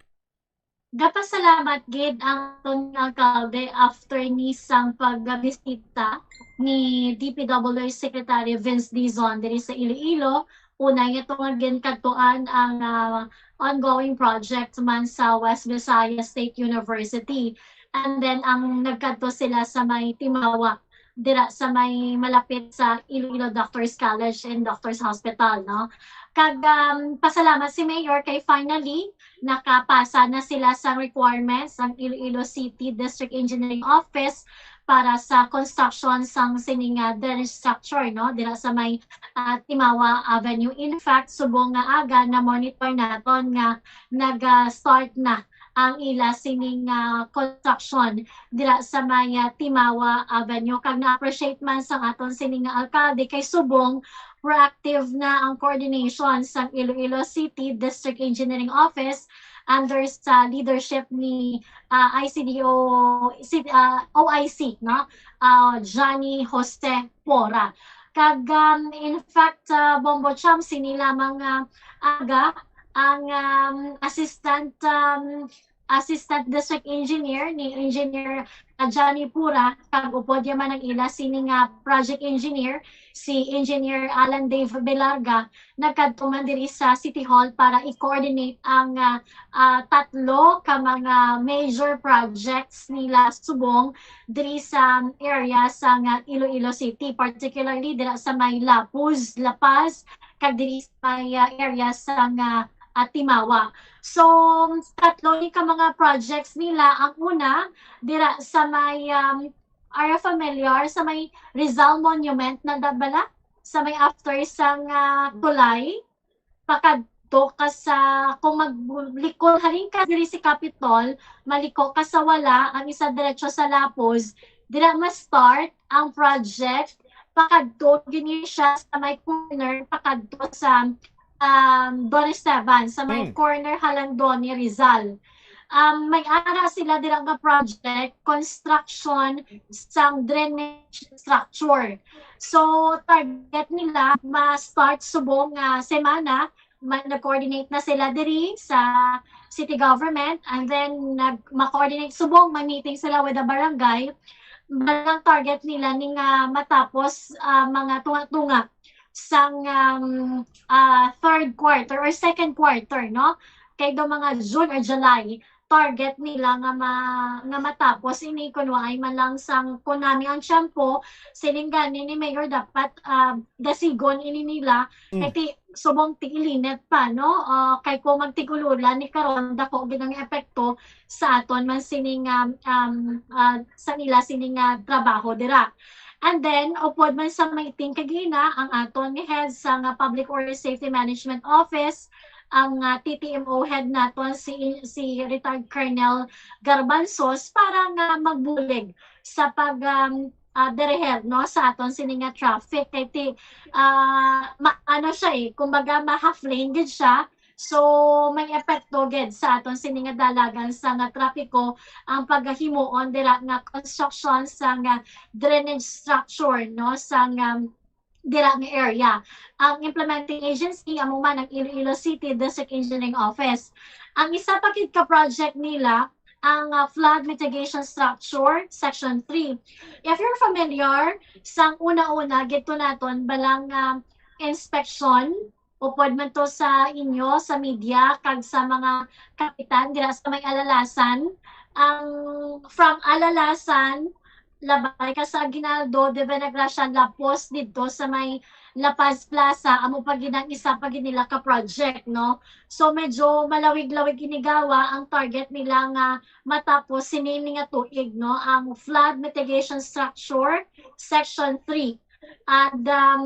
Gapasalamat gid ang aton nga alkalde after ni sang pagbisita ni D P W H Secretary Vince Dizon diri sa Iloilo. Una nga to nga ginkadtuan ang, ah, ongoing project man sa West Visayas State University. And then ang nagkadto sila sa may Timawa, dira sa may malapit sa Iloilo Doctors College and Doctors Hospital, no? Kag, um, pasalamat si Mayor kay finally nakapasa na sila sa requirements ang Iloilo City District Engineering Office para sa construction sang sining, ah, drainage structure, no, dira sa may, ah, Timawa Avenue. In fact, subong nga aga, na-monitor naton nga nag-start na ang ila sining, ah, construction dira sa may, ah, Timawa Avenue. Kag na-appreciate man sang aton sining nga alkalde kay subong proactive na ang coordination sang Iloilo City District Engineering Office under sa leadership ni, ah, I C D O, si, ah, O I C, no? Ah, Johnny Jose Pora. Kag, um, in fact, ah, Bombo Cham, sini lamang, ah, aga ang, um, assistant, um, assistant district engineer ni Engineer, ah, Johnny Pura, kag upod niya man ang ila sini nga project engineer, si Engineer Alan Dave Belarga, nagkadto man diri sa City Hall para i-coordinate ang, ah, ah, tatlo ka mga major projects nila subong diri sa area sa nga Iloilo City, particularly dira sa may Lapuz, La Paz, kag diri sa may, ah, area sa nga, ah, Timawa. So, tatlo ni ka mga projects nila. Ang una, dira sa may, um, are you familiar sa may Rizal Monument na dabala? Sa may after sang, ah, tulay, pakadto ka sa, kung maglikod, halin ka diri si Capitol, maliko ka sa wala, ang isa diretso sa Lapuz, dira ma-start ang project, pakadto gini siya sa may corner, pakadto sa, um, Don Esteban, sa may Hmm. corner Jalandoni, Rizal. Um, may ara sila dira nga project, construction sang drainage structure. So, target nila, ma-start subong nga semana, ma-, nag-coordinate na sila diri sa city government, and then nag ma-coordinate subong, ma-meeting sila with the barangay, ang target nila ni nga matapos, ah, mga tunga-tunga sang, um, ah, third quarter or second quarter, no? Kay daw mga June or July, target nila nga ma-, nga matapos ini, kun waay man lang sang, kun nami ang tiyempo, siling gani ni Mayor, dapat, ah, dasigon ini nila, Mm. kay ti-, subong tig-ilinit pa, no? Ah, kay kung magtig-ululan ni karon, dako gid ang epekto sa aton man sining, um, um, ah, sa nila sining, ah, trabaho dira. And then, upod man sa meeting kagina, ang aton nga head sa nga Public Order Safety Management Office, ang, ah, T T M O head naton, si, si Retired Colonel Garbanzos, para nga magbulig sa pag, um, ah, dirihir, no, sa aton sini nga traffic. Kay ti, ah, ma-, ano siya eh, kumbaga ma-half lane gid siya. So, may epekto gid sa aton sini nga dalagan sa nga trapiko ang paghimuon dira nga construction sa nga drainage structure, no, sa nga dira nga area. Ang implementing agency amo man ang Iloilo City District Engineering Office. Ang isa pa gid ka project nila ang, ah, flood mitigation structure, section three. If you're familiar, sang una-una gid to naton balang, ah, inspection, upod man to sa inyo, sa media, kag sa mga kapitan dira sa may Alalasan. Ang from Alalasan, labay ka sa Aguinaldo, Divina Gracia, lapos didto sa may La Paz Plaza, amo pa gid ang isa pa gid nila ka project, no? So, medyo malawig-lawig ini gawa ang target nila nga matapos sini nga tuig, no? Ang flood mitigation structure, section three. And, um,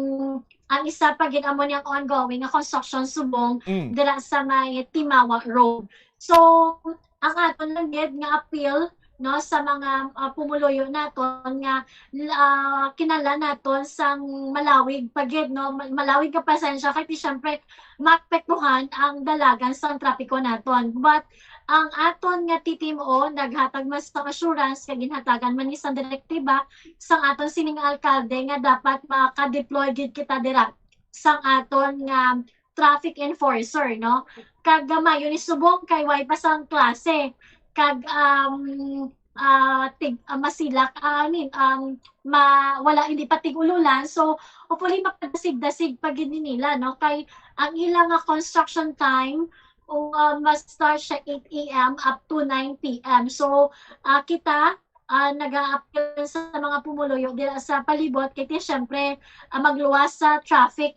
ang isa pa gid amo niyang ongoing nga construction subong Mm. dira sa may Timawa Road. So, ang aton lang gid nga appeal, no, sa mga, ah, pumuluyo naton nga, ah, kinahanglan naton sang malawig pa gid, no, ma-, malawig nga presensya kay ti syempre maapektuhan ang dalagan sang trapiko naton. But ang aton nga T T M O naghatag man sang assurance kag ginhatagan man ni sang direktiba sang aton sining alkalde nga dapat maka-deploy gid kita dira sang aton nga traffic enforcer, no? Kag gamayon ni subong kay way pa sang klase. Kag, um, ah, tig-, ah, masilak, ah, I mean, um, ma-, wala, hindi pa tig-ululan. So, hopefully, makadasig-dasig pa gid ni nila, no? Kay ang ila nga construction time, o, ah, ma-start siya eight A M up to nine P M. So, ah, kita, ah, nag-a-appeal sa mga pumuluyo dira sa palibot, kay ti, syempre, ah, magluwas sa traffic,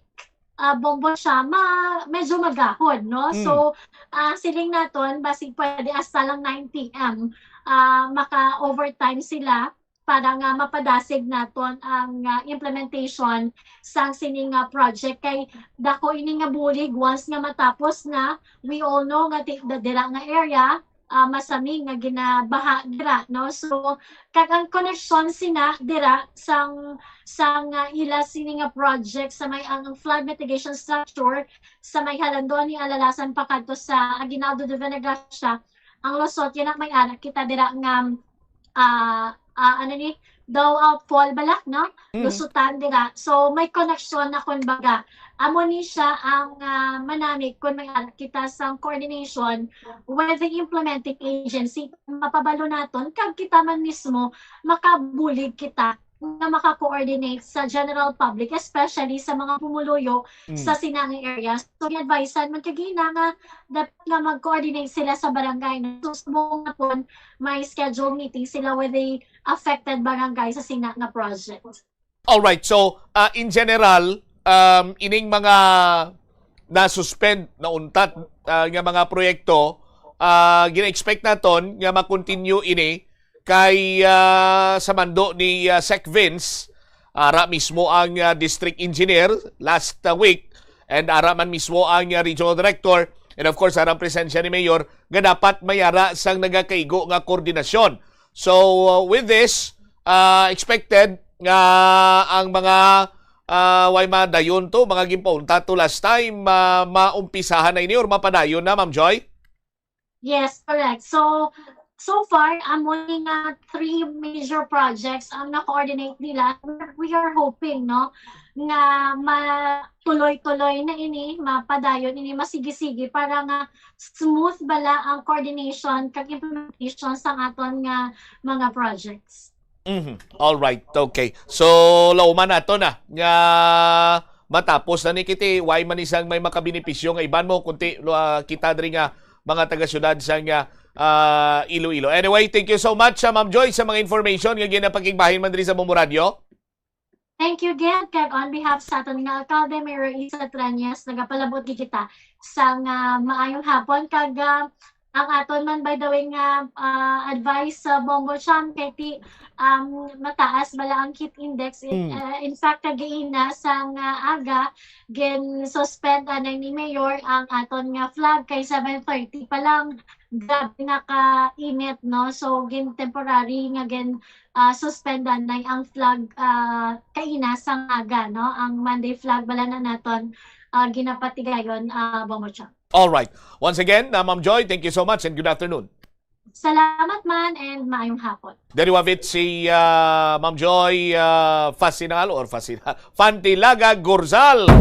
ah, bombo siya, ma-, medyo magahod, no? Mm. So, ah, siling naton, basig pwede hasta lang nine P M, ah, maka-overtime sila para nga mapadasig naton ang, ah, implementation sang sini nga project. Kay dako ini nga bulig, once nga matapos na, we all know nga ti-, da-, dira nga area, ah, masami nga ginabaha dira, no? So, kag ang koneksyon sina dira sang, sang, ah, ila sini nga project sa may, ang flood mitigation structure sa may Jalandoni, Alalasan pakadto sa Aguinaldo, Divina Gracia, ang lusot yana may ara kita dira nga, ah, ah, ano ni, daw, ah, fall bala, no? Mm. Lusutan dira. So, may koneksyon na, kumbaga. Amo ni siya ang, ah, manami kung may ara kita sang coordination with the implementing agency. Mapabalo naton, kag kita man mismo, makabulig kita nga maka-coordinate sa general public, especially sa mga pumuluyo Mm. sa sina nga area. So, i-advisean man kagina nga dapat nga mag-coordinate sila sa barangay, no? So, subong nga pon, may schedule meeting sila with the affected barangay sa sina nga project. Alright, so, ah, in general, um, ining mga na-suspend, nauntat, ah, nga mga proyekto, ah, gina-expect naton nga ma-continue ini kay, ah, sa mando ni, ah, Sec Vince, ara mismo ang, ah, district engineer last, ah, week, and ara man mismo ang, ah, regional director, and of course, ara ang presensya ni Mayor, nga dapat may ara sang nagakaigo nga koordinasyon. So, uh, with this, ah, expected nga ang mga, ah, way madayon to, mga ginpauntat to last time, ah, maumpisahan na ini or mapadayon na, Ma'am Joy? Yes, correct. So, so far, amo ni nga three major projects ang na-coordinate nila. We are hoping, no, nga matuloy-tuloy na ini, mapadayon ini, masigi-sigi para nga smooth bala ang coordination kag implementation sa aton nga mga projects. Mhm. All right. Okay. So, lauman nato na nga matapos na ni kiti, way man isang may makabenepisyo nga iban mo, kunti, ah, kita diri nga mga taga-syudad sa nga, ah, Iloilo. Anyway, thank you so much, ah, Ma'am Joy, sa mga information nga ginapakigbahin man diri sa Bombo Radio. Thank you, Gab. Kag on behalf sa aton nga alkalde, Mayor Isa Treñas, nagapalabot gid kita sa nga maayong hapon. Kag, ah, ang aton man, by the way, nga, ah, advice sa Bombo Cham, kay ti, um, mataas bala ang heat index. In, Mm. ah, in fact, kagaina sa nga aga, gin-suspend anay ni Mayor ang aton nga flag kay seven thirty pa lang. Grabe na ka init, no? So, gin temporary nga gin, ah, suspend anay ang flag, ah, kaina sa nga aga, no? Ang Monday flag bala na naton, ah, ginapatigayon, ah, Bombo Cham. All right. Once again, uh, Ma'am Joy, thank you so much and good afternoon. Salamat man and maayong hapon. There you have it, si, uh, Ma'am Joy, uh, Fasinal or Fasinal, Fantilaga Gurzal.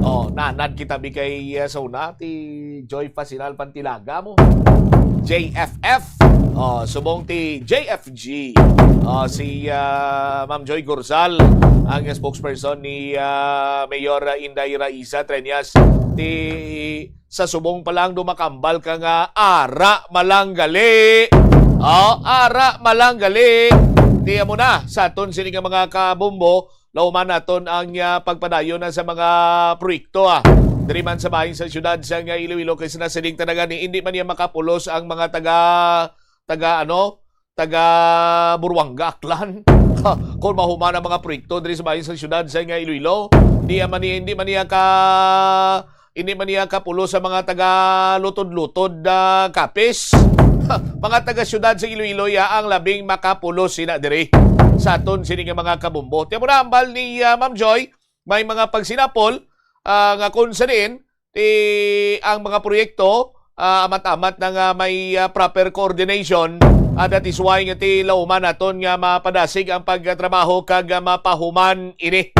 Oh, nanad kita bi kay, uh, sa una, ti Joy Fasinal Fantilaga mo. J F F. Oh, subong ti J F G. Oh, si, uh, Ma'am Joy Gurzal, ang spokesperson ni, uh, Mayor Inday Raisa Treñas. Ti sa subong pa lang dumakambal ka nga ara malanggali. Oh, ara malanggali. Di amo na sa aton sini nga mga kabombo, lauman naton ang, ah, pagpadayon na sa mga proyekto, ah. Diri man sa bahin sa siyudad sa nga Iloilo kay sa nasiling tanagan ni hindi man niya makapulos ang mga taga taga ano, taga Buruanga, Aklan. Kung mahuman ang mga proyekto diri sa bahin sa siyudad sa nga Iloilo, di man niya, hindi man niya ka hindi man niya kapulo sa mga taga lutod-lutod, ah, Capiz. Mga taga siyudad sa Iloilo ya ang labing makapulo sina diri sa aton sini nga mga kabombo. Tiyan mo na, ambal ni, ah, Ma'am Joy, may mga pagsinapol, ah, nga kung sa diin, ti ang mga proyekto, ah, amat-amat na nga may, ah, proper coordination. Ah, that is why nga ti lauman naton nga mapadasig ang pagtrabaho kag, ah, mapahuman ini.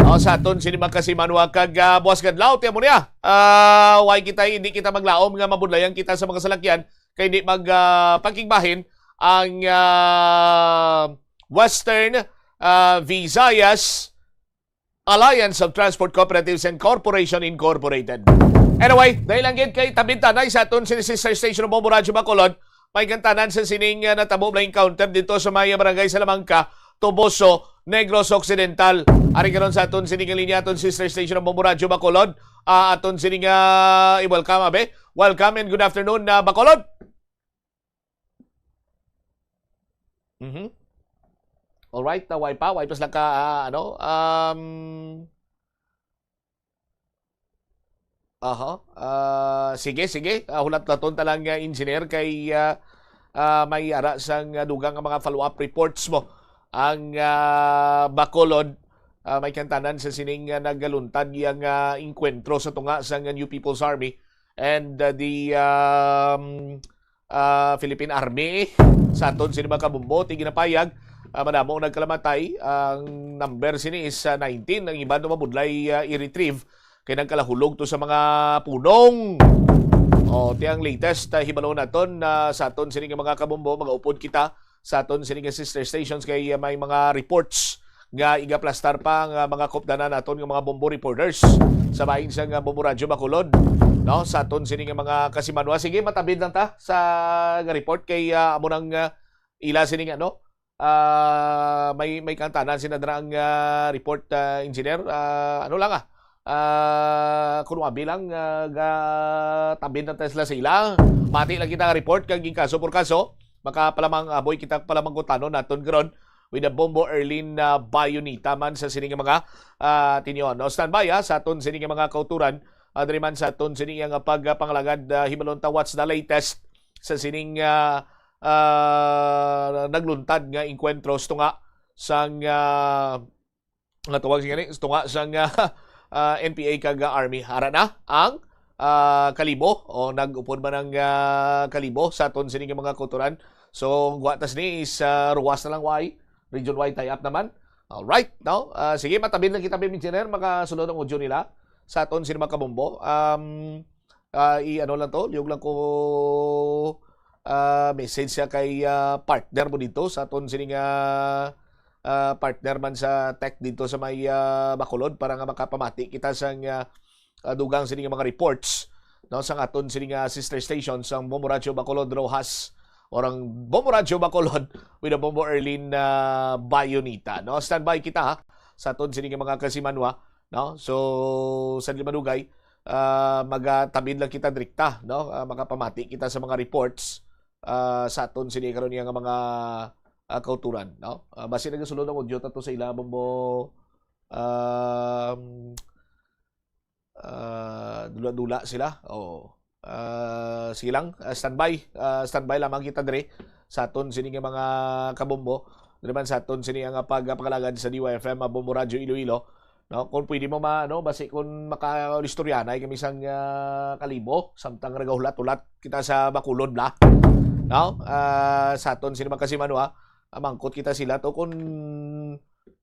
Oh, sa aton sini mga kasimanwa kag, ah, buwas kadlaw, tiyan mo niya. Ah, why kita, hindi kita maglaom nga mabudlayan kita sa mga salakyan kay hindi mag, ah, pakigbahin ang, ah, Western, ah, Visayas Alliance of Transport Cooperatives and Corporation Incorporated. Anyway, dahil lang gid kay tabintanay sa aton sini sister station ng Bombo Radyo Bacolod, may kantanan sa sining, uh, natabo na encounter dito sa may barangay Salamanca, Toboso, Negros Occidental. Ari karon sa aton sining linya, aton sister station ng Bombo Radyo Bacolod. Ah, aton sining, ah, i-welcome, abe. Welcome and good afternoon, na Bacolod. Mhm. Alright, na way pa, way pa sila ka, ah, ano, um, aha, ah, sige, sige, ah, hulat-laton ta lang, ah, engineer, kay, ah, ah, may ara sang, ah, dugang nga mga follow-up reports mo. Ang, ah, Bacolod, ah, may kantanan sa sining, ah, nagaluntad yang, ah, engkwentro sa tunga sang New People's Army and, ah, the, um, ah, Philippine Army. Sa aton sini mga kabombo, ti ginapayag, ah, madamo ang nagkalamatay. Ang number sini is, ah, nineteen. Ang iban mabudlay, ah, i-retrieve kay nagkalahulog to sa mga punong. O, ti ang latest, ah, hibalo naton, ah, sa aton sini nga mga kabombo, magaupod kita sa aton sini nga sister stations kay, ah, may mga reports nga igaplastar pa nga mga kupdanan naton nga mga bombo reporters sa bahin sa nga Bombo Radyo Bacolod, no? Sa aton sini nga mga kasimanwa. Sige, matabid lang ta sa nga report kay, ah, amo nang, ah, ila sini nga, no? Ah, may, may kantanan sina dira ang, ah, report, ah, engineer. Ah, ano lang, ah, ah, kung wabi lang, ah, ga-, tabid na ta sila sa ila. Mati lang kita nga report kag kaso por kaso, makapalamang aboy kita palamang kutanon naton karon with the Bombo Erlin, ah, Bayonita man sa sining mga, ah, tinyon. No, standby, ah, sa aton sining mga kauturan, ah, diri man sa aton sining nga pagpangalagad, ah, hibalon ta what's the latest sa sining, ah, ah, nagluntad nga engkwentro sa tunga sang, ah, nga tawag siya gani, sa tunga sang, ah, ah, N P A kag, ah, Army. Ara na ang, ah, Kalibo, o nag-upod man ang, ah, Kalibo sa aton sini nga mga kauturan. So, ang guwatas ni is, ah, Roxas na lang, why? Region wide tie-up naman. Alright, no? Ah, sige, matabil lang kita, Bim Engineer, makasulod ang audio nila sa aton sini mga kabombo. Um, ah, i-ano lang to, liog lang ko, ah, message siya kay, ah, partner mo dito sa aton sini nga, ah, partner man sa tech dito sa may, ah, Bacolod para nga makapamati kita sang, ah, ah, dugang sini nga mga reports, no, sang aton sini nga sister station sang Bombo Radyo Bacolod Roxas or ang Bombo Radyo Bacolod with a Bombo Erlin, ah, Bayonita, no? Standby kita, ha, sa aton sini nga mga kasimanwa, no? So, sa di madugay, ah, magatabid lang kita direkta, no? Ah, makapamati kita sa mga reports, ah, sa aton sini karon nga mga, ah, kauturan, no? Ah, basi nagasulod ang audio ta to sa ila, Bombo, um, ah, dula-dula sila. Oo. Ah, sige lang, ah, standby. Ah, standby lamang kita diri sa aton sini nga mga kabombo. Diri man sa aton sini nga pagpangalagad sa D Y F M, ah, Bombo Radyo Iloilo. No, kung pwede mo ma-, ano, basi kung makaistoryanay kami sang, ah, Kalibo, samtang nagahulat-hulat kita sa Bacolod, bla. No? Ah, sa aton sini mga kasimanwa, ah, mangkot kita sila to kung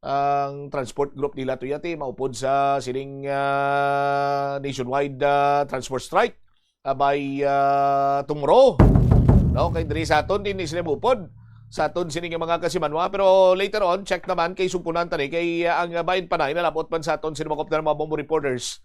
ang transport group nila to yati maupod sa sining, ah, nationwide, ah, transport strike, ah, by, ah, tomorrow. No, kay diri sa aton din sila maupod sa aton sini nga mga kasimanwa, pero later on check naman kay sugpunan tani kay, ah, ang, ah, Bayan Panay nalabot man sa aton sini mga kopter, mga bombo reporters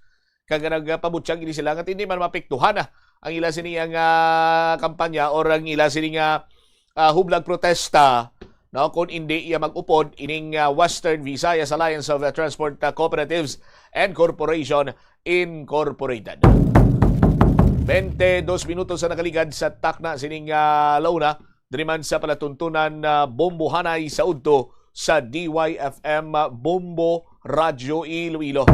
kag nagpabutyag ini sila nga hindi man mapiktuhan, ah, ang ila sini ang, ah, kampanya or ang ila sini nga, ah, hublag protesta, no, kung hindi iya mag-upod ining, ah, Western Visayas Alliance of, ah, Transport, ah, Cooperatives and Corporation Incorporated. Twenty-dos minutos sa nakaligad sa takna sining, ah, launa, diri man sa palatuntunan, ah, Bombohanay sa udto sa D Y F M, ah, Bombo Radyo Iloilo.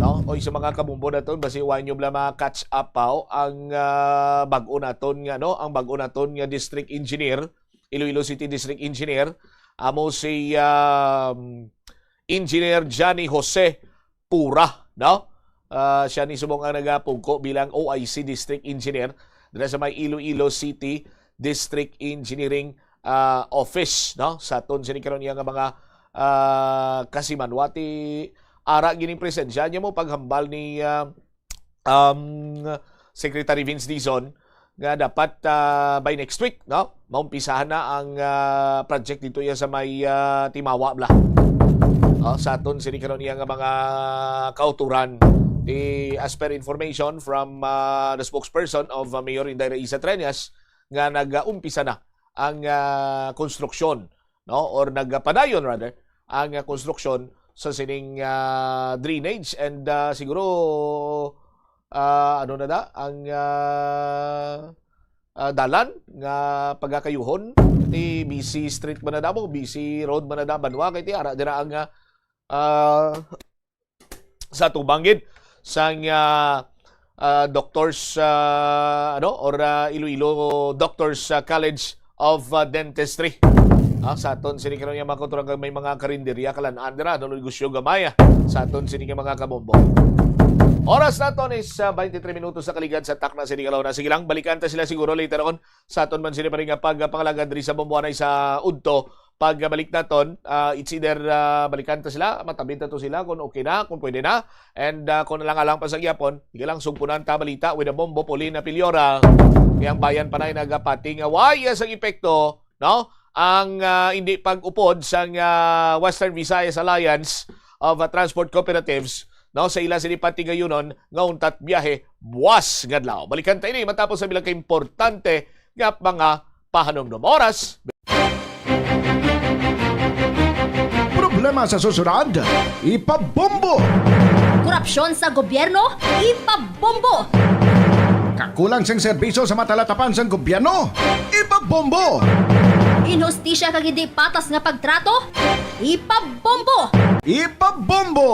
No? Oy, sa mga kabombo naton, basi wa nyo bala ma-catch up pa, oh, ang, ah, bag-o naton nga, no? Ang bag-o naton nga district engineer, Iloilo City District Engineer, amo si, um, Engineer Johnny Jose Pura, no? Ah, siya ni subong ang nagapungko bilang O I C District Engineer dira sa may Iloilo City District Engineering, ah, Office, no? Sa aton sini karon iya nga mga, ah, kasimanwati, ara gining presensya niya mo paghambal ni, ah, um, Secretary Vince Dizon nga dapat, ah, by next week, no, maumpisahan na ang, ah, project dito iya sa may, ah, Timawa, bla. Oh, sa aton sini karon iya nga mga kauturan. Di, as per information from, ah, the spokesperson of, ah, Mayor Inday Raisa Treñas, nga nag-umpisa na ang, ah, konstruksyon, no, or nagpadayon rather ang, ah, konstruksyon sa sining, ah, drainage and, ah, siguro, ah, ano na da ang, ah, ah, dalan nga pagakayuhon ti busy street man na da mo, busy road man na da banwa kay ti ara dira ang, ah, ah, sa tubang gid sang, ah, ah, doctors, ah, ano, or, ah, Iloilo Doctors, ah, College of, ah, Dentistry. Ah, sa aton sini karon nga mga kauturan kag may mga karinderya kalan-an dira, ano, negosyo gamay, ah, sa aton sini nga mga kabombo. Oras naton is, ah, twenty-three minutos sa kaligad sa takna sini kalaw na. Sige lang, balikan ta sila siguro later on. Sa aton man sini pa rin nga pagpangalagad diri sa Bombohanay sa udto. Pagbalik naton, ah, it's either, ah, balikan ta sila, matabid ta to sila kung okay na, kung pwede na. And, ah, kung alang-alang pa sa gyapon, sige lang, sugpunan ta balita with a Bombo Paulina Piliora. Kaya ang Bayan Panay nagapati nga way sang epekto, no? Ang, ah, hindi pag-upod sang, ah, Western Visayas Alliance of, ah, Transport Cooperatives, no, sa ila sini patigayunon nga untat biyahe buwas nga adlaw. Balikan ta ini matapos sa bilang kaimportante nga mga pahanumdom. Oras. Problema sa susunod, ipabombo. Korupsyon sa gobyerno, ipabombo. Kakulang sing serbisyo sa matalatapan sang gobyerno, ipabombo. Inhustisya kag hindi patas nga pagtrato, ipabombo. Ipabombo.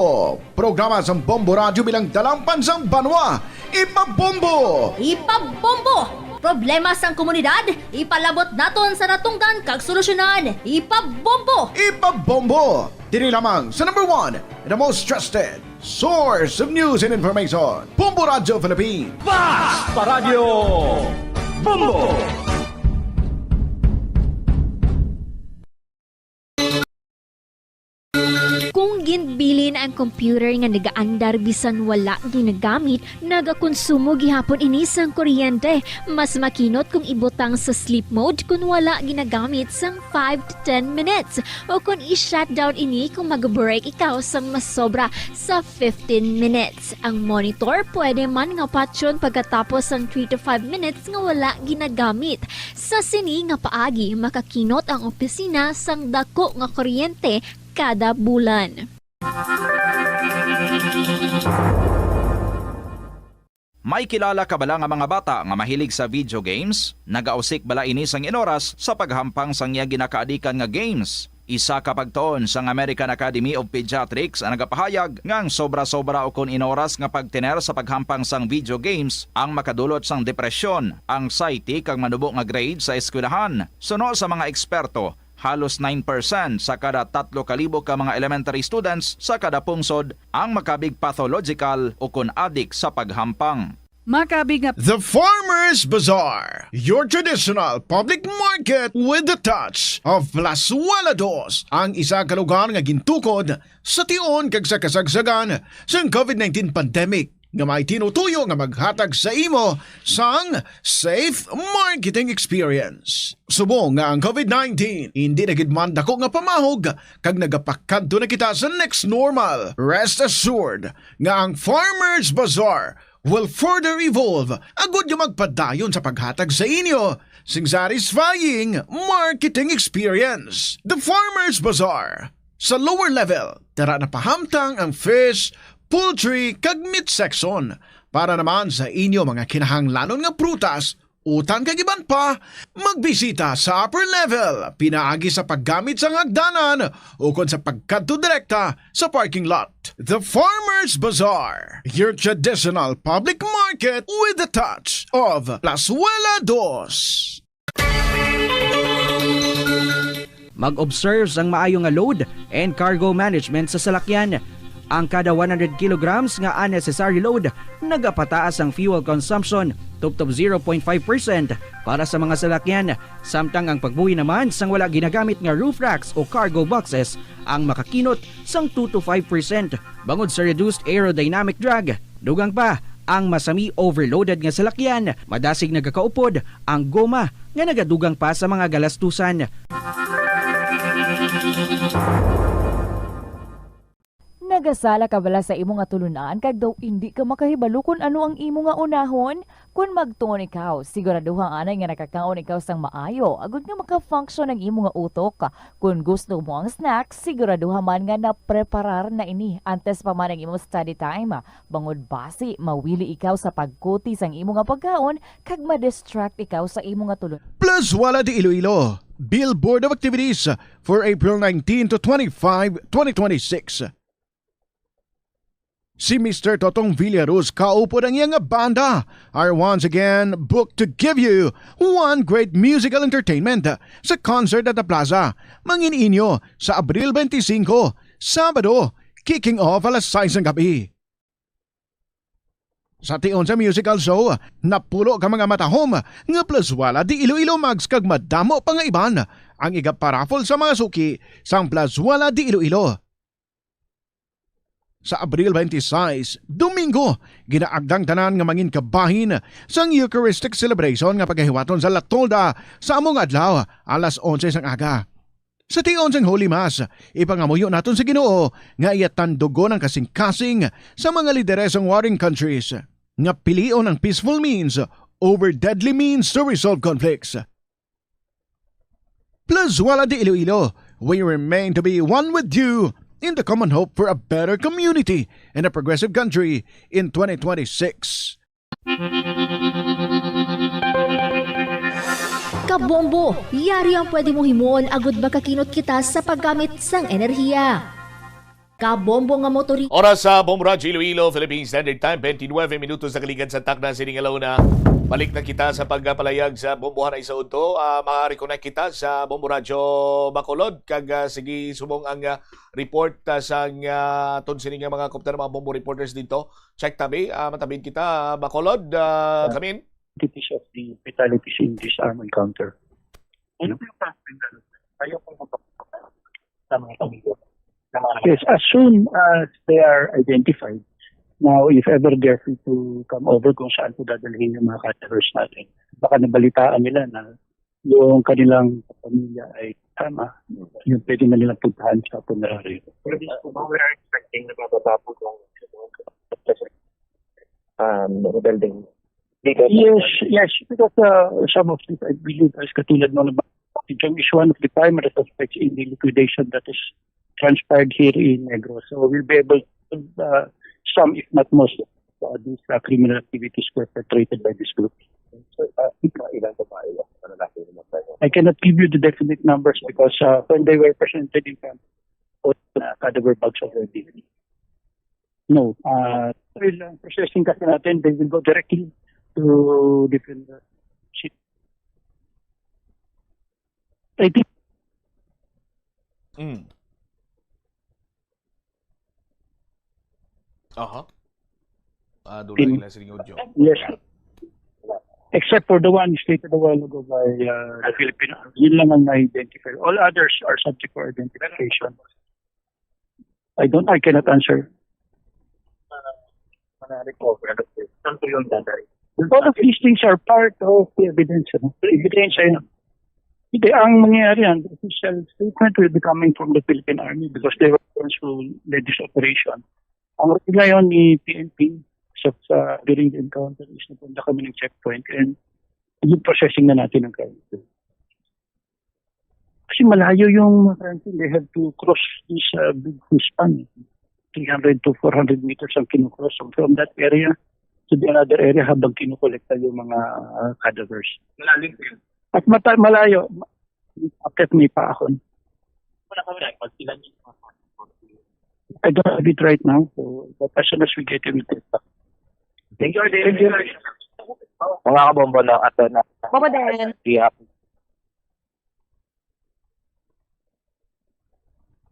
Programa sang Bombo Radyo bilang dalangpan sang banwa. Ipabombo! Ipabombo! Problema sang komunidad, ipalabot naton sa natungdan kag solusyonan. Ipabombo! Ipabombo! Diri lamang sa number one, the most trusted source of news and information, Bombo Radio Philippines. Basta Radyo Bombo! Kung ginbilin ang computer nga nagaandar bisan wala ginagamit, nagakonsumo gihapon ini sang kuryente. Mas makinot kung ibutang sa sleep mode kung wala ginagamit sang five to ten minutes, o kung i-shutdown ini kung mag-break ikaw sang masobra sa fifteen minutes. Ang monitor pwede man nga patyon pagkatapos sang three to five minutes nga wala ginagamit. Sa sini nga paagi, makakinot ang opisina sang dako nga kuryente kada bulan. May kilala ka bala nga mga bata nga mahilig sa video games? Nagausik bala ini sang inoras sa paghampang sang iya ginakaadikan nga games? Isa ka pagtuon sang American Academy of Pediatrics ang nagapahayag nga ang sobra-sobra ukon inoras nga pagtener sa paghampang sang video games ang makadulot sang depresyon, anxiety, kag manubo nga grade sa eskwelahan. Suno sa mga eksperto, halos nine percent sa kada tatlo ka libo ka mga elementary students sa kada pungsod ang makabig pathological ukon adik sa paghampang. Makabig nga The Farmers Bazaar, your traditional public market with the touch of Plazuela Dos, ang isa ka lugar nga gintukod sa tion kag sa kasagsagan sang covid nineteen pandemic, nga may tinutuyo nga maghatag sa imo sang safe marketing experience. Subong nga ang covid nineteen indi na gid man dako nga pamahog kag nagapakadto na kita sa next normal, rest assured nga ang Farmers Bazaar will further evolve agud nga magpadayon sa paghatag sa inyo sing satisfying marketing experience. The Farmers Bazaar. Sa lower level, tara na pahamtang ang fish, poultry, kag meat section. Para naman sa inyo mga kinahanglanon nga prutas, utan kag iban pa, magbisita sa upper level, pinaagi sa paggamit sang hagdanan ukon sa pagkadto direkta sa parking lot. The Farmers Bazaar, your traditional public market with the touch of Plazuela Dos. Mag-observe sang maayo nga load and cargo management sa salakyan. Ang kada one hundred kilograms nga unnecessary load nagapataas ang fuel consumption tubtob zero point five percent para sa mga salakyan, samtang ang pagbuhi naman sang wala ginagamit nga roof racks o cargo boxes ang makakinot sang two to five percent bangod sa reduced aerodynamic drag. Dugang pa, ang masami overloaded nga salakyan, madasig nagakaupod ang goma nga nagadugang pa sa mga galastusan. Nagasala ka bala sa imo nga tulunan kag daw indi ka makahibalo kon ano ang imo nga unahon? Kon magtuon ikaw, siguraduha anay nga nakakaon ikaw sang maayo agud nga maka-function ang imo nga utok. Kon gusto mo ang snack, siguraduha man nga napreparar na ini antes pa man ang imo study time. Bangod basi mawili ikaw sa pagkuti sang imo nga pagkaon kag ma-distract ikaw sa imo nga tulon. Plus Wala di Iloilo, Billboard of Activities for April nineteen to twenty-five, twenty twenty-six. Si Mister Totong Villaruz kaupod ang iya nga banda are once again booked to give you one great musical entertainment sa concert at the plaza. Mangin-inyo sa Abril twenty-five, Sabado, kicking off alas sais ng gabi. Sa tion sa musical show, napulo ka mga matahom nga Plazuela de Iloilo mugs kag madamo pa nga iban ang igaparaffle sa mga suki sang Plazuela de Iloilo. Sa Abril twenty-six, Domingo, ginaagdang tanan nga mangin kabahin sang Eucharistic celebration nga pagahiwaton sa La Tolda sa amo nga adlaw, alas onse sang aga. Sa tion sang Holy Mass, ipangamuyo naton sa Ginoo nga iya tandugon ang kasingkasing sa mga lideres sang warring countries nga pilion ang peaceful means over deadly means to resolve conflicts. Plazuela de Iloilo, we remain to be one with you in the common hope for a better community and a progressive country in twenty twenty-six. Kabombo, yari ang pwede mong himuon agud makakinot kita sa paggamit sang enerhiya. Kabombo nga motori. Oras sa Bombo Radyo Iloilo, Philippine Standard Time, twenty-nine minutos na kaligad sa takna sining alauna. Balik na kita sa pagpalayag sa bombohan ay sa udto. Ah, ma-reconnect kita sa Bombo Radyo Bacolod. Kag, ah, sige, subong ang, ah, report, ah, sang, ah, aton sini nga mga kopter, mga Bombo reporters dito. Check tabi, ah, matabid kita, ah, Bacolod, ah, Kamin. Quantities of the fatalities in this armed encounter. Ano po yung past result? Ayaw kong mapapakita sa mga pamilya. Sa mga Yes, as soon as they are identified. Now, if ever they're free to come over kung saan po dadalhin yung mga cadavers natin, baka nabalitaan nila na yung kanilang pamilya ay tama, yung pwede na nilang puntahan sa puneraryo. Pwede po ba, we are expecting na mababa po yung, um, building? Because Yes, yes, because, uh, some of these, I believe, as katulad mo, na Jong is one of the primary suspects in the liquidation that is transpired here in Negros. So we'll be able to, uh, some, if not most, of, uh, these, uh, criminal activities perpetrated by this group. So, uh, ikaw, ilang babae o lalaki naman tayo? I cannot give you the definite numbers because, uh, when they were presented in front of, uh, cadaver bags already. No, uh, well, uh, processing kasi natin, they will go directly to different, uh, city. I think Mm. Aha. Ah, dula Tin- nila sa Ringo Joe. Yes. Yeah. Except for the one stated a while ago by, uh, the Filipino. Yun lang ang na-identify. All others are subject for identification. I don't, I cannot answer. Mga recover, ano po, saan po yung dadalhin? All of these things are part of the evidence, ano? Evidence, ano? Hindi, ang mangyayari yan, the official statement will be coming from the Philippine Army because they were the ones who led this operation. Ang reply ngayon ni P N P sa, sa, during the encounter is napunta kami ng checkpoint and yung processing na natin ang crime. Kasi malayo yung mga crime scene. They have to cross this, uh, big fish pond. Three hundred to four hundred meters ang kinukross. So from that area to the another area habang kinukolekta yung mga, uh, cadavers. Malalim po yun. At mata-, malayo, ma-, after may paahon. Wala kami record. Sila yung mga I don't have it right now. So, but as soon as we get it, we'll get back. Thank you, Thank you. Mga kabombo, no? At, uh, na, Bombo din. Yeah.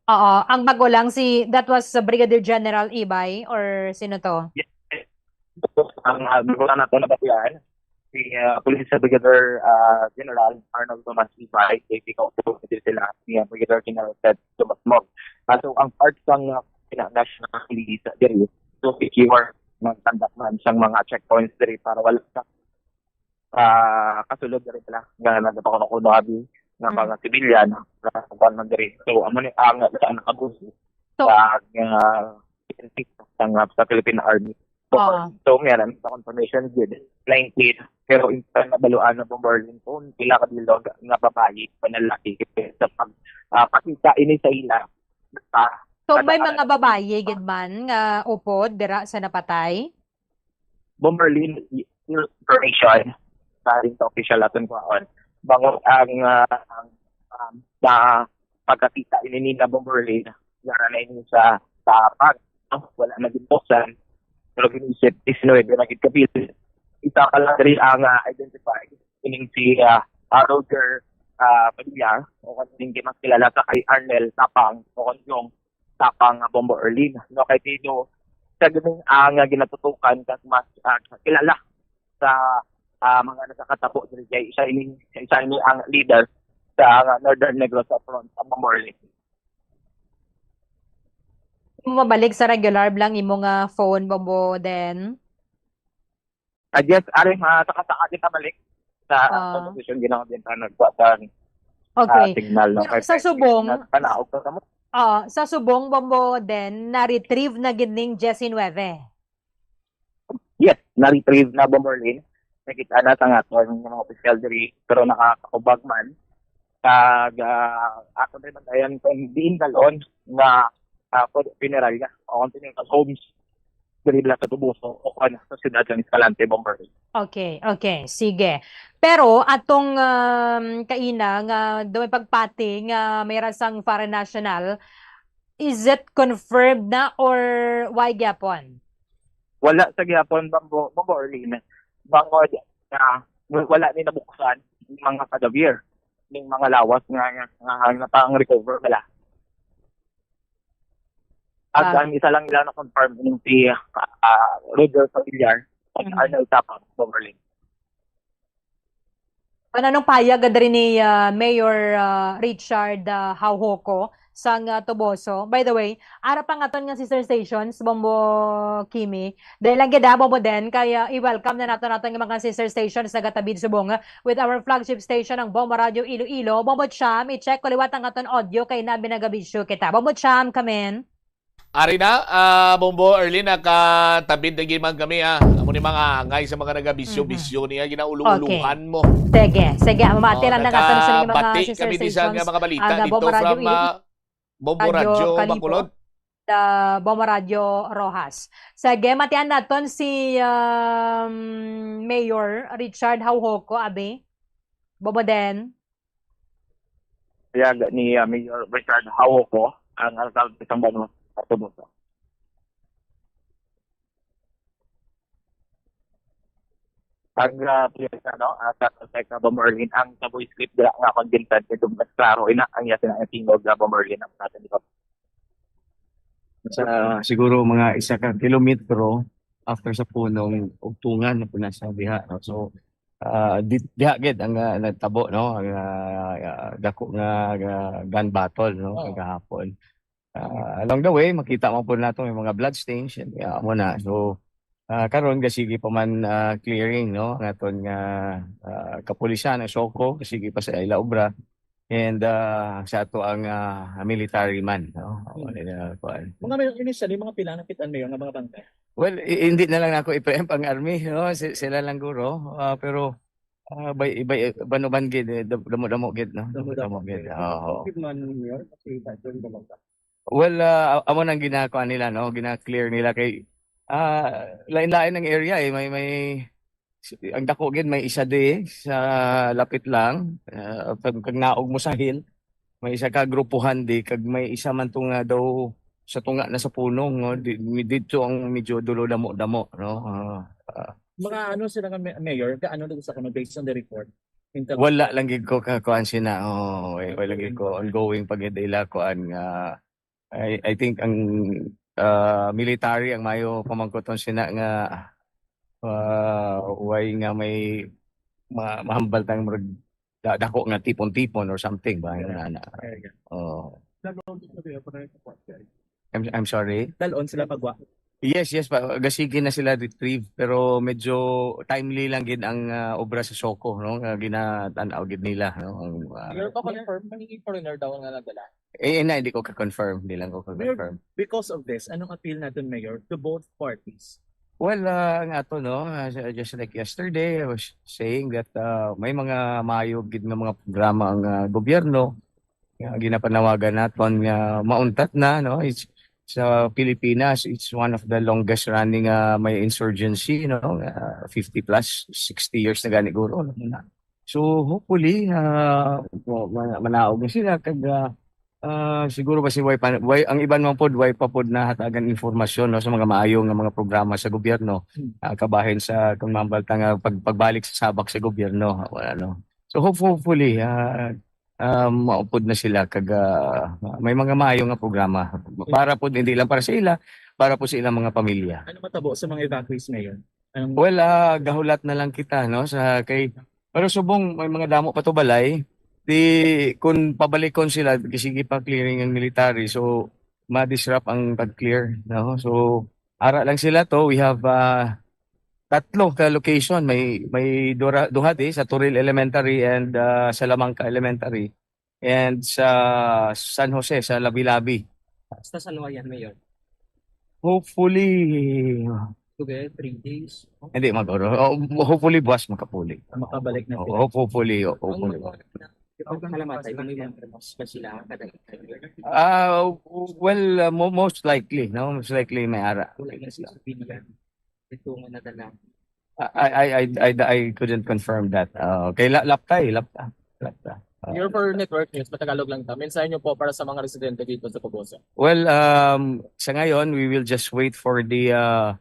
Oo, ang bago lang si, that was, uh, Brigadier General Ibay or sino to? Yes. Ang, uh, bago lang nato nabatian, si, uh, Police Brigadier, uh, General Arnold Tomas Ibay, kay ikaw po, sila, si, uh, Brigadier General Ted Tomas Mog. Ah, so, ang part sang, uh, pina-, National Police, uh, diri, to secure, magtandak man sang mga checkpoints diri para wala sa, ah, kasulod diri sila nga nagapakakuno abi nga Mm. mga civilian nga kuwan man diri. So, amo ni ang isa ang abuso So, sa, ah, sa, sa Philippine Army. Oo. So, meron sa confirmation gid, nineteen. Pero in turn, nabaluan na Bombo Arlene kung pila ka bilog nga babayi o lalaki sa pag, ah, pakita ini sa ila. Sa So, may mga babayi gid man nga upod dira sa napatay? Bombo Arlene, y-, information sa ating official aton kuhaon. Bangod ang, ah, ang, um, na pagkakita ini ni na Bombo Arlene, yara na ini sa tapang, no? Wala na gid buksan. Pero ginisip, diecinuebe na gid ka bilog. Isa ka lang diri ang, ah, identify. Ining si, ah, ah, Roger, ah, Padilla, o kaning di mas kilala sa kay Arnel Tapang, o kang Jong Tapang, ah, Bombo Arlene. No, kay Tino, siya gid ang, ah, ginatutukan kag mas, ah, kilala sa, ah, mga nakakatabo diri kay isa ini, isa ini ang leader sa, ah, Northern Negros Front, ah, Bombo Arlene. Mabalik sa regular lang imo nga phone, Bombo, then? Ah, yes, ari, ah, saka-saka kita balik sa Ah. Constitution, ginawa din pa nagkuha sa, Okay. ah, signal, no? Pero Kay sa Subong, na-, panaog pa sa mo. Ah, sa Subong, Bombo, then na-retrieve na gid ning diecinuebe? Yes, na-retrieve na, Bombo Arlene. Nakita na sa nga to, yung mga opisyal diri, pero nakakubag man. Kag, ah, ato rin bantayan kung diin dalon nga, ah, pwede funeral niya o kung funeral homes diri lang sa Toboso o kung sa siyudad ng Escalante, Bomber. Okay, okay. Sige. Pero atong, um, kaina nga daw may pagpati nga may rasang foreign national, is it confirmed na or why gyapon? Wala sa gihapon, Bombo, Bombo Arlene. Bangod na w- wala ni nabuksan ang mga kadabir, ning mga lawas nga nga, nga napang-recover nila. Ag Ah. ang isa lang nila na-confirm yung si ah, Roger Familiar at Mhm. Arnel Tapang, Bombo Arlene. Ano, anong payag diri ni ah, Mayor ah, Richard ah, Haujoco sang ah, Toboso? By the way, ara pa nga aton nga sister stations, Bombo Kimi. Dahil lang gid ah, Bombo Den, kaya i-welcome na nato naton nga mga sister stations nagatabid subong ah, with our flagship station ang Bombo Radio Iloilo. Bombo Cham, i-check ko liwat ang aton audio kay nabi nagabisyo kita. Bombo Cham, come in. Ari na, ah, Bombo Arlene, nakatabid na gid man kami, ah. Amo ni mga angay sa mga nagabisyo-bisyo niya, ginauluuluhan mo. Sige, sige, mamati Oh, lang na nga sa mga nakabati sister kami di sa stations, mga balita ang, ah, dito Bombo Radio from, Iloilo, ah, Bombo Radio Radio Kalibo, Bacolod. The Bombo Radio Rojas. Sige, matian naton si um, Mayor Richard Haujoco, abi. Bombo Den. Payag ni ah, Mayor Richard Haujoco ang alkalde sang banwa sa Toboso. Pag ah, piyesa, no, ah, sa Tolteca, Bombo Arlene, ang sa voice clip dira nga akong gintad, medyo mas klaro ina ang iya sinatingog, ah, Bombo Arlene, ang natin di ba? Sa siguro mga isa ka kilometro after sa punong ugtungan na pud na sa diha, no? So, ah, di, diha gid ang ah, nagtabo, no? Ang ah, ah, dako nga ah, gun battle, no? Oo. Kagahapon. Ah, along the way, makita man po nato may mga blood stains, yan, kaya amo na. So, ah, karon gasige pa man ah, clearing, no, ang aton nga ah, kapulisan, ang SOCO, gasige pa sa ila obra. And ah, sa ato ang ah, military man, no? Hmm. Ah, kuwan. Mga may initially, mga pila nakit-an, Mayor, nga mga bangkay? Well, i- hindi na lang ako i-preempt ang army, no? Si- sila lang guro. Ah, pero ah, bay, bay, banuban gid, eh, dam- damo-damo gid, no? Damo-damo. Damo-damo gid. Oo. Okay man, Mayor, kasi title na lang. Well, ah, amo nang ginakuan nila, no? Gina-clear nila kay ah, lain-lain ang area, eh. May, may, ang dako gid, may isa di sa lapit lang. Ah, kag, kag naog mo sa hill, may isa ka grupuhan di, kag may isa man to nga daw sa tunga na sa punong, no? Di, mi- dito ang medyo dulo damo-damo, no? Ah, ah. Mga ano sila nga, Ma- Mayor, kaano daw sa kuno based on the report? In terms Wala lang gid ko kakuan sina. Oh, wala, wala gid ko ongoing pa gid ila kuan nga I, I think ang ah, military ang mayo pamangkuton sina nga ah, way nga may ma- mahambal tang murag da- dako nga tipon-tipon or something ba nga na. Very good. Oh. Dalon sa diya pa na yung kuwan, guys. I'm, I'm sorry? Dalon sila pagwa. Yes, yes pa. Gasigi na sila retrieve pero medyo timely lang gid ang ah, obra sa SOCO, no? Nga ginatan-aw gid nila, no? Ang ah, Pero pa confirm, may foreigner daw nga nadala. Eh, na, hindi ko ka-confirm. Hindi lang ko Mayor, ka-confirm. Because of this, anong appeal natin, Mayor, to both parties? Well, ah, ang ato, no, ah, sa- just like yesterday, I was saying that ah, may mga maayo gid nga mga programa ang ah, gobyerno nga ginapanawagan naton nga mauntat na, no? It's sa Pilipinas, it's one of the longest running ah, may insurgency, no? Ah, fifty plus, sixty years na gani guro, no? Na. So hopefully ah, ma- ma- manaog na sila kag ah, ah, siguro ba si way pa, way, ang iban man pod way pa pod nahatagan informasyon, no, sa mga maayo nga mga programa sa gobyerno, Hmm. ah, kabahin sa kung mambal ta nga pag, pagbalik sa sabak sa gobyerno, wala, no. So hope- hopefully ah, ah, maupod na sila kag ah, may mga maayo nga programa para pod hindi lang para sa ila, para po sa ilang mga pamilya. Ano matabo sa mga evacuees, Mayor? Anong Well, ah, gahulat na lang kita, no, sa kay pero subong may mga damo pa to balay, di kun pabalikon sila, sige pa clearing ang military, so ma-disrupt ang pag-clear, no? So ara lang sila to. We have ah, tatlo ka location, may may dura, duha di sa Toril Elementary and ah, Salamanca Elementary and sa San Jose sa Labi-Labi. Basta sa Nuayan, Mayor. Hopefully, Together, three days. Hindi, maguro. Oh, hopefully, buwas makapuli. Makabalik na Oo, sila. Hope- hopefully, oh, Ang hopefully. Mga, di ba, kalamatay, may mga remarks ba sila kada interview? Ah, well, uh, mo- most likely, no? Most likely may ara. Wala na sila sa Pilipinas. Ito nga nadala. I, I, I, I, I couldn't confirm that. Uh, kay la- lapta eh, lapta. Lapta. Your for network news, patagalog lang ta. Mensahe niyo po para sa mga residente dito sa Toboso. Well, um, sa ngayon, we will just wait for the uh,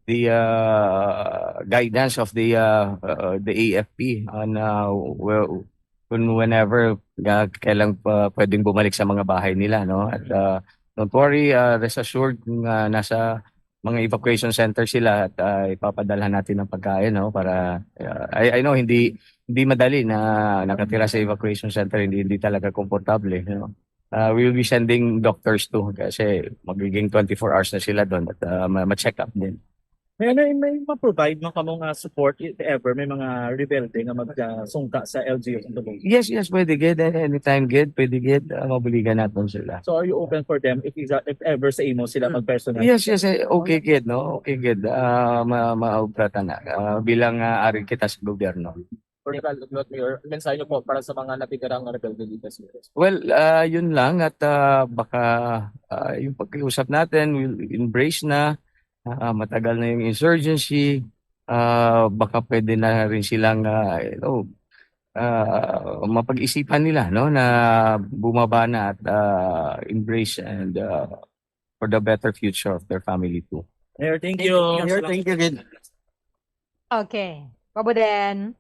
the uh, guidance of the uh, uh, the A F P on uh, whe- kung whenever uh, kailan pa pwedeng bumalik sa mga bahay nila, no? At uh, don't worry, uh, rest assured nga nasa mga evacuation center sila at uh, ipapadalhan natin ng pagkain, no? Para uh, I, I know hindi hindi madali na nakatira sa evacuation center, hindi hindi talaga komportable, no? Uh, we will be sending doctors too kasi magiging twenty-four hours na sila doon at uh, ma- ma-check up din. May ano, may ma-provide mo kamo nga support if ever may mga rebelde nga magsungka sa L G U sa Toboso? Yes, yes, pwede gid. Anytime gid, pwede gid. Uh, mabuligan natin sila. So are you open for them if, exa- if ever sa imo sila mag-personal? Yes, yes, eh, okay gid, no? Okay gid. Uh, ma maobra ta na uh, bilang uh, ari kita sa gobyerno. Political Lord Mayor, mensahe niyo po para sa mga natitirang rebelde dito sa Toboso. Well, uh, yun lang at uh, baka uh, yung pag-usap natin will embrace na uh, matagal na yung insurgency, uh, baka pwede na rin silang uh, you know, uh, mapag-isipan nila, no, na bumaba na at uh, embrace and uh, for the better future of their family too. Mayor, thank you. Mayor, thank you again. Okay. Bobo Deng.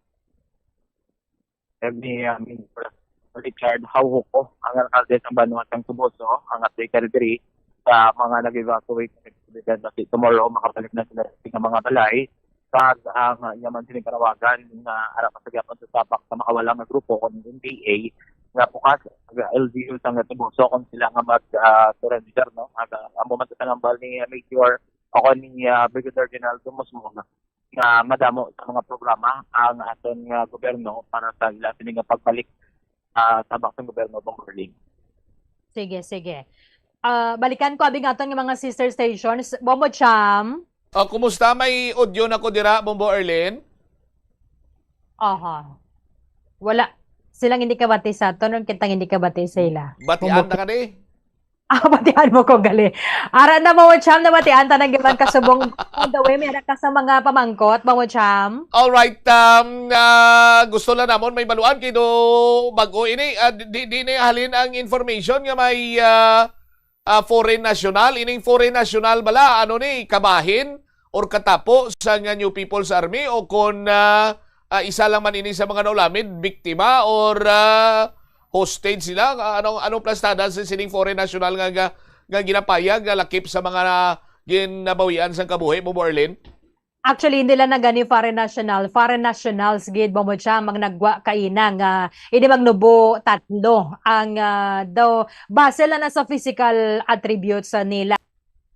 Kag ni uh, Mayor Richard Hauhuko, ang alkalde sa banwa sang Toboso, ang update diri sa mga nag-evacuate sa aktibidad, basi tomorrow makabalik na sila sa mga balay. Kag ang uh, yaman sini panawagan nga ara pa sa gyapon sa tabak sa makawala nga grupo kon N P A nga bukas ang L G U sang Toboso kon sila nga mag uh, surrender, no? Ang uh, amo man sa nambal ni Major o kon ni uh, Brigadier General Dumusmog nga madamo sa mga programa ang aton nga gobyerno para sa ila sini nga pagbalik uh, sa baksang gobyerno, Bombo Erling. Sige, sige. Ah, balikan ko abi nga aton nga mga sister stations. Bombo Cham. Ah, kumusta? May audio na ko dira, Bombo Erlin? Aha. Wala. Silang hindi kabati sa aton, ron kitang hindi kabati sa ila. Batian na ka di? Ah, batian mo ko gali. Ara na mo, Cham, na batian ta nang giban kasubong. By the way, may ara ka sa mga pamangkot, Bombo Cham. All right, um, ah, gusto lang namon may baluan kay do bago ini, ah, di, di, di ni halin ang information nga may ah, ah, foreign national. Ining foreign national bala, ano ni, kabahin or katapo sa nga New People's Army o kon ah, ah, isa lang man ini sa mga naulamid, biktima or ah, hostage sila? Ah, anong anong plastada sa sining foreign national nga nga, nga ginapayag nga lakip sa mga ginabawian sang kabuhi, Bombo Erlin? Actually, hindi lang na gani foreign national, foreign nationals gid, Bombo Cham, ang nagwa kaina nga hindi magnubo tatlo ang ah, daw base lang na sa physical attributes sa nila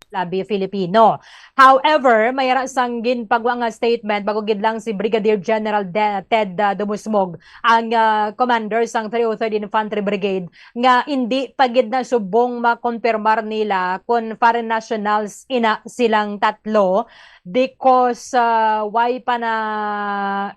labi Filipino. However, may ara sang ginpagwa nga statement bago gid lang si Brigadier General De- Ted ah, Dumusmog, ang ah, commander sang three oh third Infantry Brigade, nga hindi pa gid na subong makonfirmar nila kon foreign nationals ina silang tatlo because ah, way pa na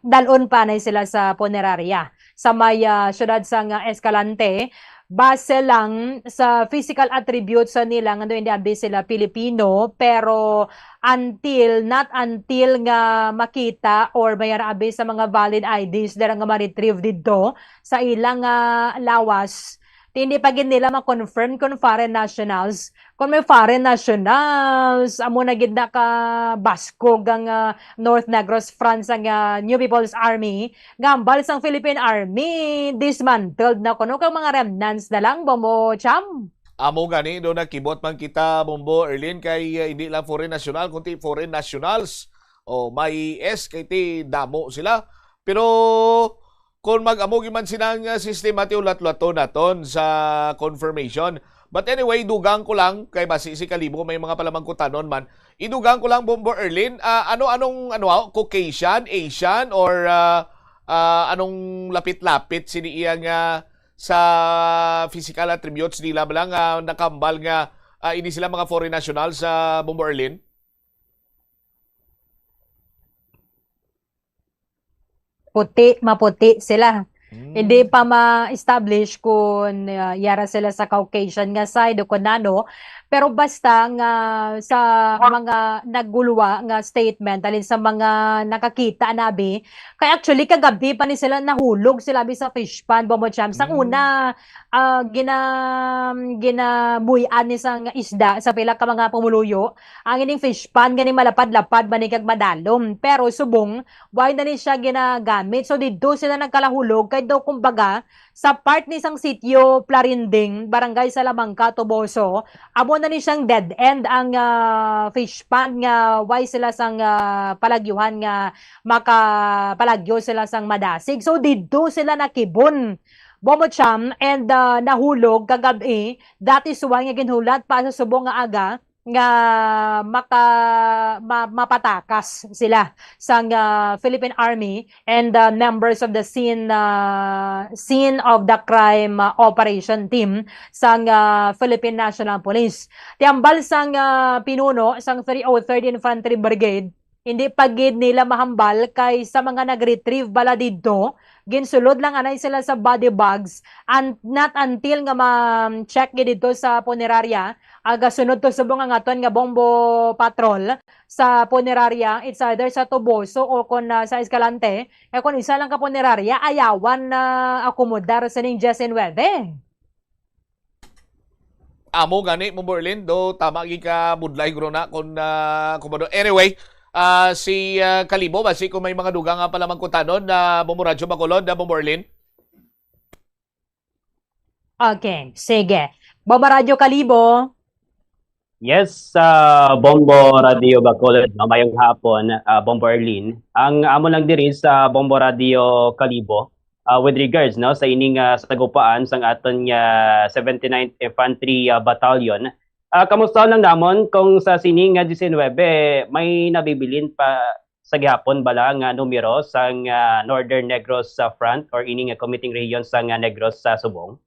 dalon pa na sila sa punerarya sa may ah, syudad sang ah, Escalante. Base lang sa physical attributes sa nila nga hindi abi sila Pilipino, pero until, not until nga makita or may abi sa mga valid I Ds dira nga ma-retrieve didto sa ilang ah, lawas, hindi pa gid nila ma-confirm kung foreign nationals. Kung may foreign nationals, amo na gid nakabaskog ang ah, North Negros Front sang ah, New People's Army, nga hambal sang Philippine Army dismantled na kuno kag mga remnants na lang, Bombo Cham. Amo gani do nakibot man kita, Bombo Erlin, kay uh, hindi lang foreign national kundi foreign nationals. O may S kay ti damo sila. Pero kung mag-amo man sinang uh, sistema, ti ulat-ulaton naton sa confirmation. But anyway, dugang ko lang kay basi si Kalibo may mga palamangkutanon man. Idugang ko lang, Bombo Erlin, ah, ano anong ano ah, Caucasian, Asian, or ah, ah, anong lapit-lapit sini iya nga sa physical attributes nila bala nga nakambal nga ah, ini sila mga foreign nationals sa, Bombo Erlin? Puti, maputi sila. Hindi pa ma-establish kung, ah, yara sila sa Caucasian nga side o kung ano. Pero basta nga sa mga nagguluwa nga statement, alin sa mga nakakita nabi, kay actually kagabi pa ni sila nahulog sila bi sa fish pond, Bombo Champs. Ang Mm. una, ah, gina-, ginabuy-an ni sang isda sa pila ka mga pumuluyo. Ang ining fish pond gani malapad-lapad man ni kag madalom. Pero subong, why na ni siya ginagamit? So didto sila nagkalahulog kay daw kumbaga sa part ni sang sitio Plarinding, Barangay Salamanca, Toboso, amo na ni siyang dead end ang, ah, fish pond nga why sila sang, ah, palagyuhan nga makapalagyo sila sang madasig. So didto sila nakibon, Bombo Cham, and, ah, nahulog kagab-i. That is why nga ginhulat pa sa subong nga aga nga maka-, ma-, mapatakas sila sang, ah, Philippine Army and, ah, members of the scene, ah, scene of the crime, ah, operation team sang, ah, Philippine National Police. Ti hambal sang, ah, pinuno sang three oh third Infantry Brigade, hindi pa gid nila mahambal kay sa mga nag-retrieve bala didto, ginsulod lang anay sila sa body bags and not until nga ma-check gid didto sa punerarya, aga sunod to subong ang aton nga bombo patrol sa punerarya, it's either sa Toboso o kon, ah, sa Escalante, kay kon isa lang ka punerarya, ayawan na akomodar sining diyes nuebe. Amo gani, Bombo Erlin, do tama gid ka budlay guro na kon, ah, kumado. Anyway, ah, si, ah, Kalibo, basi kung may mga dugang nga pala mangkutanon na Bombo Radyo Bacolod, na Bombo Erlin? Okay, sige. Bombo Radyo Kalibo. Yes, sa Bombo Radio Bacolod, mamayong hapon, ah, Bombo Erlin. Ang amo lang diri sa Bombo Radio Kalibo, ah, with regards, no, sa ining, ah, sagupaan sang aton nga seventy-ninth Infantry, ah, Battalion. Ah, kamusta lang namon kung sa sini nga diecinuebe may nabibilin pa sa gihapon bala nga numero sang, ah, Northern Negros, ah, Front or ini nga committing region sang, ah, Negros sa subong?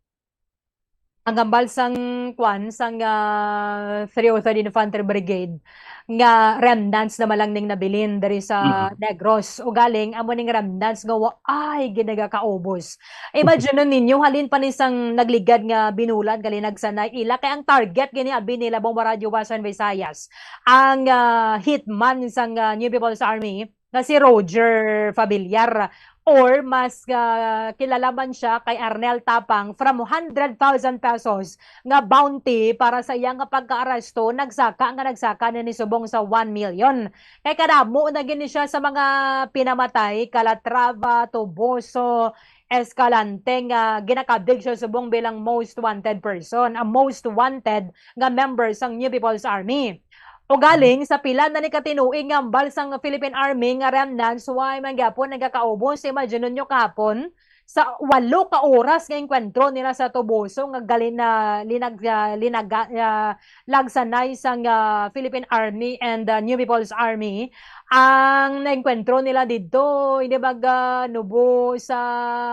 Ang hambal sang kwan, sang, ah, three oh third Infantry Brigade, nga remnants naman lang ning nabilin diri sa Mhm. Negros. Ugaling, amo ning remnants nga wa-, ay, ginagakaubos. Imagine ninyo, halin pa ni sang nagligad nga binulan, gali nagsanay ila, kay ang target gini abi nila, Bombo Radyo Western Visayas, ang, ah, hitman sang, ah, New People's Army, nga si Roger Fabiliar, or mas, ah, kilala man siya kay Arnel Tapang, from hundred thousand pesos nga bounty para sa iya nga pagkaaresto, nagsaka nga nagsaka na ni subong sa one million. Kay kadamo na gini siya sa mga pinamatay, Calatrava, Toboso, Escalante, nga ginakabig siya subong bilang most wanted person, ang most wanted nga member sang New People's Army. Ugaling, sa pila na ni katinuig nga hambal sang Philippine Army nga remnants, why man gyapon nagakaubos? Imagine ninyo kahapon, sa walo ka oras nga engkwentro nila sa Toboso nga gali na linag-, ah, linaga-, ah, lagsanay sang, ah, Philippine Army and, ah, New People's Army. Ang naengkwentro nila didto, hindi ba, ah, nubo sa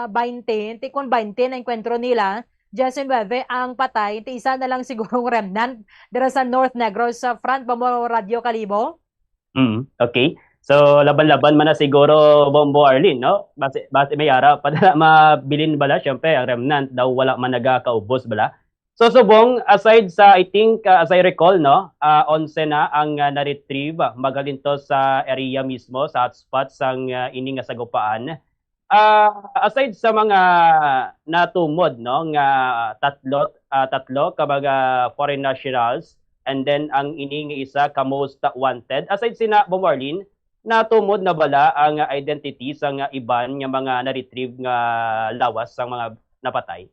baynte, ti kon baynte na engkwentro nila, diyes nuebe ang patay, ti isa na lang sigurong remnant dira sa North Negros, sa front ba mo, Radyo Kalibo? Mm, okay. So, laban-laban man na siguro, Bombo Arlene, no? Base, base may ara pa na mabilin bala, syempre, ang remnant daw wala man nagakaubos bala. So, subong, aside sa, I think, ah, as I recall, no, ah, onse na ang, ah, na-retrieve, ah, magalintos sa area mismo, sa hotspot sang, ah, ini nga sagupaan. Ah, aside sa mga natumod, no, nga tatlo, ah, tatlo ka mga foreign nationals, and then ang ini nga isa ka most wanted, aside sina, Bombo Arlene, natumod na bala ang identity sa nga iban nga mga na-retrieve nga lawas sang mga napatay?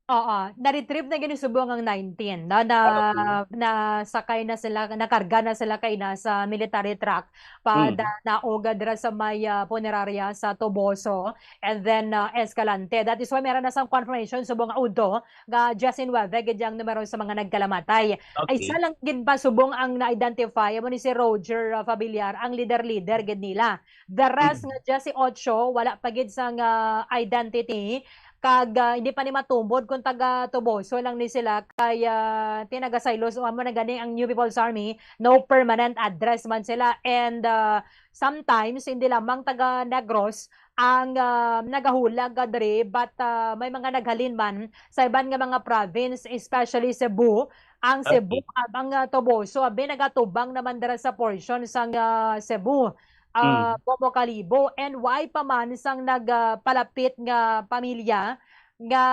Oo, na-retrieve na gani subong ang nineteen, no, na, Ah, okay. Nasakay na sila, nakarga na sila kay na sa military truck pa Hmm. da-, naoga dira sa may, ah, punerarya sa Toboso and then, ah, Escalante. That is why meron na sang confirmation subong nga udto nga diyes nuebe gid ang numero sa mga nagkalamatay. Ay, Okay. isa lang gid ba subong ang na-identify, amo ni si Roger, ah, Fabiliar, ang leader-leader gid nila. The rest Mm. nga diyes ocho, wala pa gid sang identity. Kag, ah, hindi pa ni matumod kung taga Toboso lang ni sila, kay, ah, ti nagasaylos, o amo na gani ang New People's Army, no permanent address man sila. And, ah, sometimes, hindi lamang taga Negros ang, ah, nagahulag, ah, diri, but, ah, may mga naghalin man sa iban nga mga province, especially Cebu. Ang Cebu, Okay. Abang, ah, Toboso, abi, nagatubang naman dira sa portion sang, ah, Cebu, ah, Mm. Bombo Kalibo. And why pa man sang nagpalapit nga pamilya nga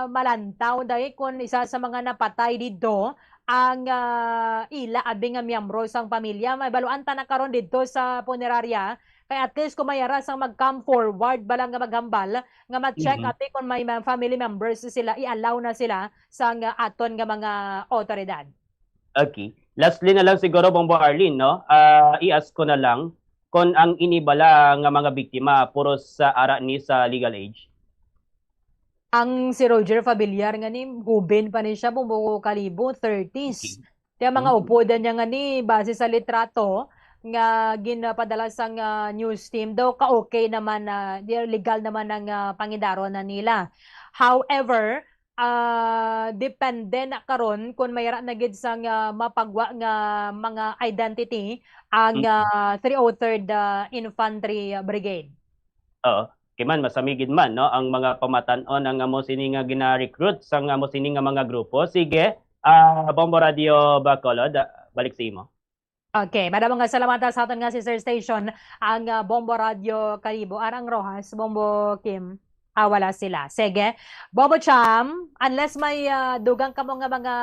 malantaw dahil kung isa sa mga napatay didto ang, ah, ila abi nga miyembro sang pamilya. May baluan ta na karon didto sa punerarya. Kay at least kung may ara sang mag-come forward ba lang nga maghambal nga ma-check Mhm. abi kung may mga family members sila, i-allow na sila sang aton nga mga awtoridad. Okay. Lastly na lang siguro, Bombo Arlene, no? Ah, i-ask ko na lang kung ang ini bala nga mga biktima puro sa ara ni sa legal age. Ang si Roger Fabiliar nga ni, guben pa ni siya, Bombo Kalibo, thirties. Okay. Kaya mga Mm. upodan niya nga ni, base sa litrato nga ginapadala sang, ah, news team, daw ka-okay naman na, di, legal naman ang, ah, pangidaron na nila. However, ah, depende na karon kung may ra na gid sang, ah, mapagwa nga mga identity ang, Mm. ah, three oh third, ah, Infantry Brigade. Oo. Kay man, masami gid man, no, ang mga pamatan-on ang amo sini nga gina-recruit sa nga amo sini nga mga grupo. Sige, ah, Bombo Radio Bacolod, ah, balik sa imo. Okay, madamo nga salamat sa aton nga sister station, ang, ah, Bombo Radio Kalibo. Arang Rojas, Bombo Kim. Ah, wala sila. Sige. Bombo Cham, unless may, ah, dugang kamo nga mga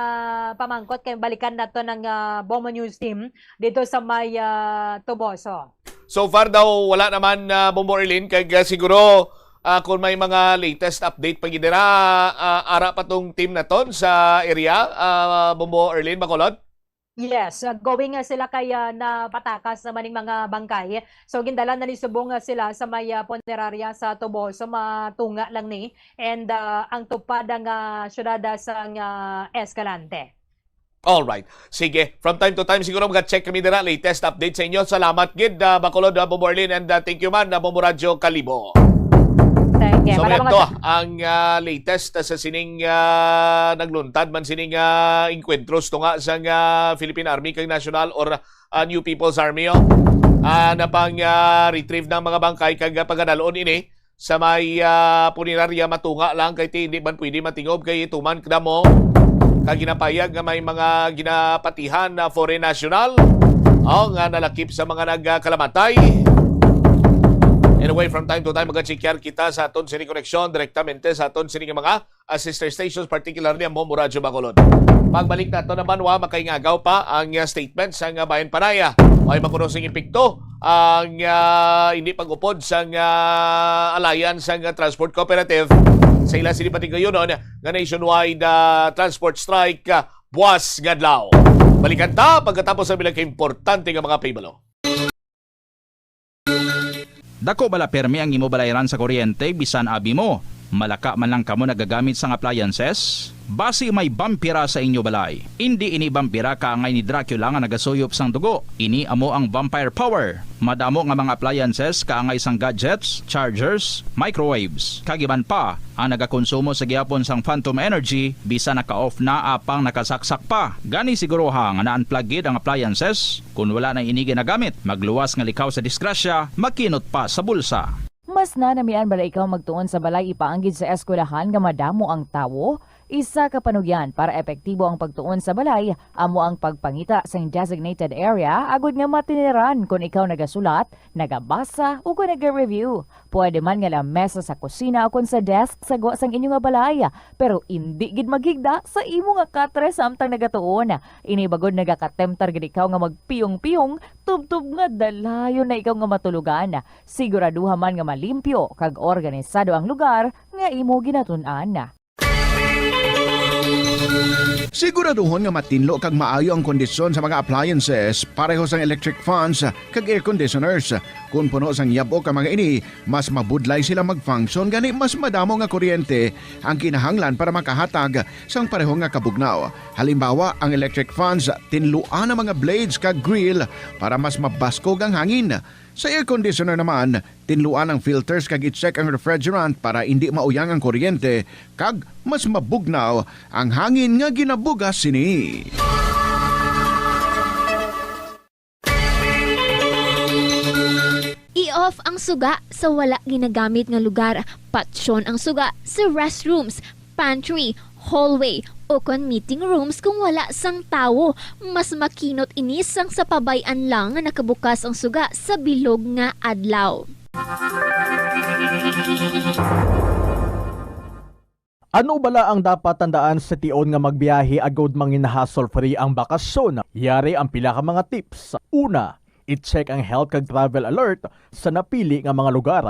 pamangkot, kay balikan nato ng, ah, Bombo News Team dito sa may, ah, Toboso. So far daw, wala naman, ah, Bombo Erlin, kag, ah, siguro, ah, kung may mga latest update pa gid dira, ah, ara pa tong team naton sa area, ah, Bombo Erlin Bacolod? Yes, ah, going nga sila kay, ah, napatakas naman ning mga bangkay. So, gindala na ni subong nga sila sa may, ah, punerarya sa Toboso, matunga lang ni. And, ah, ang tupad ang, ah, syudad, ah, sang, ah, Escalante. Alright. Sige, from time to time siguro mag-check kami dira, latest update sa inyo. Salamat gid, ah, Bacolod, ah, Bombo Erlin, and, ah, thank you man, ah, Bombo Radyo Kalibo. Thank you. So, Maraming ito salamat. Ang, ah, latest, ah, sa sining, ah, nagluntad man sining, ah, inkwentros tunga sang, ah, Philippine Army kag National or, ah, New People's Army, oh. Ah, na pang, ah, retrieve ng mga bangkay kag, ah, pagadalon ini sa may, ah, punerarya matunga lang kay ti hindi man pwede matingob kay tuman kadamo ka ginapayag nga may mga ginapatihan na foreign national, oh, nga nalakip sa mga nagkalamatay. Anyway, from time to time, magachikyar kita sa aton sini koneksyon direktamente sa aton sini nga mga, ah, sister stations, particularly ang Bombo Radyo Bacolod. Pagbalik nato naman, wa makaingagaw pa ang, ah, statement sa, ah, Bayan Panaya. May makuno sing epekto ang, ah, hindi pag-upod sang, ah, Alliance sang, ah, Transport Cooperative sa ila sini patigayunon nga nationwide, ah, transport strike, ah, buwas nga adlaw. Balikan ta pagkatapos ang bilang kaimportante nga mga pahibalo. Dako bala permi ang imo balayran sa kuryente bisan abi mo? Malaka man lang kamo nagagamit sang appliances? Basi may bampira sa inyo balay. Indi ini bampira kaangay ni Dracula nga nagasuyop sang dugo. Ini amo ang vampire power. Madamo nga mga appliances kaangay sang gadgets, chargers, microwaves, kag iban pa ang nagakonsumo sa gihapon sang phantom energy bisan naka-off na apang nakasaksak pa. Gani siguruha nga na-unplug gid ang appliances. Kon wala na ini ginagamit, magluwas nga likaw sa disgrasya, makinot pa sa bulsa. Mas nanamian bala ikaw magtuon sa balay ipaanggid sa eskwelahan nga madamo ang tawo? Isa ka panugyan para epektibo ang pagtuon sa balay amo ang pagpangita sing designated area agod nga matiniran kon ikaw nagasulat, nagabasa, o kon naga-review. Pwede man nga lamesa sa kusina o kon sa desk sa gwa sang inyo nga balay, pero indi gid maghigda sa imo nga katre samtang nagatuon. Ini bagod nagakatemtar gid ikaw nga magpiyong-piyong, tubtob nga dalayon na ikaw nga matulogan. Siguraduha man nga malimpyo kag organisado ang lugar nga imo ginatun-an. Siguraduhon nga matinlo kag maayo ang kondisyon sa mga appliances, pareho sang electric fans kag air conditioners. Kon puno sang yab-ok ang mga ini, mas mabudlay sila mag-function, gani mas madamo nga kuryente ang kinahanglan para makahatag sang pareho nga kabugnaw. Halimbawa, ang electric fans, tinluan ang mga blades kag grill para mas mabaskog ang hangin. Sa air conditioner naman, tinluan ang filters kag i-check ang refrigerant para indi mauyang ang kuryente kag mas mabugnaw ang hangin nga ginabugas sini. I-off ang suga sa wala ginagamit nga lugar. Patyon ang suga sa restrooms, pantry, hallway, o kon meeting rooms kung wala sang tawo. Mas makinot ini sang sa pabay-an lang nga nakabukas ang suga sa bilog nga adlaw. Ano bala ang dapat tandaan sa tion nga magbiyahe agud mangin hassle-free ang bakasyon? Yari ang pila ka mga tips. Una, i-check ang health kag travel alert sa napili nga mga lugar.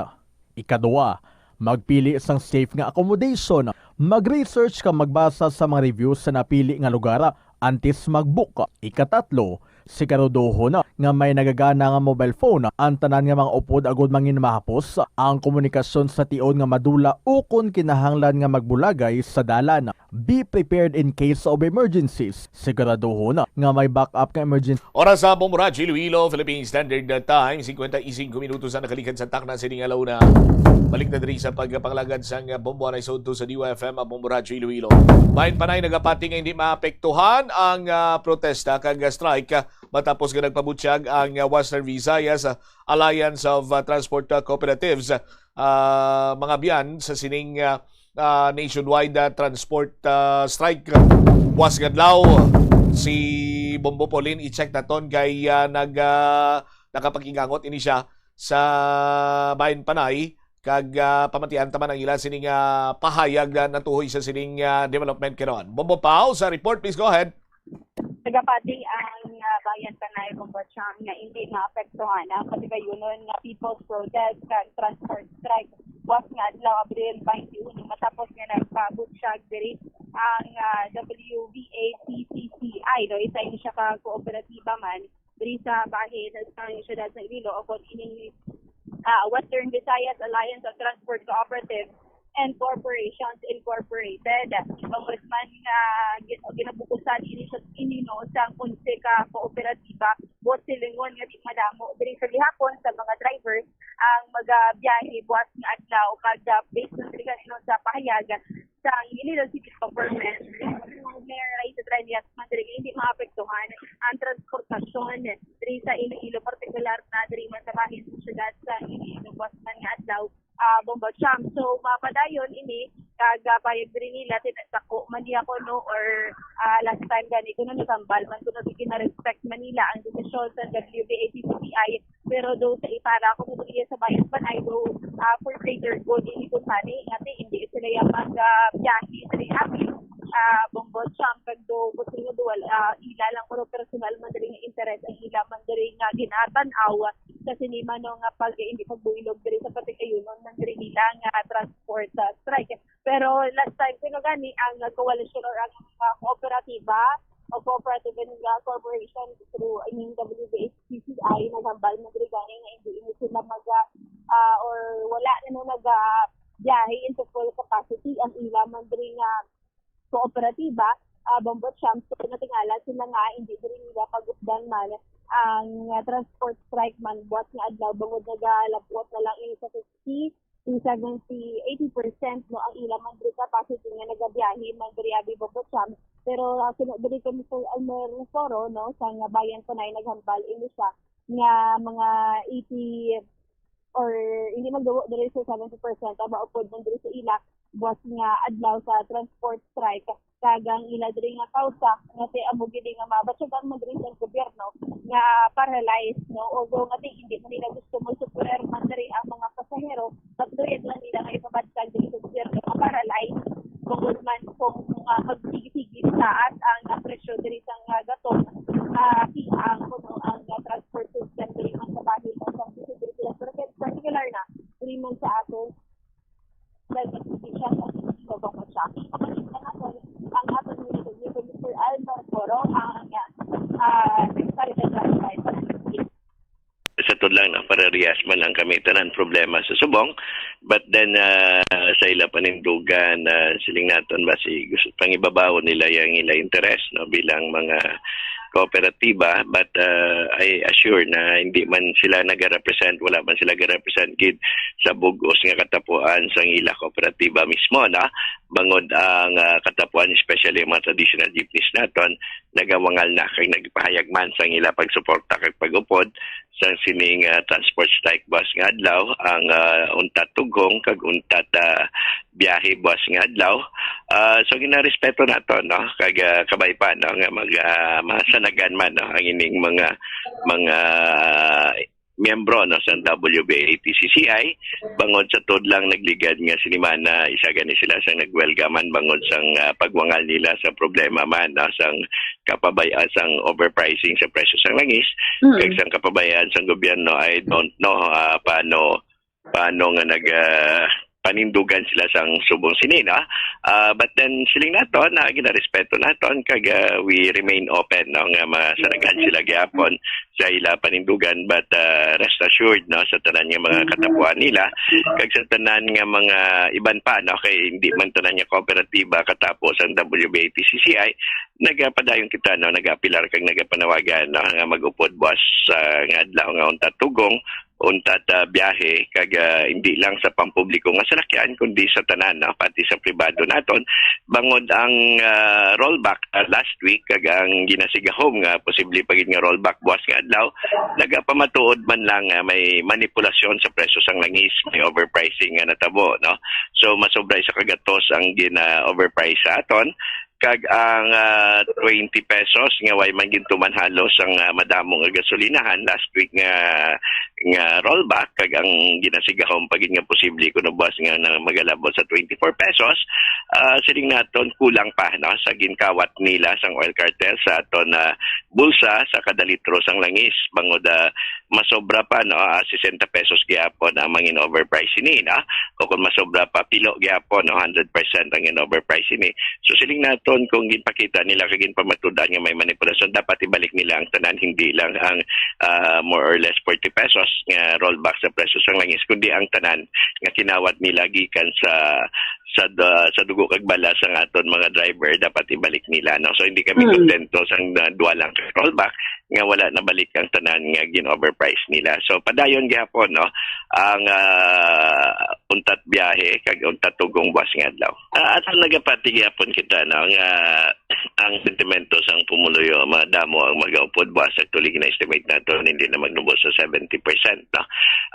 Ikaduha, magpili sang safe nga accommodation. Mag-research kag magbasa sa mga reviews sa napili nga lugar antes mag-book. Ikatatlo, siguraduhon nga may nagagana nga mobile phone ang tanan nga mga upod agud mangin mahapos ang komunikasyon sa tion nga madula ukon kinahanglan nga magbulagay sa dalan. Be prepared in case of emergencies. Siguraduhon nga may backup nga emergency. Oras sa Bombo Radyo Iloilo, Philippine Standard Time, singkwenta y singko minutos ang nakalikad sa takna sining alauna. Balik na diri sa pagpangalagad sang Bombo Anay Sodto sa D Y F M, Bombo Radyo Iloilo. Bayan Panay nagapati nga hindi maapektuhan ang ah, protesta kag strike ah, matapos nga nagpabutyag ang ah, Western Visayas ah, Alliance of ah, Transport ah, Cooperatives, ah, mga biyan sa sining ah, ah, nationwide ah, transport ah, strike. Buwas nga adlaw, si Bombo Pauline, i-check naton kay ah, nag ah, nakapag-igangot ini siya sa Bayan Panay kag ah, pamatian ta man ang ila sining ah, pahayag na natuhoy sa sining ah, development karon. Bombo Pao sa report, please go ahead. Nagapati ang ah, Bayan Panay Bombo Cham nga hindi maapektuhan ang patigayunon nga People's Protest kag Transport Strike buwas nga adlaw, Abril twenty-one, matapos nga nagpabutyag diri ang ah, W V A T C C I, no, isa ini siya ka kooperatiba man diri sa bahin sa siyudad sa Iloilo, o kon ining ah, Western Visayas Alliance of Transport Cooperatives and Corporations Incorporated. Congressman nga gin- ginabukusan ini sa ini, no, sang onse ka kooperatiba, buot silingon nga di madamo diri sa gihapon sa mga driver ang magabiyahe buwas nga adlaw kag ah, based na diri kanino sa pahayag sa Iloilo City Government, Mayor Raisa Trias man diri nga hindi maapektuhan ang transportasyon diri sa Iloilo, partikular na diri man sa bahin sa syudad sa Iloilo buwas man nga adlaw, ah, Bombo Cham. So mapadayon ini kag ah, payag diri nila, tinatako man niya ko, no, or ah, last time gani ko na nasambal man ko na, gina-respect man nila ang desisyon sa W V A T C C I. Pero do sa ipara ko mo iya sa Bayan Panay, do ah, for greater good ini kuntani, nga ti hindi sila yang mag ah, biyahe diri abi, ah, Bombo Cham, kag do ko sila duwal ah, ila lang, pero personal man diri nga interes ang ila man diri nga ginatan-aw sa sini man, no, nga pag hindi pagbuylog diri sa patigayunon man diri nila nga transport ah, strike. Pero last time kuno gani ang ah, koalisyon or ang ah, kooperatiba o cooperative and ah, corporation through, I mean, W V H C C I naghambal man diri gani nga hindi ini sila mag ah, or wala na, no, nag ah, biyahe into full capacity ang ila man diri nga kooperatiba, ah, Bombo Cham, kay natingala sila nga hindi diri nila pag-updan man ang ah, transport strike man buwas nga adlaw bangod nagalabot na lang ini sa fifty to seventy, eighty percent, no, ang ila man diri capacity nga nagabiyahe man diri abi Bombo Cham. Pero ah, suno diri kay Mister Elmer Rosoro, no, sa nga Bayan Panay, naghambal ini siya nga mga eighty or hindi magdugo diri sa seventy percent ang maupod man diri sa ila buwas nga adlaw sa transport strike. Kag ang ila diri nga kausa nga ti amo gid nga mabatyagan man diri sa gobyerno nga paralyzed, no? Although nga ti hindi man nila gusto mo supplier man diri ang mga pasahero, but luyag lang nila nga ipabatyagan diri sa gobyerno nga paralyzed bangod man kung uh, magsigi-sige taas ang uh, presyo diri sa uh, gatong uh, ang kuno ang uh, transport system diri man sa bahin o sa diri sila, particular na diri man sa ato. Sa to lang, no, parehas man lang kami tanan problema sa subong. But then, uh, sa ila panindugan, uh, siling naton ba si gusto pangibabaw nila yang ila interes, no, bilang mga kooperatiba, but, ah, I assure na hindi man sila nagarepresent, wala man sila garepresent gid sa bug-os nga katapuan sang ila kooperatiba mismo, na bangod ang, ah, katapuan, especially ang mga traditional jeepneys naton, nagawangal na kag nagpahayag man sang ila pagsuporta kag pag-upod sa sining, ah, transport strike buwas nga adlaw, ang, ah, untat tughong kag untat, ah, biyahe buwas nga adlaw. Ah, so ginarespeto nato, no, kag, ah, kabay pa, no, nga mag, ah, masanagan man, no, ang ining mga, mga miyembro, no, sa W B A T C C I, bangod sa tuod lang nagligad nga sinimana, isa gani sila sang nagwelga man bangod sang, ah, pagwangal nila sa problema man, no, sang kapabay-an sang overpricing sa presyo sang langis, kag sang kapabayaan sang gobyerno. I don't know, ah, paano, paano nga nag, ah, panindugan sila sang subong sini, no? Ah, but then, siling naton na ginarespeto naton kag, ah, we remain open, no, nga masanagan sila gyapon sa ila panindugan, but, ah, rest assured, no, sa tanan nga mga katapuan nila kag sa tanan nga mga iban pa, no, kay hindi man tanan nga kooperatiba katapo sang W B A T C C I, nagapadayon kita, no, nagaapilar kag nagapanawagan, no, nga mag-upod buwas, ah, nga adlaw nga untat tughong, untat, ah, biyahe, kag, ah, hindi lang sa pampubliko nga salakyan, kundi sa tanan, no, pati sa pribado naton. Bangod ang, ah, rollback, ah, last week, kag ang ginasigahom nga posible pa gid nga rollback buwas nga adlaw, nagapamatuod man lang nga may manipulasyon sa presyo sang langis, may overpricing nga natabo, no? So, masobra isa ka gatos ang gina-overprice sa aton, kag ang, ah, twenty pesos nga way man gintuman halos ang, ah, madamo nga gasolinahan last week nga, nga rollback, kag ang ginasigahom pa gid nga posible kuno buwas nga na magalabot sa twenty-four pesos, ah, siling naton kulang pa, no, sa ginkawat nila sang oil cartel sa aton, ah, bulsa sa kada litro sang langis, bangod, ah, masobra pa, no, ah, sesenta pesos gyapon ang mangin overprice ini, no? O kung masobra pa, pilo gyapon, no, hundred percent ang in overprice ini. So, siling naton, kung ginpakita nila kag ginpamatudan nga may manipulasyon, dapat ibalik nila ang tanan, hindi lang ang, ah, more or less forty pesos nga rollback sa presyo sang langis, kundi ang tanan nga kinawat nila gikan sa, sa da-, sa dugo kag bala sang aton mga driver, dapat ibalik nila, no? So, hindi kami kontento sang, ah, duha lang ka rollback nga wala nabalik ang tanan nga gin-overprice nila. So, padayon gihapon, no, ang, ah, untat biyahe kag untat tughong buwas nga adlaw. Ah, ato nagapati gihapon kita, no, nga ang sentimento sang pumuluyo, madamo ang magaupod buwas. Actually, gina-estimate nato, hindi na maglubos sa seventy percent, no,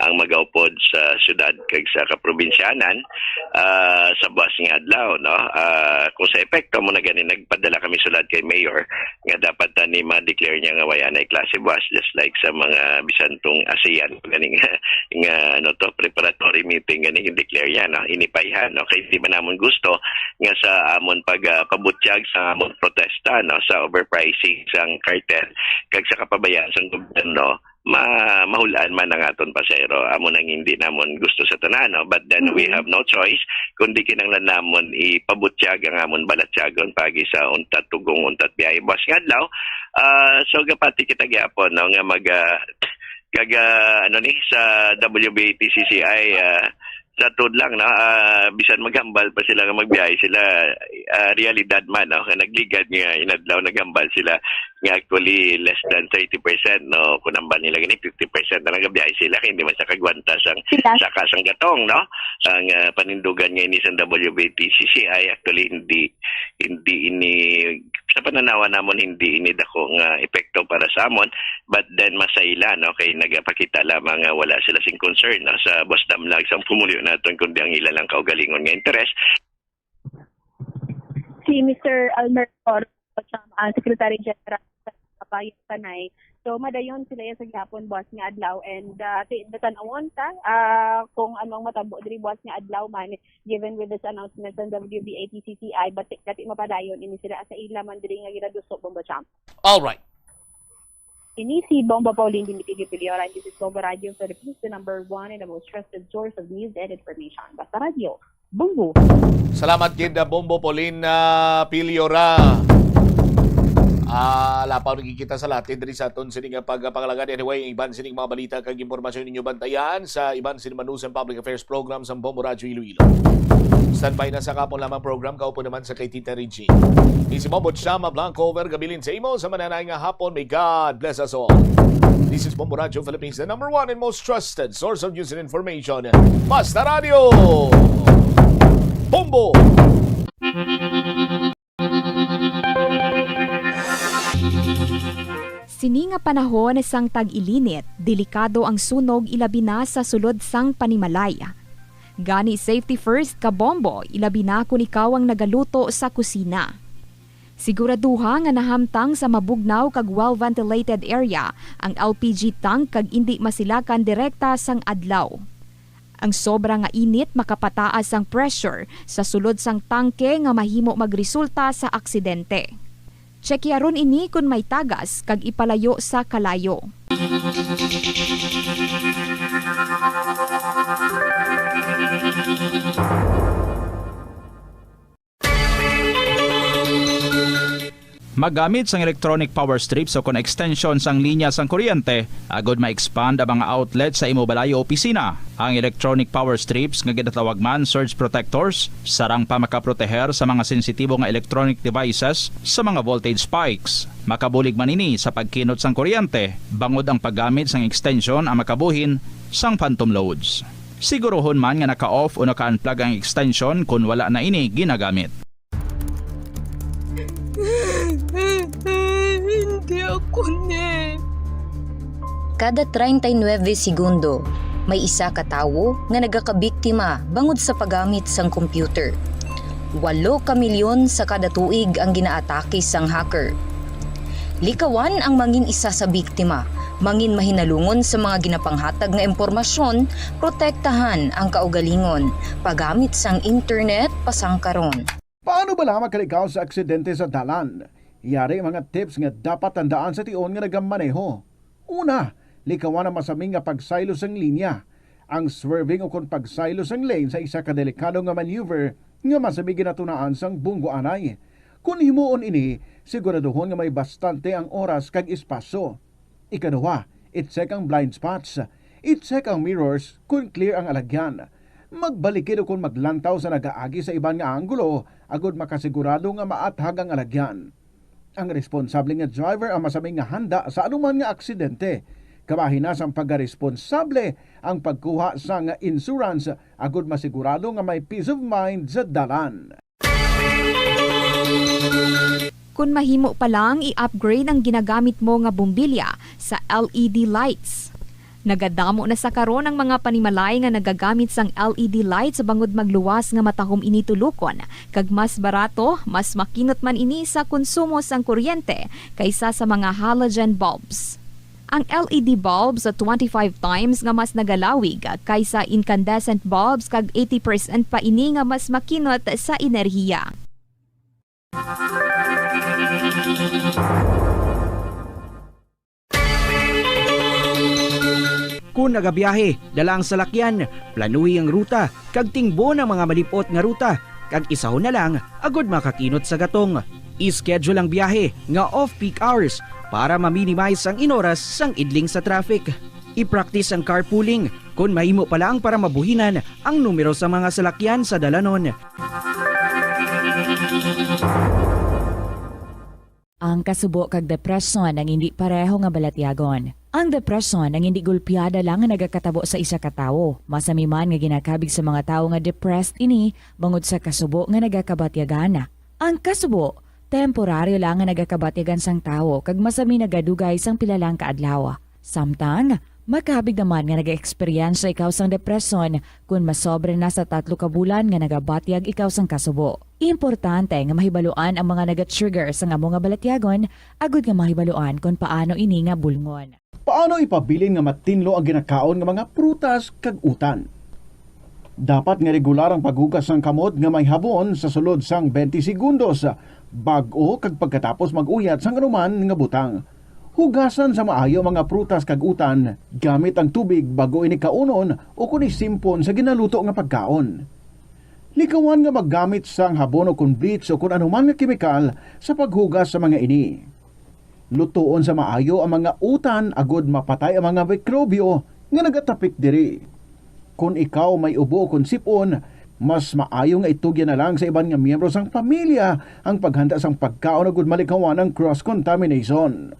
ang magaupod sa syudad kag sa kaprobinsyanan, ah, sa buwas nga adlaw, no. Ah, kung sa epekto mo na gani, nagpadala kami sulad kay Mayor nga dapat tani ma-declare niya nga way anay klase buwas, just like sa mga bisan tong ASEAN gani nga, nga, ano to, preparatory meeting gani, i-declare niya, no, inipayhan, no, kay di man namon gusto nga sa amon pag, ah, pabutyag sa amon protesta, no, sa overpricing sang cartel kag sa kapabayaan sang gobyerno, ma-, mahul-an man ang aton pasahero. Amo nang hindi namon gusto sa tanan, no? But then we have no choice kundi kinahanglan namon ipabutyag ang amon balatyagon pagi sa untat tughong, untat biyahe buwas nga adlaw. Ah, so gapati kita gyapon, no, nga mag, ah, kag, ah, ano ni, sa W B A T C C I, ah, sa tuod lang, no, ah, bisan maghambal pa sila nga magbiyahe sila, ah, realidad man, no, nga nagligad nga inadlaw, naghambal sila nga actually less than thirty percent, no, kung hambal nila gani, fifty percent na lang gabiyahe sila, kay hindi man sa kagwanta sang saka sang gatong, no. Ang, ah, panindugan nga ini sang W B T C C I, actually, hindi, hindi ini, sa pananawa namon, hindi ini dako nga epekto para sa amon. But then, masaila, no, kay nagapakita lamang nga wala sila sing concern, no, sa buwas damlag sang pumuluyo naton, kundi ang ila lang kaugalingon nga interes. Si Mister Almer Oro, ang Secretary General sa Kabayan Tanay. So, madayon sila ya sa gihapon, buwas nga adlaw. And, ah, ti-, natanawon ta, ah, kung ano ang matabo diri buwas nga adlaw man, given with this announcement sa W B A T C C I, but ti-, dati mapadayon ini sila sa ila man diri nga ginaduso, Bombo Champ. All right. Ini si Bombo Pauline Dimitirio Piliora, and this is Bombo Radio Philippines, the number one and the most trusted source of news and information. Basta Radio, Bombo. Salamat gid, uh, Bombo Pauline, uh, Piliora. Ah, lapaw na gid kita sa latin diri sa aton sini nga pagpangalagad. Anyway, iban sining mga balita kag impormasyon ninyo bantayan sa iban sining Manusan Public Affairs Program sang Bombo Radyo Iloilo. Standby na sa kapon lamang program, kaupo naman sa kay Tita Regine. This is Bombo Chama Blanco, over gabilin sa imo sa mananay nga hapon. May God bless us all. This is Bombo Radyo Philippines, the number one and most trusted source of news and information. Basta Radio Bombo! Sini nga panahon sang tag-ilinit, delikado ang sunog, ilabi na sa sulod sang panimalay. Gani, safety first, kabombo, ilabi na kon ikaw ang nagaluto sa kusina. Siguraduha nga nahamtang sa mabugnaw kag well-ventilated area ang L P G tank kag indi masilakan direkta sang adlaw. Ang sobra nga init makapataas sang pressure sa sulod sang tangke nga mahimo magresulta sa aksidente. Tseki ron ini kon may tagas kag ipalayo sa kalayo. Maggamit sang electronic power strips o kon extension sang linya sang kuryente agud ma-expand ang mga outlet sa imo balay o opisina. Ang electronic power strips, nga ginatawag man surge protectors, sarang pa makaproteher sa mga sensitibo nga electronic devices sa mga voltage spikes. Makabulig man ini sa pagkinot sang kuryente, bangod ang paggamit sang extension ang makabuhin sang phantom loads. Siguruhon man nga naka-off o naka-unplug ang extension kon wala na ini ginagamit. Hindi ako ni. Kada treinta y nueve segundo, may isa ka tawo nga nagakabiktima bangod sa paggamit sang computer. Walo ka milyon sa kada tuig ang ginaatake sang hacker. Likawan ang mangin isa sa biktima, mangin mahinalungon sa mga ginapanghatag nga impormasyon, protektahan ang kaugalingon, paggamit sang internet pasangkaron. Paano bala makalikaw sa aksidente sa dalan? Yari mga tips nga dapat tandaan sa tion nga nagamaneho. Una, likawan ang masami nga pagsaylo sang linya. Ang swerving ukon pagsaylo sang lane sa isa ka delikado nga maneuver nga masami ginatunaan sang bunggoanay. Kon himuon ini, siguraduhon nga may bastante ang oras kag espasyo. Ikaduha, i-check ang blind spots. I-check ang mirrors kon clear ang alagyan. Magbalikid ukon maglantaw sa nagaagi sa iban nga anggulo agud makasigurado nga maathag ang alagyan. Ang responsable nga driver ang masami nga handa sa anuman nga aksidente. Kabahin na sang pagkaresponsable ang pagkuha sang insurance agud masigurado nga may peace of mind sa dalan. Kon mahimo pa lang, i-upgrade ang ginagamit mo nga bombilya sa L E D lights. Nagadamo na sa karon ang mga panimalay nga nagagamit sang L E D lights bangod magluwas nga matahom ini tulokon, kag mas barato, mas makinot man ini sa konsumo sang kuryente kaysa sa mga halogen bulbs. Ang L E D bulbs twenty-five times nga mas nagalawig kaysa incandescent bulbs, kag eighty percent pa ini nga mas makinot sa enerhiya. Kon nagabiyahe, dala ang salakyan, planuhi ang ruta, kag tingbon ang mga malip-ot nga ruta, kag isahon na lang agud makakinot sa gatong. I-schedule ang biyahe nga off-peak hours para ma-minimize ang inoras sang idling sa traffic. I-practice ang carpooling kon mahimo pa lang para mabuhinan ang numero sa mga salakyan sa dalanon. Ang kasubo kag depresyon ang indi pareho nga balatyagon. Ang depresyon ang indi golpeada lang nga nagakatabo sa isa ka tawo. Masami man nga ginakabig sa mga tawo nga depressed ini bangod sa kasubo nga nagakabatyagan. Ang kasubo, temporaryo lang nga nagakabatyagan sang tawo kag masami nagadugay sang pila lang ka adlaw. Samtang, makabig naman nga nagaeksperyensya ikaw sang depresyon kon masobra na sa tatlo ka bulan nga nagabatyag ikaw sang kasubo. Importante nga mahibaluan ang mga nagatrigger sang amo nga balatyagon agud nga mahibaluan kon paano ini nga bulngon. Paano ipabilin nga matinlo ang ginakaon nga mga prutas kag utan? Dapat nga regular ang paghugas sang kamot nga may habon sa sulod sang twenty segundos, bag-o kag pagkatapos mag-uyat sang anuman nga butang. Hugasan sa maayo ang mga prutas kag utan gamit ang tubig bag-o ini kaunon ukon isimpon sa ginaluto nga pagkaon. Likawan nga maggamit sang habon ukon bleach ukon anuman nga kemikal sa paghugas sa mga ini. Lutoon sa maayo ang mga utan agod mapatay ang mga mikrobyo nga nagatapik diri. Kon ikaw may ubo kon sip-on, mas maayo nga itugyan na lang sa iban nga miyembro sang pamilya ang paghanda sang pagkaon agud malikawan ang cross-contamination.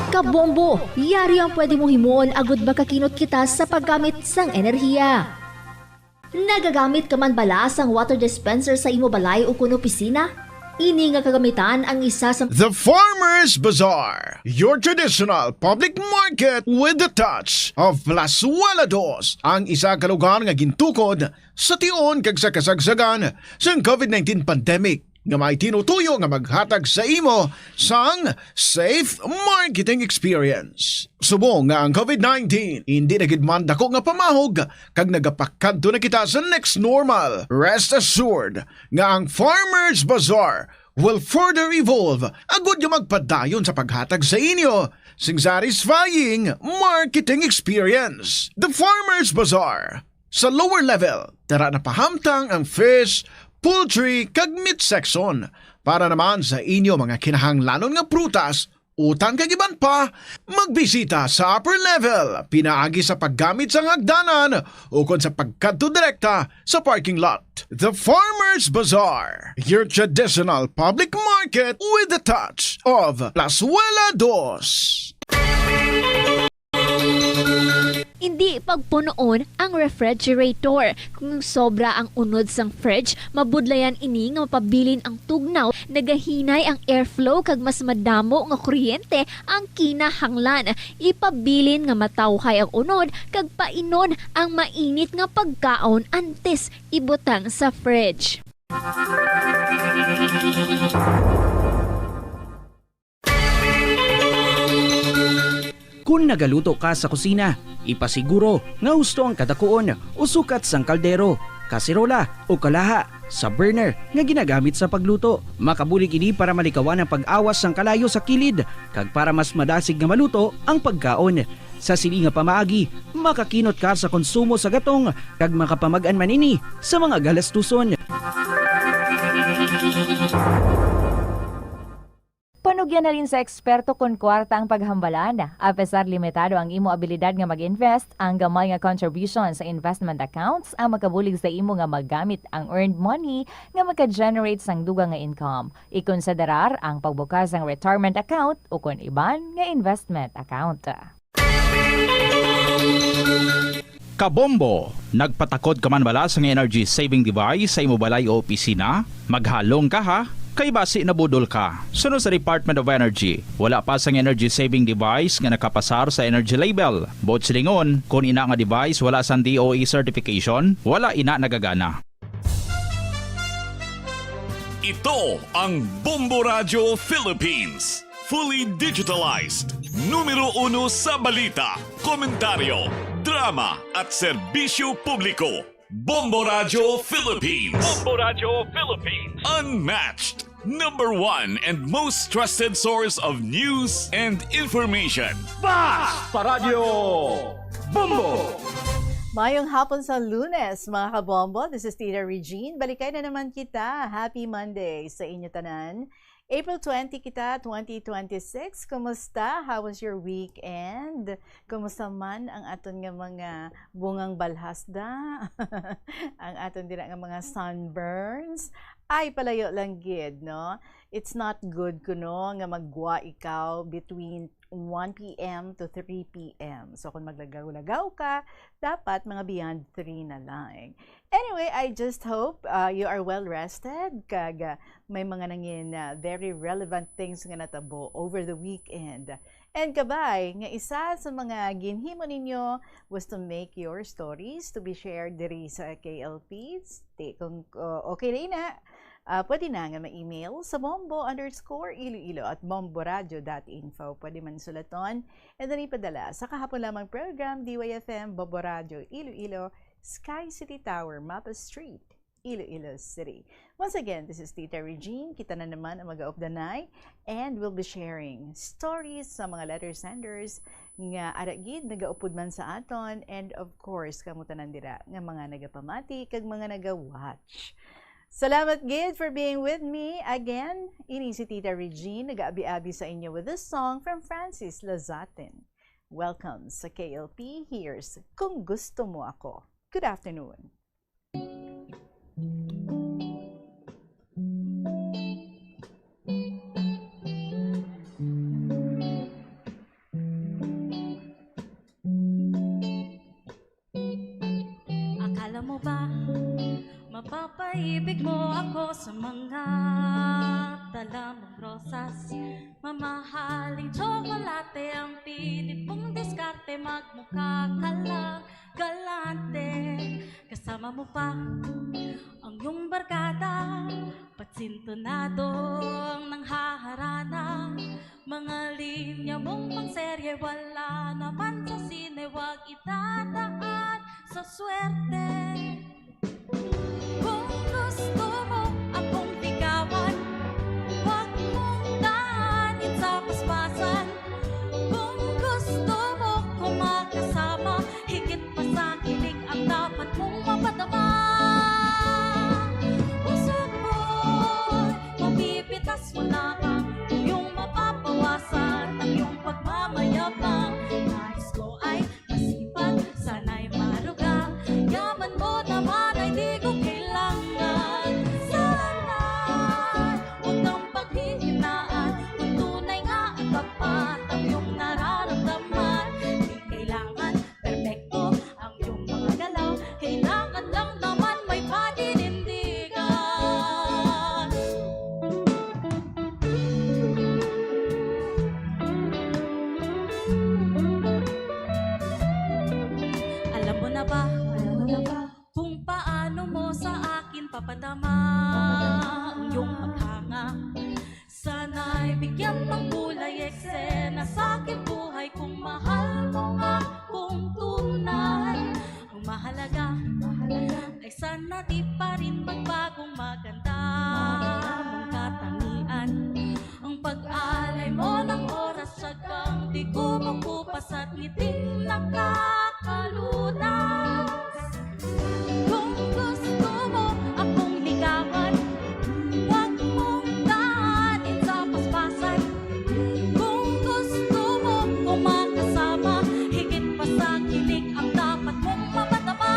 Kabombo, yari ang pwede mo himuon agud makakinot kita sa paggamit sang enerhiya. Nagagamit ka man bala sang water dispenser sa imo balay ukon opisina? Ini nga kagamitan ang isa sa The Farmers Bazaar, your traditional public market with the touch of Plazuela Dos, ang isa ka lugar nga gintukod sa tion kag sa kasagsagan sang COVID nineteen pandemic nga may tinutuyo nga maghatag sa imo sang safe marketing experience. Subong nga ang COVID nineteen hindi na gid man dako nga pamahog kag nagapakadto na kita sa next normal, rest assured nga ang Farmers Bazaar will further evolve agud nga magpadayon sa paghatag sa inyo sing satisfying marketing experience. The Farmers Bazaar, sa lower level, dara na pahamtang ang fish, poultry, kag meat section. Para naman sa inyo mga kinahanglanon nga prutas, utan kag iban pa, magbisita sa upper level pinaagi sa paggamit sang hagdanan ukon sa pagkadto direkta sa parking lot. The Farmers Bazaar, your traditional public market with the touch of Plazuela Dos. Indi pagpunoon ang refrigerator. Kung sobra ang unod sang fridge, mabudlayan ini nga mapabilin ang tugnaw, nagahinay ang airflow kag mas madamo nga kuryente ang kinahanglan. Ipabilin nga matawhay ang unod kag painon ang mainit nga pagkaon antes ibutang sa fridge. Kon nagaluto ka sa kusina, ipasiguro nga husto ang kadakuon o sukat sang kaldero, kaserola, o kalaha sa burner nga ginagamit sa pagluto. Makabulig ini para malikawan ang pag-awas sang kalayo sa kilid kag para mas madasig nga maluto ang pagkaon. Sa sini nga pamaagi, makakinot ka sa konsumo sa gatong kag makapamag-an man ini sa mga galastuson. Panugyan halin sa eksperto kon kwarta ang paghambalan. Apesar limitado ang imo abilidad nga mag-invest, ang gamay nga contribution sa investment accounts ang makabulig sa imo nga magamit ang earned money nga maka-generate sang dugang nga income. Ikonsiderar ang pagbukas sang retirement account ukon iban nga investment account. Kabombo! Nagpatakod ka man bala sang energy saving device sa imo balay o opisina? Maghalong ka, ha, kay basi nabudol ka. Suno sa Department of Energy, wala pa sang energy saving device nga nakapasar sa energy label. Buot silingon, kon ina nga device wala sang D O E certification, wala ina nagagana. Ito ang Bombo Radyo Philippines. Fully digitalized. Numero uno sa balita, komentaryo, drama, at serbisyo publiko. Bombo Radyo Philippines. Bombo Radyo Philippines. Unmatched. Number one and most trusted source of news and information. Basta Radyo Bombo! Mayong hapon sa Lunes, mga kabombo. This is Tita Regine. Balikay na naman kita. Happy Monday sa inyo tanan. April twenty kita, twenty twenty-six. Kumusta? How was your weekend? Kumusta man ang aton nga mga bungang balhasda? Ang aton dira nga mga sunburns? Ay, palayo lang gid, no? It's not good kuno nga maggwa ikaw between one p m to three p m. So, kung maglagaw-lagaw ka, dapat mga beyond three na lang. Anyway, I just hope uh, you are well rested, kag uh, may mga nangin uh, very relevant things nga natabo over the weekend. And kabay, nga isa sa mga ginhimo ninyo was to make your stories to be shared diri sa K L P. Di, kung uh, okay na ina, uh, pwede na nga ma-email sa bombo underscore iloilo at bomboradio dot info. Pwede man sulaton and then ipadala sa kahapon lamang program, D Y F M, Bombo Radio Iloilo, Sky City Tower, Mapa Street, Iloilo City. Once again, this is Tita Regine. Kita na naman ang mag-aupdanay and we'll be sharing stories sa mga letter senders nga ara gid nagaupod man sa aton, and of course kamo tanan dira nga mga nagapamati kag mga naga-watch. Salamat gid for being with me again. Ini si Tita Regine, nag-aabi-abi sa inyo with this song from Francis Lazatin. Welcome sa K L P. Here's Kung Gusto Mo Ako. Good afternoon. Akala mo ba mapapaibig mo ako sa mga dala mong rosas? Mamahaling tsokolate ang pilit mong diskarte, magmukha ka lang galante. Kasama mo pa ang iyong barkada, patsintonado ang nanghaharana. Mga linya mong pangserye, wala naman sa sine, wag idadaan sa swerte. Kung gusto mo akong ligawan, wag mong daanin sa paspasan. Kung gusto mo ko makasama, higit pa sa kilig ang dapat mong mapadama. Puso ko, mapipitas mo lamang, iyong mapapawasan ang iyong pagmamayabang. Nais ko ay masipag, sana'y maruga. Yaman mo naman ay di ko kailangan. Sana huwag kang paghihinaan, kung tunay nga at tapat ang iyong nararamdaman. Di kailangan perpekto ang iyong mga galaw, kailangan lang naman may paninindigan. Alam mo na ba? Alam mo na ba? Kung paano mo sa akin papadama ang iyong paghanga. Sana'y bigyan ng kulay eksena sa aking buhay kung mahal mo nga kung tunay. Ang mahalaga, mahalaga ay sana di pa rin magbagong maganda mong katangian. Ang pag-alay mo ng oras, siyang di kumukupas at ngiting nakakalunas. Kung gusto mo akong ligawan, wag mong daanin sa paspasan. Kung gusto mo ko makasama, higit pa sa kilig ang dapat mong mapadama.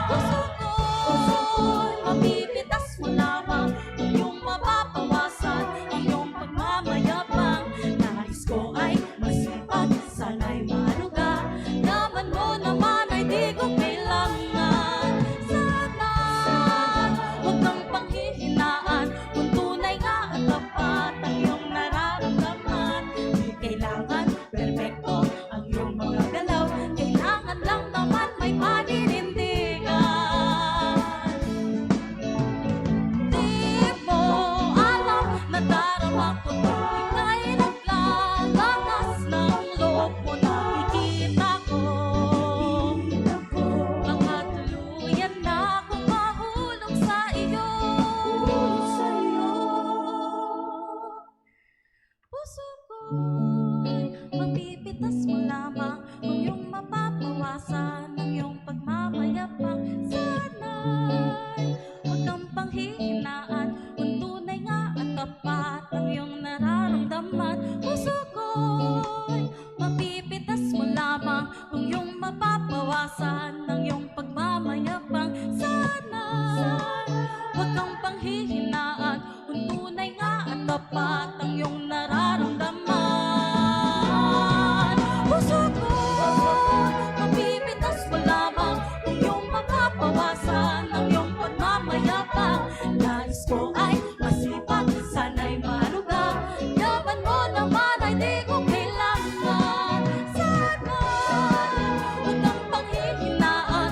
Puso ko'y mapipitas mo lamang, iyong mapapawasan ang iyong pagmamayabang. Nais ko ay masipag, sana'y maruga. Yaman mo naman ay di ko kailangan. Sana huwag kang panghihinaan, kung tunay nga at tapat ang iyong nararamdaman. Di kailangan perpekto ang iyong mga galaw, kailangan lang naman may paninindigan. Di mo alam, nadarama ko to, ika'y naglalakas ng loob mo, nakikita ko. Baka tuluyan na akong mahulog sa iyo. Puso ko'y mapipitas mo lamang, kung iyong mapapawasan ang iyong pagmamayabang. Sana'y huwag kang panghihinaan, kung tunay nga at tapat ang iyong nararamdaman. Puso ko'y mapipitas mo lamang, kung iyong mapapawasan ang iyong pagmamayabang. Sana huwag kang panghihinaan, kung tunay nga at tapat ang iyong nararamdaman. Puso ko, mapipitas mo lamang, kung iyong mapapawasan ang iyong pagmamayabang. Nais ko ay masipag, sana'y maruga. Yaman mo naman ay di ko kailangan. Sana huwag kang panghihinaan,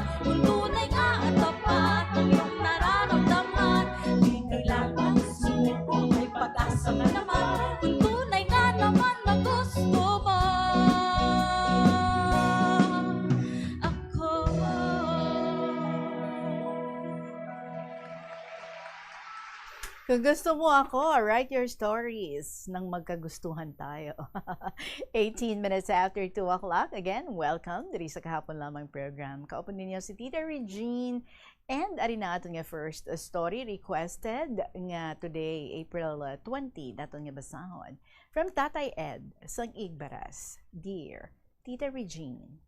Kung gusto mo ako, write your stories nang magkagustuhan tayo. Eighteen minutes after two o'clock. Again, welcome diri sa Kahapon Lamang program. Kauban ninyo si Tita Regine. And ari na aton nga first story requested nga today, April, uh, twenty, naton nga basahon. From Tatay Ed, sang Igbaras. Dear Tita Regine.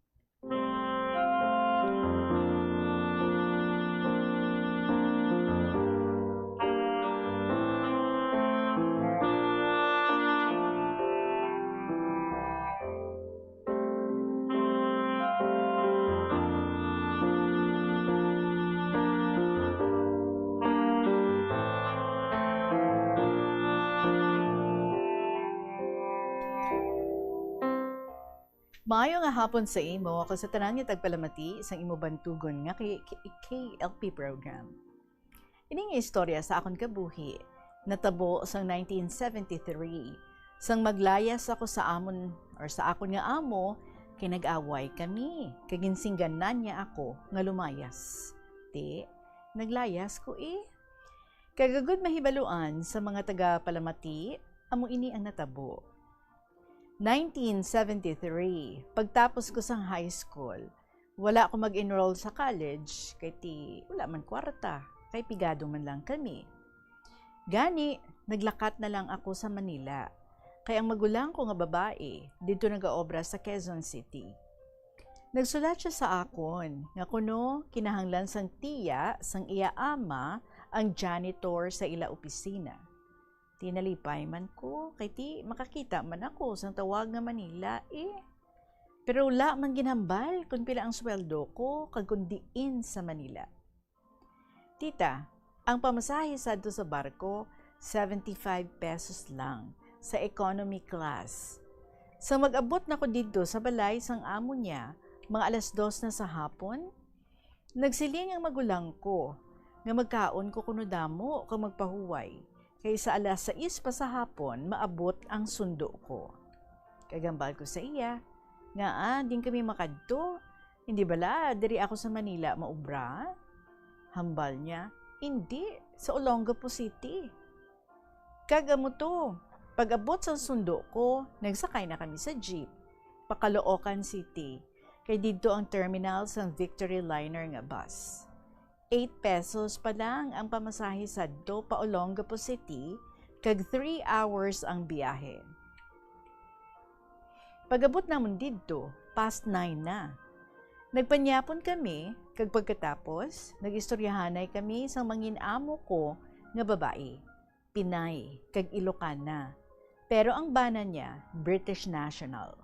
Maayo nga hapon sa imo, ako sa tanan nga tagpalamati sang imo bantugon nga kay K L P program. Ini nga istorya sa akon kabuhi natabo sang nineteen seventy-three, sang maglayas ako sa amon or sa akon nga amo, kay nag-away kami, kag ginsingganan niya ako nga lumayas. Ti, naglayas ko, eh. Kag agud mahibaluan sa mga taga-palamati, amo ini ang natabo. Nineteen seventy-three, pagtapos ko sang high school, wala ko mag-enroll sa college, kay ti wala man kwarta, kay pigado man lang kami. Gani, naglakat na lang ako sa Manila, kay ang magulang ko nga babayi didto nagaobra sa Quezon City. Nagsulat siya sa akon nga kuno kinahanglan sang tiya sang iya ama ang janitor sa ila opisina. Ti nalipay man ko, kay ti makakita man ako sang tawag nga Manila, eh. Pero wala man ginhambal kon pila ang sweldo ko kag kon diin sa Manila. Tita, ang pamasahe sadto sa barko, seventy-five pesos lang, sa economy class. Sa mag-abot na ko didto sa balay sang amo niya, mga alas dos na sa hapon, nagsiling ang magulang ko nga magkaon ko kuno damo kag magpahuway, kay sa alas sais pa sa hapon maabot ang sundo ko. Kag hambal ko sa iya, "Ngaa din kami makadto? Hindi bala diri ako sa Manila maubra?" Hambal niya, "Indi, sa Olongapo City." Kag amo to, pag-abot sang sundo ko, nagsakay na kami sa jeep pa Caloocan City, kay didto ang terminal sang Victory Liner nga bus. Eight pesos pa lang ang pamasahe sadto pa Olongapo City, kag three hours ang biyahe. Pag-abot namon didto, past nine na. Nagpanyapon kami, kag pagkatapos, nag-istoryahanay kami sang mangin-amo ko nga babayi, Pinay, kag Ilocana. Pero ang bana niya, British national.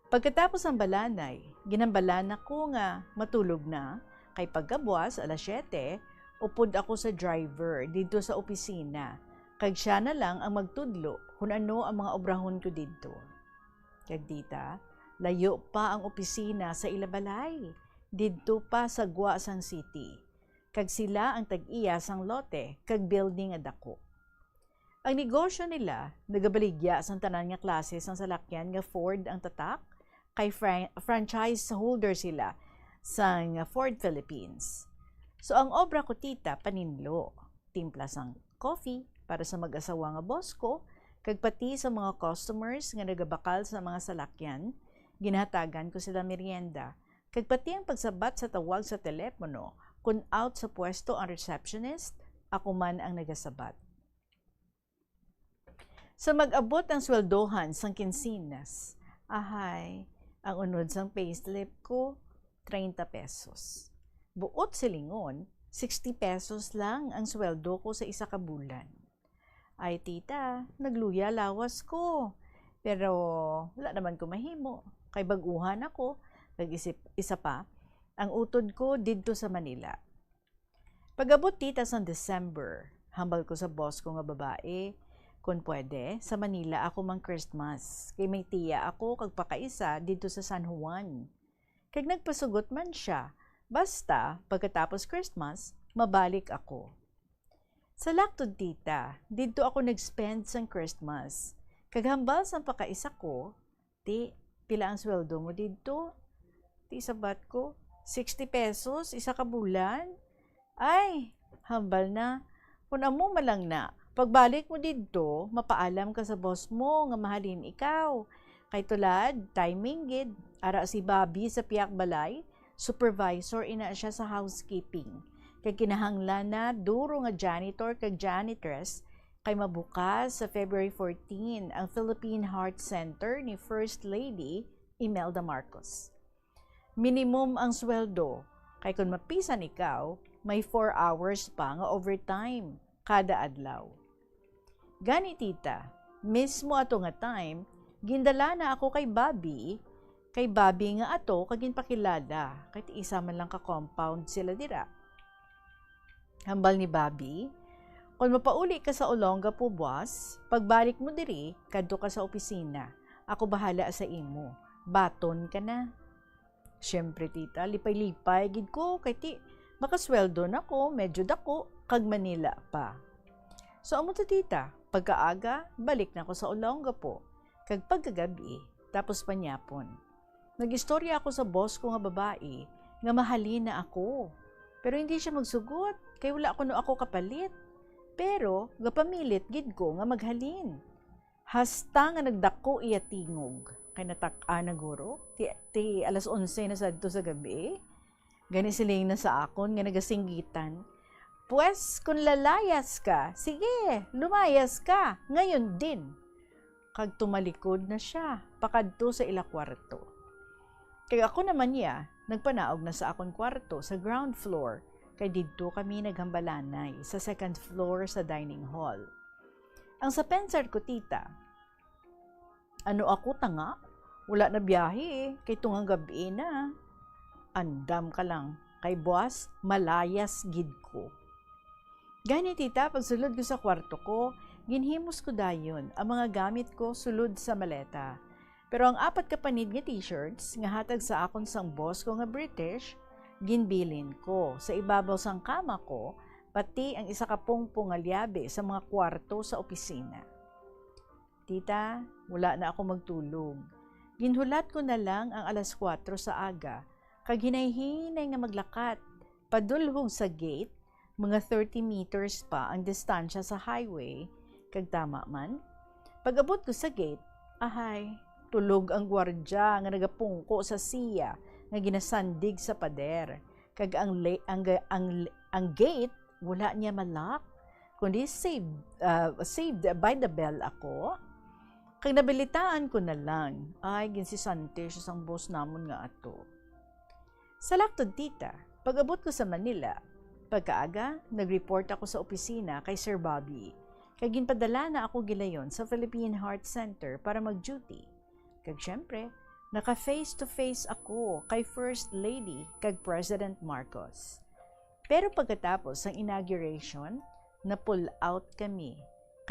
Pagkatapos ang balanay, ginhambalan ako nga matulog na, kay pagkabwas alas siyete, upod ako sa driver didto sa opisina, kag sia na lang ang magtudlo kon ano ang mga obrahon ko didto. Kag dita, layo pa ang opisina sa ila balay, didto pa sa gwa sang city, kag sila ang tag-iya sang lote kag building nga dako. Ang negosyo nila nagabaligya sang tanan nga klase sang salakyan nga Ford ang tatak, kay fran-, franchise holder sila sang Ford Philippines. So, ang obra ko, tita, paninlo, timpla sang coffee para sa mag-asawa nga boss ko, kag pati sa mga customers nga nagabakal sa mga salakyan, ginahatagan ko sila merienda, kag pati ang pagsabat sa tawag sa telepono, kon out sa pwesto ang receptionist, ako man ang nagasabat. Sa mag-abot ang sweldohan sang kinsinas, ahay, ang unod sang payslip ko, treinta pesos. Buot silingon, sixty pesos lang ang sweldo ko sa isa ka bulan. Ay, tita, nagluya lawas ko. Pero wala naman ko mahimo, kay bag-uhan ako, kag isip, isa pa, ang utod ko didto sa Manila. Pag-abot, tita, sang December, hambal ko sa boss ko nga babayi, kon pwede, sa Manila ako mang-Christmas, kay may tiya ako kag pakaisa didto sa San Juan. Kag nagpasugot man sia, basta, pagkatapos Christmas, mabalik ako. Sa laktod, tita, didto ako nag-spend sang Christmas, kag hambal sang pakaisa ko, "Ti, pila ang sweldo mo didto?" Ti sabat ko, "Sixty pesos, isa ka bulan." "Ay," hambal na, Kun amo man lang na, pagbalik mo didto, mapaalam ka sa boss mo nga mahalin ikaw. Kay tulad, timing gid, ara si Bobby sa pihak balay, supervisor ina siya sa housekeeping. Kay kinahanglan na duro nga janitor kag janitress, kay mabukas sa February fourteen ang Philippine Heart Center ni First Lady Imelda Marcos. Minimum ang sweldo, kay kun mapisan ikaw, may four hours pa nga overtime kada adlaw. Gani, tita, mismo ato nga time, gindala na ako kay Bobby, kay Bobby nga ato ka ginpakilala, kay isa man lang ka compound sila dira. Hambal ni Bobby, "Kon mapauli ka sa Olongapo, boss, pagbalik mo diri, kadto ka sa opisina. Ako bahala sa imo. Baton ka na." Siyempre, tita, lipay-lipay gid ko, kay ti, makasweldo na ko, medyo dako, kag Manila pa. So, amo to, tita, pagkaaga, balik na ko sa Olongapo, kag pagkagabi, tapos panyapon. Nag-istorya ako sa boss ko nga babayi nga mahalin na ako. Pero hindi siya magsugot, kay wala kuno ako kapalit. Pero gapamilit gid ko nga maghalin. Hasta nga nagdako iya tingog, kay natak-a na guro. Ti, ti alas onse na sadto sa gabi. Gani siling na sa akon nga nagasinggitan, "Pwes, kun lalayas ka, sige, lumayas ka, ngayon din." Kag tumalikod na siya pakadto sa ila kwarto. Kag ako naman niya, nagpanaog na sa akon kwarto sa ground floor, kay didto kami naghambalanay sa second floor sa dining hall. Ang sa pensar ko, tita, "Ano ako, tanga? Wala na biyahe, eh, kay tungang gabi na." Andam ka lang, kay buwas malayas gid ko. Gani, tita, pagsulod ko sa kwarto ko, ginhimos ko dayon ang mga gamit ko sulod sa maleta. Pero ang apat ka panid nga t-shirts nga hatag sa akon sang boss ko nga British, ginbilin ko sa ibabaw sang kama ko, pati ang isa ka pungpong nga liabe sa mga kwarto sa opisina. Tita, wala na ako magtulog. Ginhulat ko na lang ang alas kuwatro sa aga, kag hinay-hinay nga maglakat, padulhog sa gate, mga thirty meters pa ang distansya sa highway, kag tama man. Pag-abot ko sa gate, ahay, tulog ang gwardya nga nagapungko sa siya nga ginasandig sa pader, kag ang le-, ang ga-, ang, ang gate wala niya ma-lock, kundi saved, ah, saved by the bell ako. Kag nabilitaan ko na lang, ay, ginsisante siya sang boss namon nga ato. Sa laktod, tita, pag-abot ko sa Manila, pagkaaga, nag-report ako sa opisina kay Sir Bobby, kag ginpadala na ako gilayon sa Philippine Heart Center para mag-duty. Kag syempre, naka face to face ako kay First Lady kag President Marcos. Pero pagkatapos sang inauguration, na-pull out kami,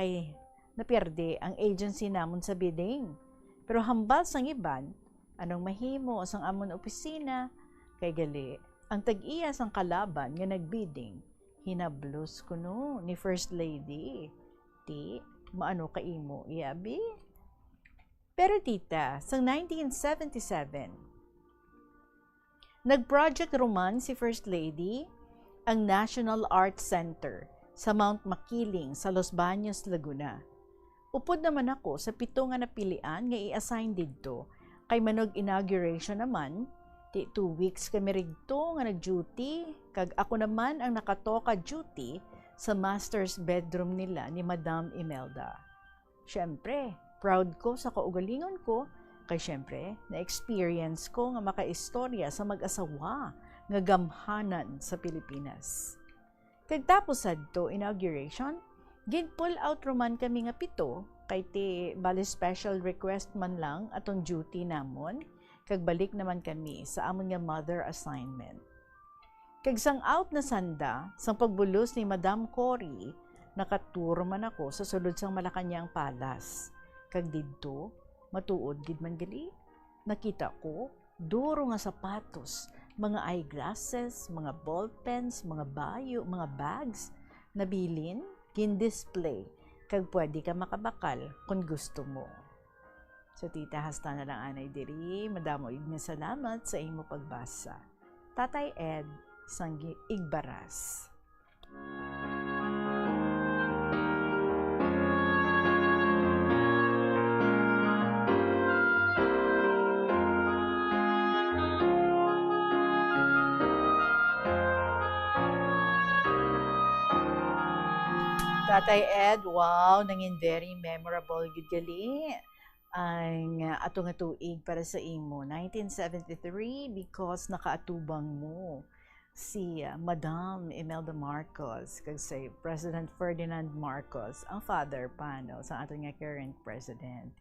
kay napierde ang agency namon sa bidding. Pero hambal sang iban, anong mahimo sang amon opisina? Kay gali, ang tag-iya sang kalaban nga nag-bidding, hinablos kuno ni First Lady. Ti, maano ka imo, iya, bi? Pero, tita, sang nineteen seventy-seven, nag-project ruman si First Lady ang National Art Center sa Mount Makiling sa Los Baños, Laguna. Upod naman ako sa pito nga napilian nga i-assign didto, kay manog-inauguration naman, ti two weeks kami rigto nga nag-duty, kag ako naman ang nakatoka duty sa master's bedroom nila ni Madam Imelda. Siyempre, proud ko sa kaugalingon ko, kay siyempre, na-experience ko nga makaistorya sa mag-asawa nga gamhanan sa Pilipinas. Kag tapos sadto inauguration, gin-pull out ruman kami nga pito, kay ti bali special request man lang atong duty namon, kag balik naman kami sa amon nga mother assignment. Kag sang out na sanda, sang pagbulos ni Madam Cory, naka-tour man ako sa sulod sang Malacañang Palace. Kag didto, matuod gid man gali, nakita ko duro nga sapatos, mga eyeglasses, mga ballpens, mga bayo, mga bags, nabilin, gin-display, kag pwede ka makabakal kon gusto mo. So, tita, hasta na lang anay diri. Madamo gid nga salamat sa imo pagbasa. Tatay Ed, sang Gi-, Igbaras. Tatay Ed, wow, nangin very memorable gid gali ang, ah, ato nga tuig para sa imo, nineteen seventy-three, because nakaatubang mo si, ah, Madam Imelda Marcos kag si President Ferdinand Marcos, ang father pa, no, sa aton nga current president.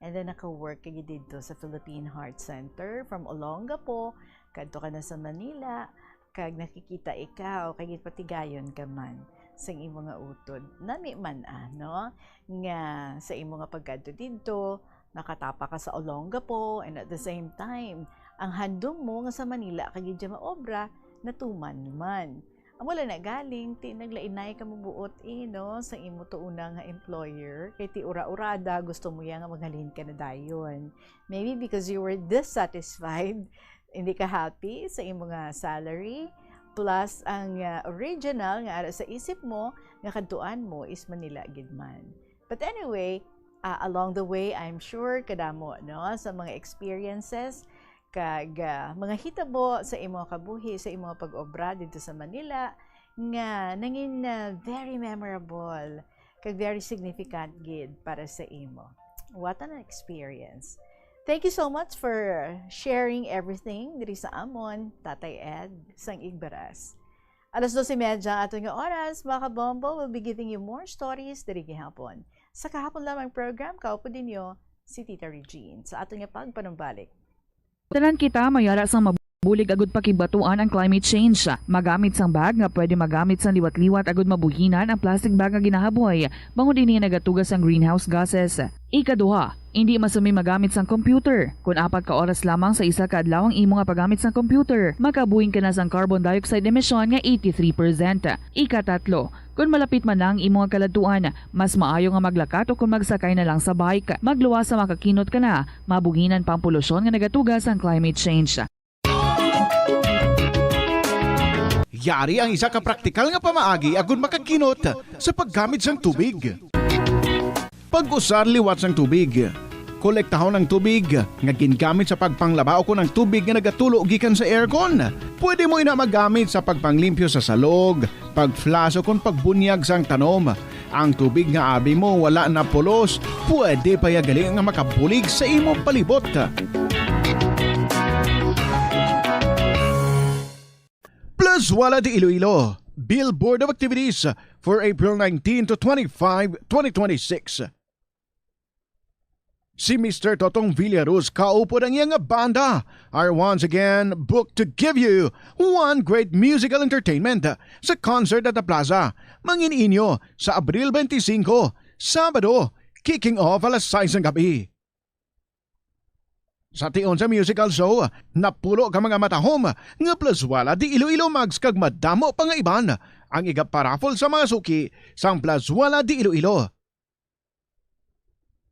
And then naka-work ka gid didto sa Philippine Heart Center from Olongapo, kadto ka na sa Manila, kag nakikita ikaw kay ginpatigayon ka man sang imo nga utod. Nami man, ah, no, nga sa imo nga pagkadto didto, nakatapa ka sa Olongapo, and at the same time, ang handom mo nga sa Manila ka gid maobra, natuman man. Amo lang na galing, ti naglainay ka mabuot, eh, no, sa imo tuuna nga employer. Kay ti ura-urada, gusto mo ya nga maghalin ka na dayon. Maybe because you were dissatisfied, hindi ka happy sa imo nga salary, plus ang, ah, original nga ara sa isip mo nga kadtuan mo is Manila gid man. But anyway, ah, along the way, I'm sure kadamo, no, sa mga experiences kag, ah, mga hitabo sa imo kabuhi, sa imo pag-obra didto sa Manila nga nangin, ah, very memorable kag very significant gid para sa imo. What an experience. Thank you so much for sharing everything diri sa amon, Tatay Ed, sang Igbaras. Alas dos y media ato nga oras, mga kabombo, will be giving you more stories diri gihapon. Sa kahapon lamang program, kaupo ninyo si Tita Regine sa ato nga pagpanumbalik. Tanan kita may ara sang mabulig agud pakigbatuan ang climate change. Magamit sang bag nga pwede magamit sang liwat-liwat agud mabuhinan ang plastic bag nga ginahaboy, bangod ini nagatuga sang greenhouse gases. Ikaduha, indi masumi magamit sang computer. Kon apat ka oras lamang sa isa ka adlaw ang imo nga paggamit sang computer, makabuhin ka na sang carbon dioxide emission nga eighty-three percent. Ikatatlo, kon malapit man na ang imo nga kaladtuan, mas maayo nga maglakat o kon magsakay na lang sa bike. Magluwas sa makakinot ka na, mabuhinan pa ang polusyon nga nagatuga sang climate change. Yari ang isa ka praktikal nga pamaagi agud makakinot sa paggamit sang tubig. Pag-usar liwat sang tubig. Kolektahon ang tubig nga gingamit sa pagpanglaba ukon ang tubig nga nagatulo gikan sa aircon. Pwede mo ina magamit sa pagpanglimpyo sa salog, pag-flush ukon pagbunyag sang tanom. Ang tubig nga abi mo wala na pulos, pwede pa ya gali nga makabulig sa imo palibot. Plazuela de Iloilo, Billboard of Activities for April nineteen to twenty-five, twenty twenty-six. Si Mister Totong Villaruz kaupod ang iya nga banda are once again booked to give you one great musical entertainment sa concert at the plaza. Mangin-inyo sa Abril twenty-cinco, Sabado, kicking off alas sais ng gabi. Sa tion sa musical show, napulo ka mga matahom nga Plazuela de Iloilo mugs kag madamo pa nga iban ang igaparaffle sa mga suki sang Plazuela de Iloilo.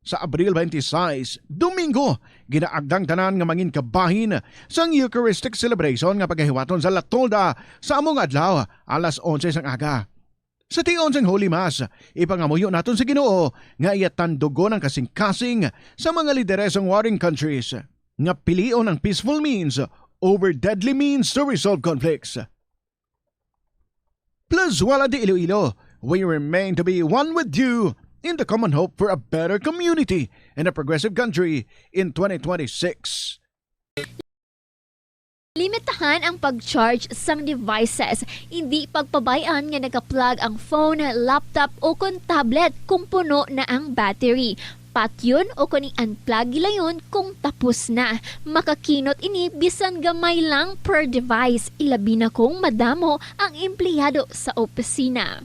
Sa Abril twenty-six, Domingo, ginaagdang tanan nga mangin kabahin sang Eucharistic celebration nga pagahiwaton sa La Tolda sa amo nga adlaw, alas onse sang aga. Sa tion sang Holy Mass, ipangamuyo naton sa Ginoo nga iya tandugon ang kasing-kasing sa mga lideres sang warring countries nga pilion ang peaceful means over deadly means to resolve conflicts. Plazuela de Iloilo, we remain to be one with you in the common hope for a better community and a progressive country in twenty twenty-six. Limitahan ang pag-charge sang devices. Indi pagpabay-an nga naka-plug ang phone, laptop, o kon tablet kung puno na ang battery. Patyon o kon i-unplug gilayon kung tapos na. Makakinot ini bisan gamay lang per device, ilabi na kung madamo ang empleyado sa opisina.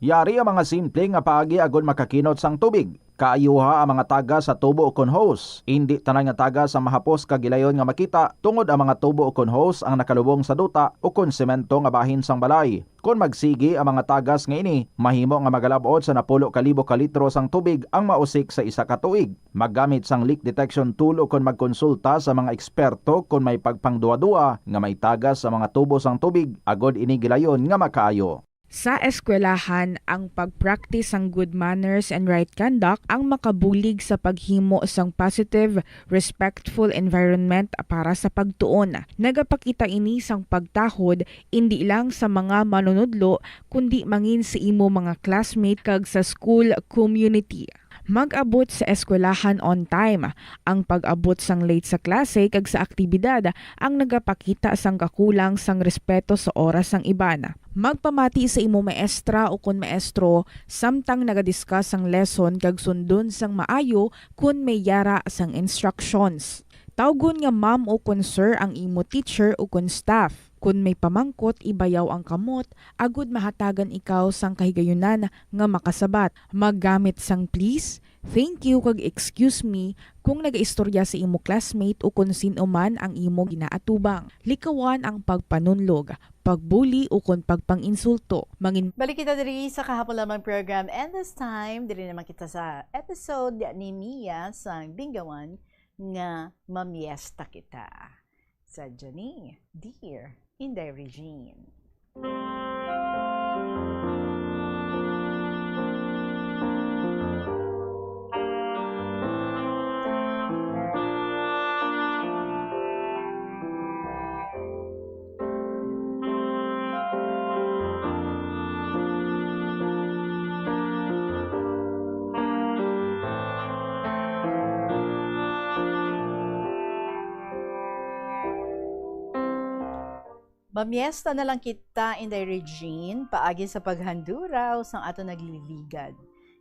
Yari ang mga simple nga paagi agod makakinot sang tubig. Kaayuha ang mga tagas sa tubo ukon hose. Indi tanan nga tagas ang mahapos kag gilayon nga makita, tungod ang mga tubo ukon hose ang nakalubong sa duta ukon semento nga bahin sang balay. Kon magsigi ang mga tagas nga ini, mahimo nga magalab-ot sa napulo ka libo ka litro sang tubig ang mausik sa isa ka tuig. Maggamit sang leak detection tool ukon magkonsulta sa mga eksperto kon may pagpangduwa-duwa nga may tagas sa mga tubo sang tubig, agod ini gilayon nga makaayo. Sa eskwelahan, ang pag-practice sang good manners and right conduct ang makabulig sa paghimo sang positive, respectful environment para sa pagtuon. Nagapakita ini sang pagtahod indi lang sa mga manunudlo, kundi mangin sa imo mga classmate kag sa school community. Mag-abot sa eskwelahan on time. Ang pag-abot sang late sa klase kag sa aktibidad ang nagapakita sang kakulang sang respeto sa oras sang iban. Magpamati sa imo maestra ukon maestro samtang naga-discuss sang lesson kag sundon sang maayo kon may yara sang instructions. Tawgon nga ma'am ukon sir ang imo teacher ukon staff. Kon may pamangkot, ibayaw ang kamot agud mahatagan ikaw sang kahigayunan nga makasabat. Maggamit sang please, thank you, kag excuse me kung nagaistorya sa imo classmate ukon sin-o man ang imo ginaatubang. Likawan ang pagpanunlog, pagbuli ukon pagpang-insulto. Mangin- Balik kita diri sa Kahapon Lamang program, and this time, diri naman kita sa episode ni Mia sang Binggawan nga Mamiesta Kita. Sa Jani, Dear Inday Regine. Mamiesta na lang kita, Inday Regine, paagi sa paghanduraw sang aton nagliligad,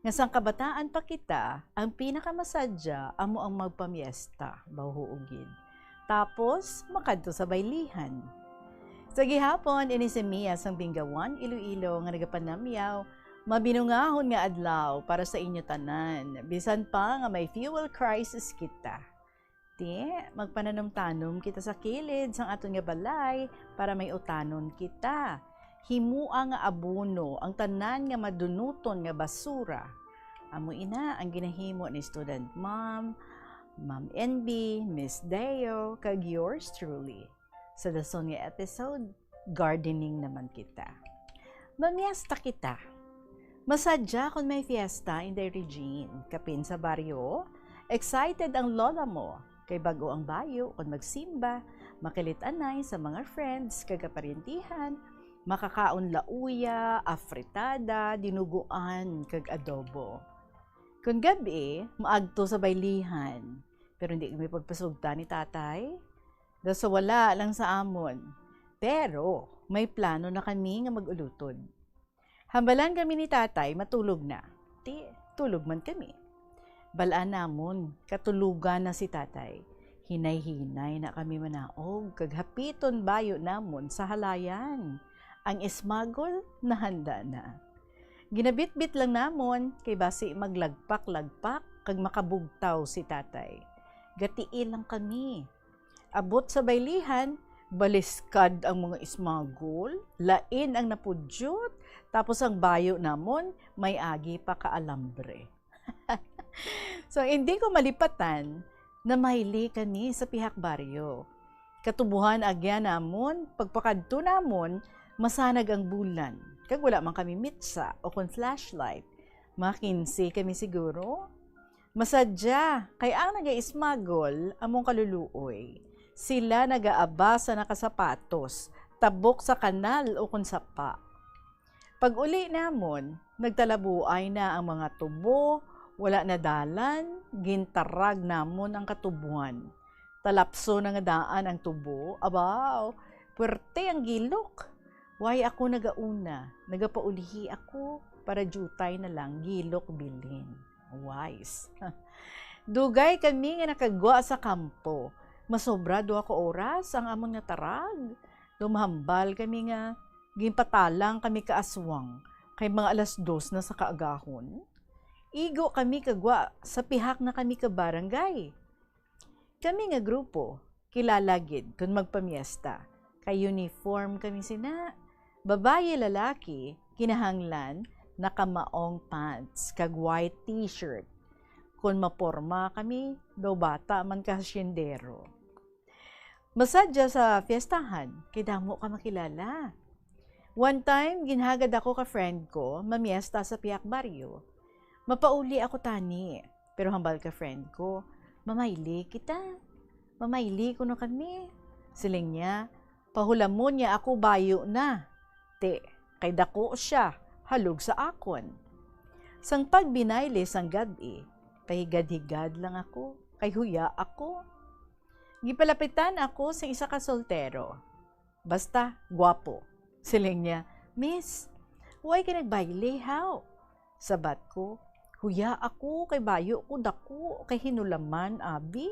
nga sang kabataan pa kita, ang pinakamasadya amo ang magpamiesta, bahuo gid. Tapos, makadto sa baylihan. Sa gihapon, ini si Mia sang Binggawan, Iloilo, nga nagapanamyaw, mabinungahon nga adlaw para sa inyo tanan, bisan pa nga may fuel crisis kita. Ti, magpananumtanom kita sa kilid sang aton nga balay para may utanon kita. Himoa nga abono ang tanan nga madunuton nga basura. Amo ina ang ginahimo ni Student Mom, Ma'am N B, Miss Deo, kag yours truly. Sa dason nga episode, gardening naman kita. Mamiesta kita. Masadya kon may fiesta, Inday Regine. Kapin sa baryo, excited ang lola mo. Kay bag-o ang bayo, kon magsimba, makilit anay sa mga friends kag kaparyentihan, makakaon lauya, afritada, dinuguan, kag adobo. Kon gab-i, maagto sa baylihan. Pero hindi kami pagpasugta ni tatay. Daw sa wala lang sa amon. Pero may plano na kami nga mag-ulutod. Hambalan kami ni tatay matulog na. Ti, tulog man kami. Balaan namon, katulogan na si tatay. Hinay-hinay na kami manaog, kag hapiton bayo namon sa halayan. Ang ismagol nahanda na. Ginabitbit lang namon, kay basi maglagpak-lagpak kag makabugtaw si tatay. Gatiil lang kami. Abot sa baylihan, baliskad ang mga ismagol, lain ang napudyot, tapos ang bayo namon may agi pa ka alambre. So, hindi ko malipatan na maili kami sa pihak baryo. Katubuhan agya namon, pagpakadto namon, masanag ang bulan, kag wala man kami mitsa o kon flashlight. Mga kinse kami siguro. Masadya, kay ang nagaismagol among kaluluoy. Sila nagaaba sa nakasapatos, tabok sa kanal o kon sapa. Pag-uli namon, nagtalabuay na ang mga tubo, wala na dalan, gintarag namon ang katubuan. Talapso na nga daan ang tubo, abaw, puwerte ang gilok. Way ako nagauna, nagapaulihi ako, para diutay na lang gilok bilin. Wise. Dugay kami nga nakagwa sa kampo. Masobra duha ka oras ang amon nga tarag. Lumahambal kami nga ginpatalang kami ka aswang, kay mga alas dos na sa kaagahon. Igo kami kagwa sa pihak na kami ka barangay. Kami nga grupo, kilala gid kon magpamiesta, kay uniform kami sina. Babayi, lalaki, kinahanglan nakamaong pants kag white t-shirt. Kon maporma kami, daw bata man ka hasyendero. Masadya sa fiestahan, kay damo ka makilala. One time, ginhagad ako ka friend ko, mamiesta sa pihak baryo. Mapauli ako tani, pero hambal ka friend ko, "Mamayli kita. Mamayli kuno kami." Siling niya, "Pahulamon niya ako bayo na. Ti, kay dako siya, halog sa akon." Sang pagbinayli sang gab-i, pahigad-higad lang ako, kay huya ako. Gipalapitan ako sa isa ka soltero. Basta, gwapo. Siling niya, "Miss, why ka nagbayli, haw?" Sabat ko, "Huya ako, kay bayo ko dako, kay hinulaman, abi."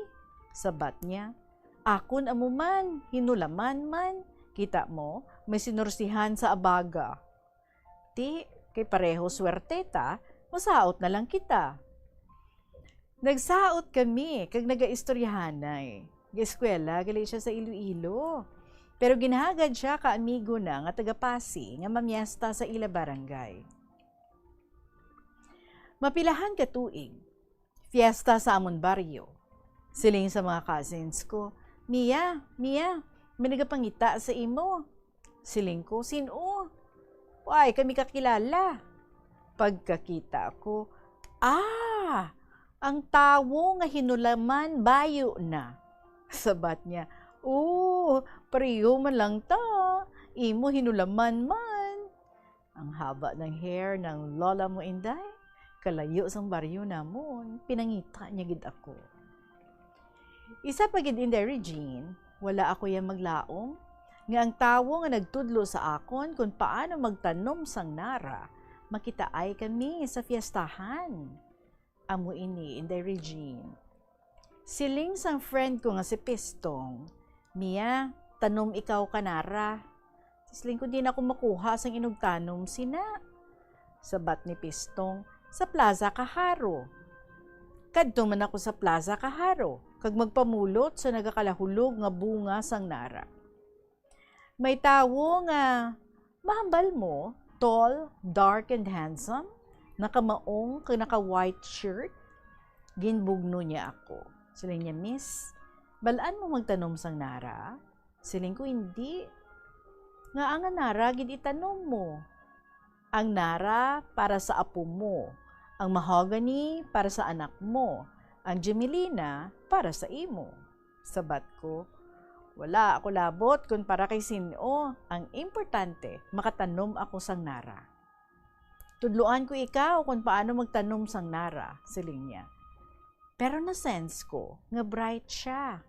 Sabat niya, "Akon amo man, hinulaman man. Kita mo, may sinursihan sa abaga. Ti, kay pareho swerte ta, masaot na lang kita." Nagsaot kami kag nagaistoryahanay. Gaeskwela gali siya sa Iloilo. Pero ginhagad siya ka amigo na nga taga Passi nga mamiesta sa ila barangay. Mapilahan ka tuig, fiesta sa amon baryo. Siling sa mga cousins ko, "Mia, Mia, may nagapangita sa imo." Siling ko, "Sin-o?" "Way kami kakilala." Pagkakita ko, "Ah, ang tawo nga hinulaman bayo na." Sabat niya, "Oh, pareho man lang ta. Imo hinulaman man." Ang haba ng hair ng lola mo, Inday. Kalayo sang baryo namon, pinangita niya gid ako. Isa pa gid, Inday Regine, wala ako ya maglaom nga ang tawo nga nagtudlo sa akon kon paano magtanom sang nara, makitaay kami sa fiestahan. Amo ini, Inday Regine. Siling sang friend ko nga si Pistong, "Mia, tanom ikaw ka nara." Siling ko, "Di na ako makuha sang inugtanom sina." Sabat ni Pistong, "Sa Plaza Kaharo." Kadto man ako sa Plaza Kaharo, kag magpamulot sa nagakalahulog nga bunga sang nara. May tawo nga, mahambal mo, tall, dark, and handsome, nakamaong kag naka-white shirt. Ginbugno niya ako. Siling niya, "Miss, bal-an mo magtanom sang nara?" Siling ko, "Hindi." "Ngaa nga nara gid itanom mo?" "Ang nara para sa apo mo, ang mahogany para sa anak mo, ang gemelina para sa imo." Sabat ko, "Wala ako labot kon para kay sin-o, ang importante, makatanom ako sang nara." "Tudloan ko ikaw kon paano magtanom sang nara," siling niya. Pero na-sense ko nga bright siya.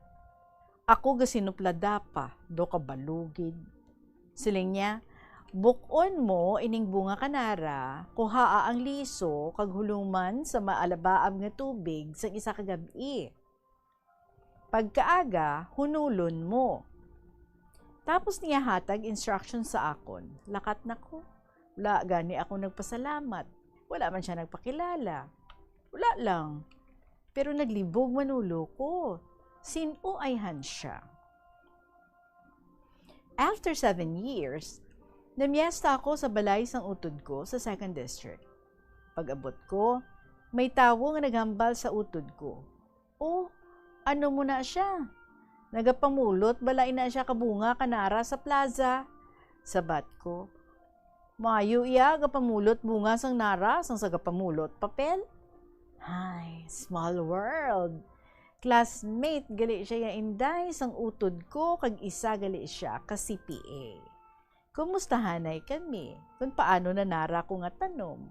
Ako gasinuplada pa, daw kabalo gid. Siling niya, "Buk-on mo ining bunga ka nara, kuhaa ang liso kag huluman sa maalabaab nga tubig sang isa ka gab-i. Pagkaaga, hunulon mo." Tapos niya hatag instruction sa akon. Lakat na ko. Wala gani ako nagpasalamat. Wala man siya nagpakilala. Wala lang. Pero naglibog man ulo ko. Sin-o ayhan siya? After seven years, namiesta ako sa balay sang utod ko sa Second District. Pag-abot ko, may tawo nga naghambal sa utod ko, "Oh, ano mo na siya? Nagapamulot bala ina siya ka bunga ka nara sa plaza?" Sabat ko, "Maayo iya gapamulot bunga sang nara sang sa gapamulot papel." Hay, small world. Classmate gali siya ya, Inday, sang utod ko, kag isa gali siya ka C P A. Kumustahanay kami kon paano nanara ko nga tanom.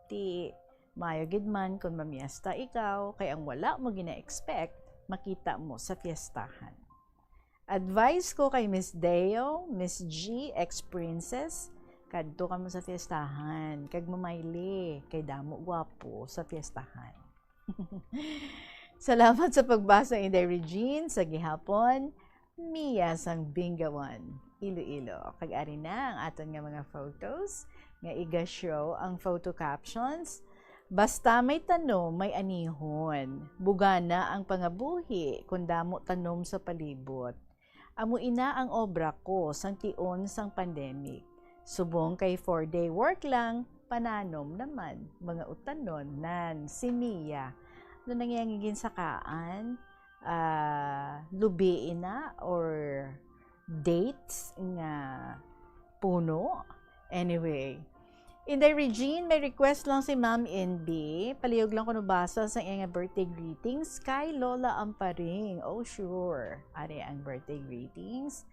Ti, maayo gid man kon mamiesta ikaw, kay ang wala mo gina-expect, makita mo sa fiestahan. Advice ko kay Miss Deo, Miss G, ex-princess, kadto kamo sa fiestahan, kag mamayli, kay damo gwapo sa fiestahan. Salamat sa pagbasa, Inday Regine, sa gihapon. Mia sang Bingawan, Iloilo. Kag ari na ang aton nga mga photos nga iga-show ang photo captions. Basta may tanom, may anihon. Bugana ang pangabuhi kon damo tanom sa palibot. Amo ina ang obra ko sang tion sang pandemic. Subong kay four-day work lang, pananom naman, mga utanon, nan, si Mia. Ano nangyayang ginsakaan? Ah, lubi ina or dates nga puno. Anyway, Inday Regine, may request lang si Ma'am N B. Palihog lang ko nabasa sa iyang birthday greetings kay Lola Amparing. Oh, sure. Ari ang birthday greetings.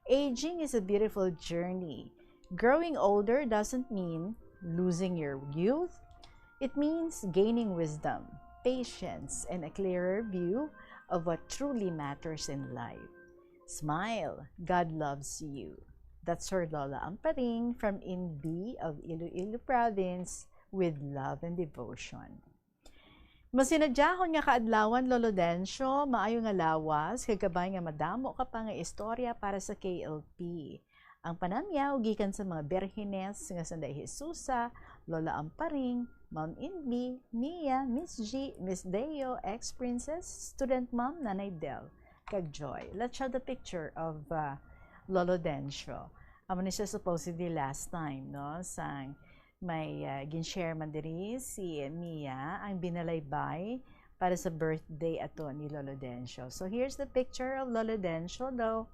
Aging is a beautiful journey. Growing older doesn't mean losing your youth. It means gaining wisdom, patience, and a clearer view of what truly matters in life. Smile. God loves you. That's Sir Lola Amparing from Inbi of Iloilo Province with love and devotion. Masinadyahon nga kaadlawan, Lolo Dencio, maayo nga lawas, kag kabay nga madamo ka pa nga istorya para sa K L P. Ang panamyaw gikan sa mga birhenes nga sanday Jesusa, Lola Amparing, Ma'am Inbi, Mia, Miss G, Miss Deo, ex-princess, student mom, Nanay Del, kag Joy. Let's show the picture of, uh, Lolo Dencio. Amo ni siya supposedly last time, no? Sang may, uh, gin-share man diri si Mia ang binalaybay para sa birthday ato ni Lolo Dencio. So here's the picture of Lolo Dencio, though,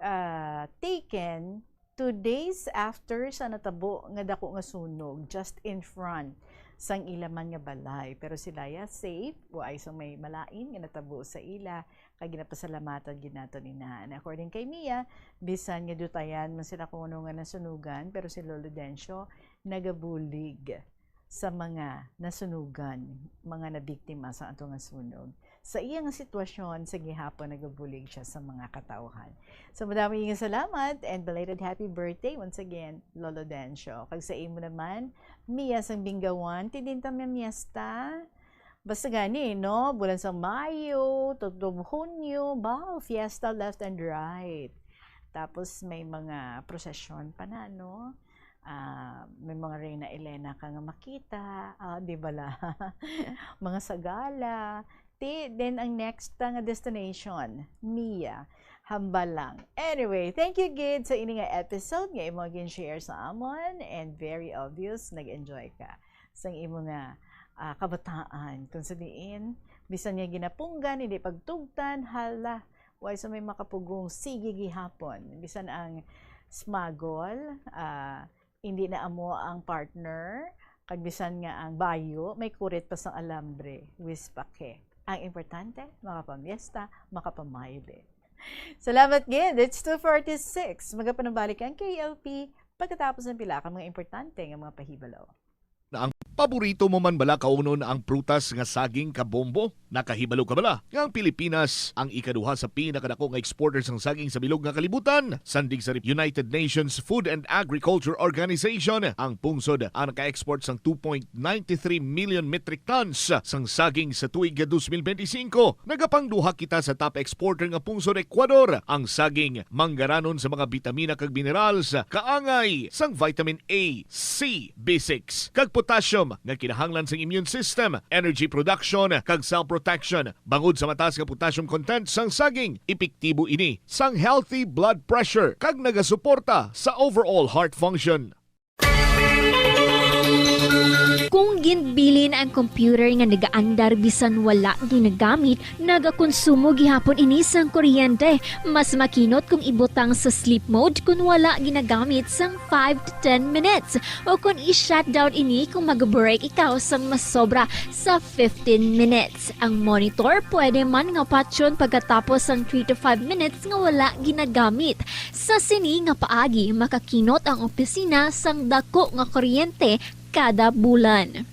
uh, taken two days after sa natabo nga dako nga sunog just in front sang ila man nga balay. Pero sila ya safe, wa ay sa may malain nga natabo sa ila, kag ginapasalamatan gid nato ni na. And according kay Mia, bisan nga dutayan man sila kuno nga nasunugan, pero si Lolo Dencio nagabulig sa mga nasunugan, mga nabiktima sa ato nga sunog. Sa iya nga sitwasyon, sa gihapon nagabulig siya sa mga katawhan. So, madamo nga salamat and belated happy birthday once again, Lolo Dencio. Kag sa imo naman, Mia sang Binggawan, tidinta may miyesta. Basta gani, no? Bulan sa Mayo, tutob Hunyo, ba, fiesta left and right. Tapos may mga prosesyon pa na, no? Ah, may mga Reyna Elena ka nga makita, ah, di ba la? Mga sagala. Ti, then ang next ta nga destination, Mia, hambal lang. Anyway, thank you gid sa ini nga episode nga imo gin-share sa amon, and very obvious, nag-enjoy ka sang imo nga, ah, kabataan. Kung sa diin, bisan nga ginapunggan, hindi pagtugtan, hala, way sa may makapugong, sige gihapon. Bisan ang smagol, ah, hindi na amo ang partner, kag bisan nga ang bayo, may kurit pa sang alambre, wis pa ke. Ang importante, makapamiesta, makapamayle. Salamat gid. It's two forty-six. Magapanumbalik ang K L P pagkatapos ng pila ka mga importante nga mga pahibalo. Na ang paborito mo man bala kaunon ang prutas nga saging kabombo? Nakahibalo ka bala nga ang Pilipinas ang ikaduha sa pinakadako nga exporter sang saging sa bilog nga kalibutan? Sandig sa United Nations Food and Agriculture Organization, ang pungsod ang naka-export sang two point nine three million metric tons sang saging sa tuig nga twenty twenty-five. Nagapangduha kita sa top exporter nga pungsod, Ecuador. Ang saging manggaranon sa mga bitamina kag minerals, kaangay sang vitamin A, C, B six, kag potassium nga kinahanglan sang immune system, energy production, kag cell protection. Bangod sa mataas nga potassium content sang saging, epektibo ini sang healthy blood pressure kag nagasuporta sa overall heart function. Kung ginbilin ang computer nga nagaandar bisan wala ginagamit, nagakonsumo gihapon ini sang kuryente. Mas makinot kung ibutang sa sleep mode kon wala ginagamit sang five to ten minutes, o kon i-shutdown ini kung mag-break ikaw sang masobra sa fifteen minutes. Ang monitor pwede man nga patyon pagkatapos sang three to five minutes nga wala ginagamit. Sa sini nga paagi, makakinot ang opisina sang dako nga kuryente kada bulan.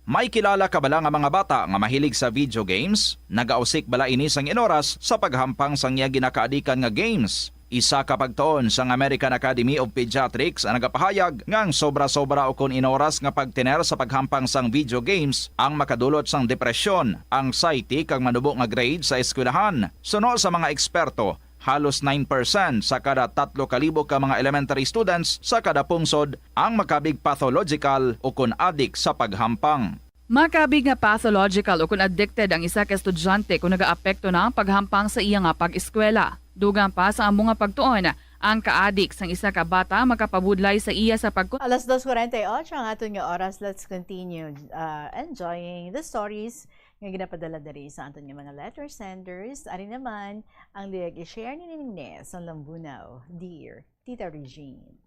May kilala ka bala nga mga bata nga mahilig sa video games? Nagausik bala ini sang inoras sa paghampang sang iya ginakaadikan nga games? Isa ka pagtuon sang American Academy of Pediatrics ang nagapahayag nga ang sobra-sobra ukon inoras nga pagtener sa paghampang sang video games ang makadulot sang depresyon, anxiety, kag manubo nga grade sa eskwelahan. Suno sa mga eksperto, halos nine percent sa kada tatlo ka libo ka mga elementary students sa kada pungsod ang makabig pathological ukon adik sa paghampang. Makabig nga pathological ukon addicted ang isa ka estudyante kon nagaapekto na ang paghampang sa iya nga pag-eskwela. Dugang pa sa amo nga pagtuon, Ang kaadik sang isa ka bata makapabudlay sa iya sa pagkon- Alas dos forty-eight ang aton nga oras. Let's continue, uh, enjoying the stories nga ginapadala diri sa aton nga mga letter senders. Ari naman ang luyag i-share ni Nining Ne sa Lambunaw, Dear Tita Regine.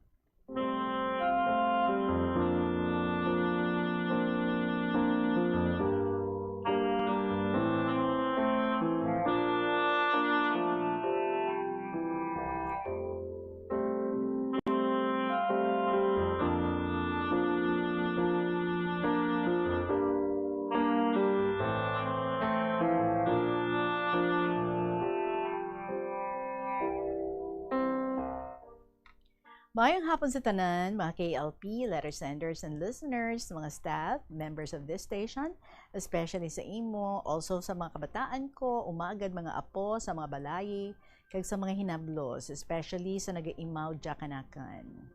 Maayong hapon sa tanan, mga K L P, letter senders and listeners, mga staff, members of this station, especially sa imo, also sa mga kabataan ko, umagad mga apo sa mga balayi, kag sa mga hinablos, especially sa nagaimaw dya kanakan.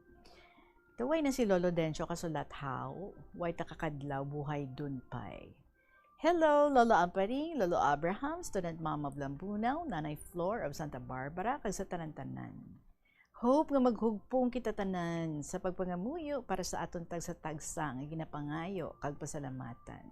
Tuway na si Lolo Dencio kasulat, haw, way ta kakadlaw, buhay dun pay. Hello, Lolo Amparing, Lolo Abraham, student mom of Lambunaw, Nanay Flor of Santa Barbara, kag sa tanan-tanan. Hope nga maghugpong kita tanan sa pagpangamuyo para sa aton tagsa-tagsa nga ginapangayo kag pasalamatan.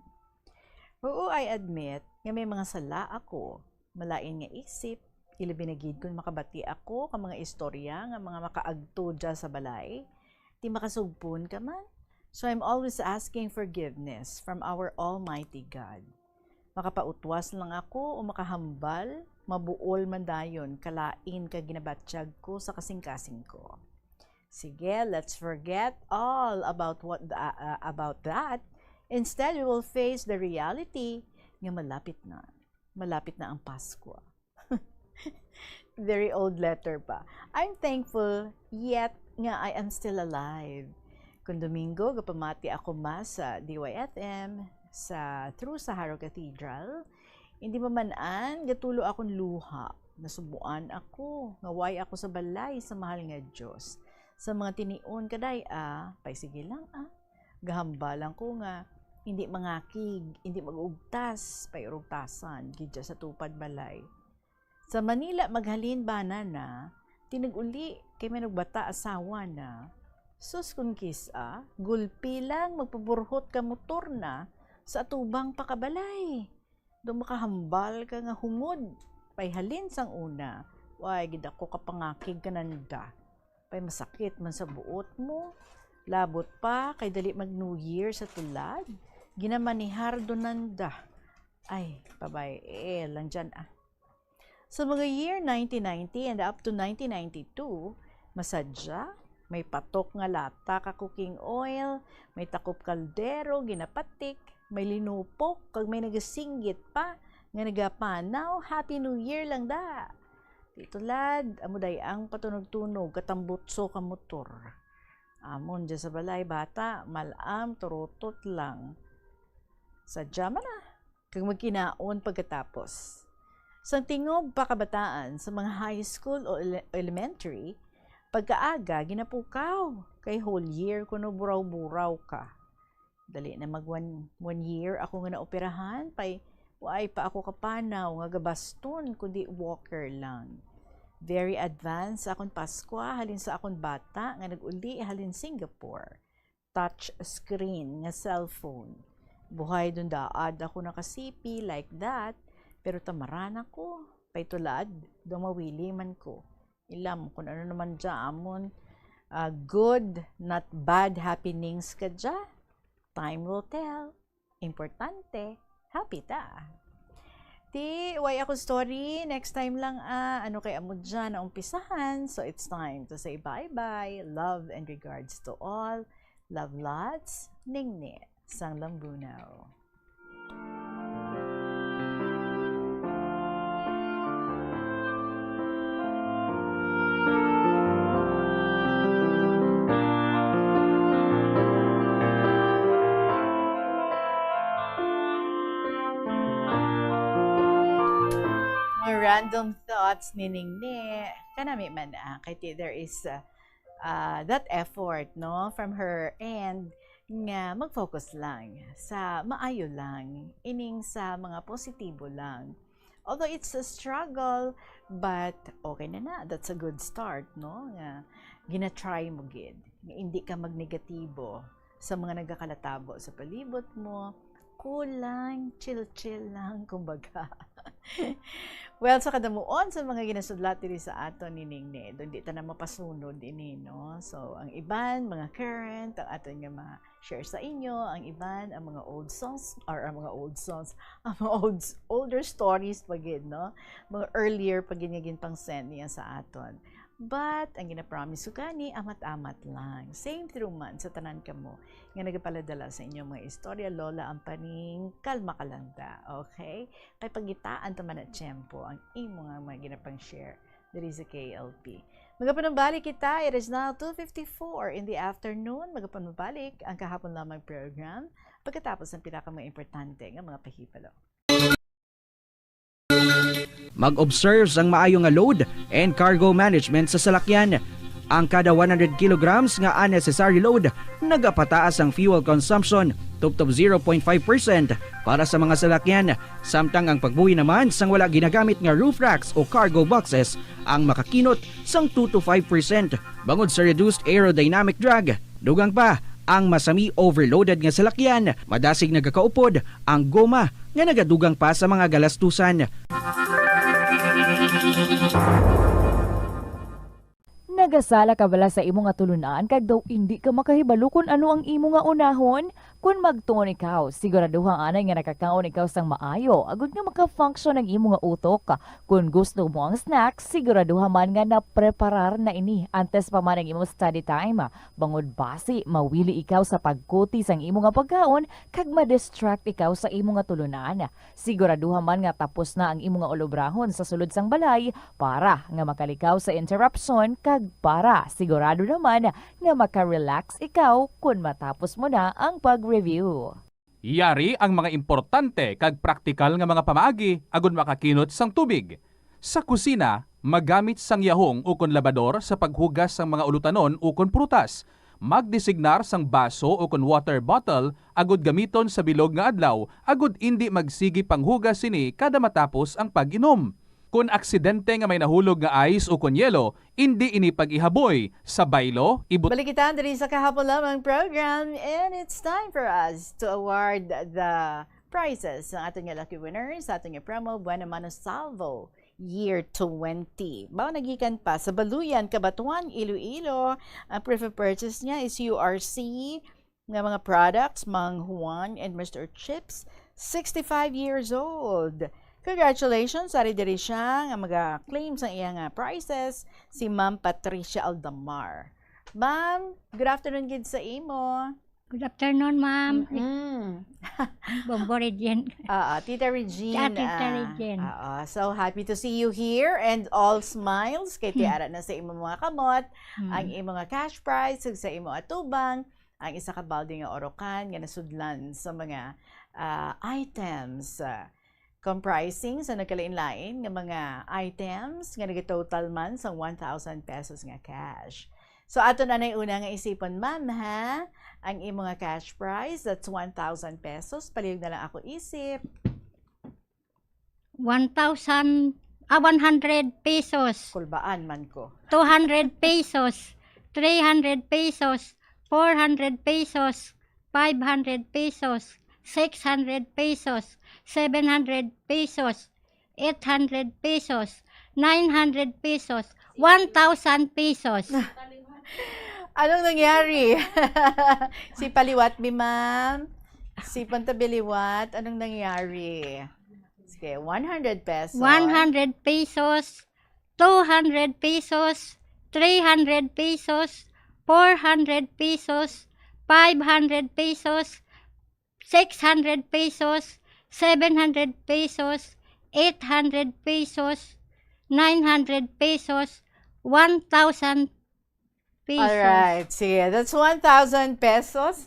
Oo, I admit nga may mga sala ako, malain nga isip, ilabi na gid kon makabati ako ka mga istorya nga mga makaagto dya sa balay, ti makasugpon ka man. So I'm always asking forgiveness from our Almighty God. Makapautwas lang ako o makahambal, mabuol man dayon kalain ka ginabatyag ko sa kasingkasing ko. Sige, let's forget all about what the, uh, about that. Instead, we will face the reality nga malapit na. Malapit na ang Pasko. Very old letter pa. I'm thankful yet nga I am still alive. Kung Domingo, gapamati ako mas sa D Y F M, sa, through Saharo Cathedral. Hindi maman-an, gatulo akong luha. Nasubuan ako, nga way ako sa balay sa mahal nga Dios. Sa mga tinion, kaday, ah, pay sige lang, ah. Gahambalan ko nga, hindi mangakig, hindi mag-ugtas, pay urugtasan, gidya sa tupad balay. Sa Manila, maghalin bana na, tinag-uli, kay may nagbata asawa na. Sus, kun kis-a, gulpi lang, magpaburhot ka motor na, sa atubang pa ka balay. Daw makahambal ka nga hungod, pay halin sang una, way gid ako kapangakig kananda. Pay masakit man sa buot mo. Labot pa, kay dali mag New Year sa tulad. Ginamanihar do nanda. Ay, pabay, eh, lang dyan, ah. Sa mga year nineteen ninety and up to nineteen ninety-two, masadya, may patok nga lata ka cooking oil, may takop kaldero, ginapatik, may linupok, kag may nagasinggit pa nga nagapanaw, "Happy New Year lang da!" Di tulad, amo day ang patunog-tunog, katambutso ka motor. Amon dya sa balay, bata, mal-am, turutot lang. Sadya man, ah, kag magkinaon pagkatapos. Sang tingob pa kabataan, sa mga high school o ele-, elementary, pagkaaga, ginapukaw, kay whole year kuno buraw-buraw ka. Dali na mag one, one year ako nga naoperahan, pay waay pa ako kapanaw nga gabaston, kundi walker lang. Very advanced akon Paskwa halin sa akon bata nga nag-uli halin Singapore. Touch screen nga cellphone. Buhay dundaad ako nakasipi like that, pero tamaran ako, pay tulad, daw mawili man ko. Ilam kung ano naman dya amon, ah, good, not bad happenings ka dya. Time will tell. Importante, happy ta. Ti, way ako story, next time lang, ah, ano kay amo dyan naumpisahan. So, it's time to say bye-bye. Love and regards to all. Love lots, Ningni sang Lambunaw. Mga random thoughts ni Ningni. Kanami man, ah, kay ti-, there is, ah, ah, that effort, no, from her end nga mag-focus lang sa maayo lang, ining sa mga positibo lang. Although it's a struggle, but okay na na. That's a good start, no? Nga gina-try mo gid. Nga hindi ka magnegatibo sa mga nagakalatabo sa palibot mo. Kulang, chill-chill lang, kumbaga. Well, sa kadamuon sa mga ginasudlat diri sa aton ni Ning Ned, hindi ta na mapasunod ini, no? So, ang iban, mga current, ang aton nga ma-share sa inyo, ang iban, ang mga old songs, or ang mga old songs, ang mga old, older stories pa gid, no? Mga earlier pa gid nga ginpang-send niya sa aton. But, ang ginapromise ko gani, amat-amat lang. Same through man sa tanan kamo nga nagapaladala sa inyong mga istorya, Lola Ampaning, kalma ka lang da, okay? Kay pagitaan ta man na tiyempo ang imo nga mga ginapang-share diri sa K L P. Magapanumbalik kita, it is now two fifty-four in the afternoon. Magapanumbalik ang Kahapon Lamang program pagkatapos ng pinaka mga importante nga mga pahibalo. Mag-observe sang maayo nga load and cargo management sa salakyan. Ang kada one hundred kilograms nga unnecessary load, nagapataas ang fuel consumption tubtob zero point five percent para sa mga salakyan, samtang ang pagbuhi naman sang wala ginagamit nga roof racks o cargo boxes ang makakinot sang two to five percent bangod sa reduced aerodynamic drag. Dugang pa, ang masami overloaded nga salakyan, madasig nagakaupod ang goma nga nagadugang pa sa mga galastusan. Nagasala ka bala sa imo nga tulunan kag daw indi ka makahibalo kon ano ang imo nga unahon? Kon magtuon ikaw, siguraduha anay nga nakakaon ikaw sang maayo agod nga maka-function ang imo nga utok. Kon gusto mo ang snack, siguraduha man nga napreparar na ini antes pa man ang imo study time. Bangod basi mawili ikaw sa pagkuti sang imo nga pagkaon kag ma-distract ikaw sa imo nga tulunan. Siguraduha man nga tapos na ang imo nga ulobrahon sa sulod sang balay para nga makalikaw sa interruption kag para sigurado naman nga maka-relax ikaw kon matapos mo na ang pag-review. Yari ang mga importante kag praktikal nga mga pamaagi agud makakinot sang tubig. Sa kusina, magamit sang yahong ukon labador sa paghugas sang mga ulutanon ukon prutas. Magdesignar sang baso ukon water bottle agud gamiton sa bilog nga adlaw agud indi magsigi panghugas sini kada matapos ang pag-inom. Kon aksidente nga may nahulog nga ice ukon yelo, indi ini pag-ihaboy sa baylo, ibut- Balik kita diri sa Kahapon Lamang program, and it's time for us to award the prizes sa aton nga lucky winners, sa aton nga promo, Buena Mano Salvo Year twenty. Mao nagikan pa sa Baluyan, Cabatuan, Iloilo. Ang proof of purchase niya is U R C nga mga products, Mang Juan and Mister Chips, sixty-five years old. Congratulations, ari diri siya nga maga-claim sa iya nga prizes, si Ma'am Patricia Aldamar. Ma'am, good afternoon gid sa imo. Good afternoon, ma'am. Mm-mm. Bombo Regine. Oo, Tita Regine. Ah, Tita ah, Regine. Oo, so happy to see you here and all smiles kay Hmm. tiara na sa imong mga kamot, Hmm. ang imong nga cash prize, ug sa imong atubang, ang isa ka balde nga orokan nga nasudlan sa mga, ah, items, ah, comprising sa nagkalain-lain nga mga items nga nagatotal man sang one thousand pesos nga cash. So, ato na nay una nga isipon, ma'am, ha? Ang imo nga cash prize, that's one thousand pesos. Palihog na lang ako isip. One thousand, ah, one hundred pesos. Kulbaan man ko. Two hundred pesos. Three hundred pesos. Four hundred pesos. Five hundred pesos. Six hundred pesos. Seven hundred pesos. Eight hundred pesos. Nine hundred pesos. One thousand pesos. Anong nangyari? Si paliwat mi, ma'am. Si pantabiliwat, anong nangyari? Sige, one hundred pesos. One hundred pesos, two hundred pesos, three hundred pesos, four hundred pesos, five hundred pesos, six hundred pesos, seven hundred pesos, eight hundred pesos, nine hundred pesos, one thousand pesos. Alright, sige. That's one thousand pesos.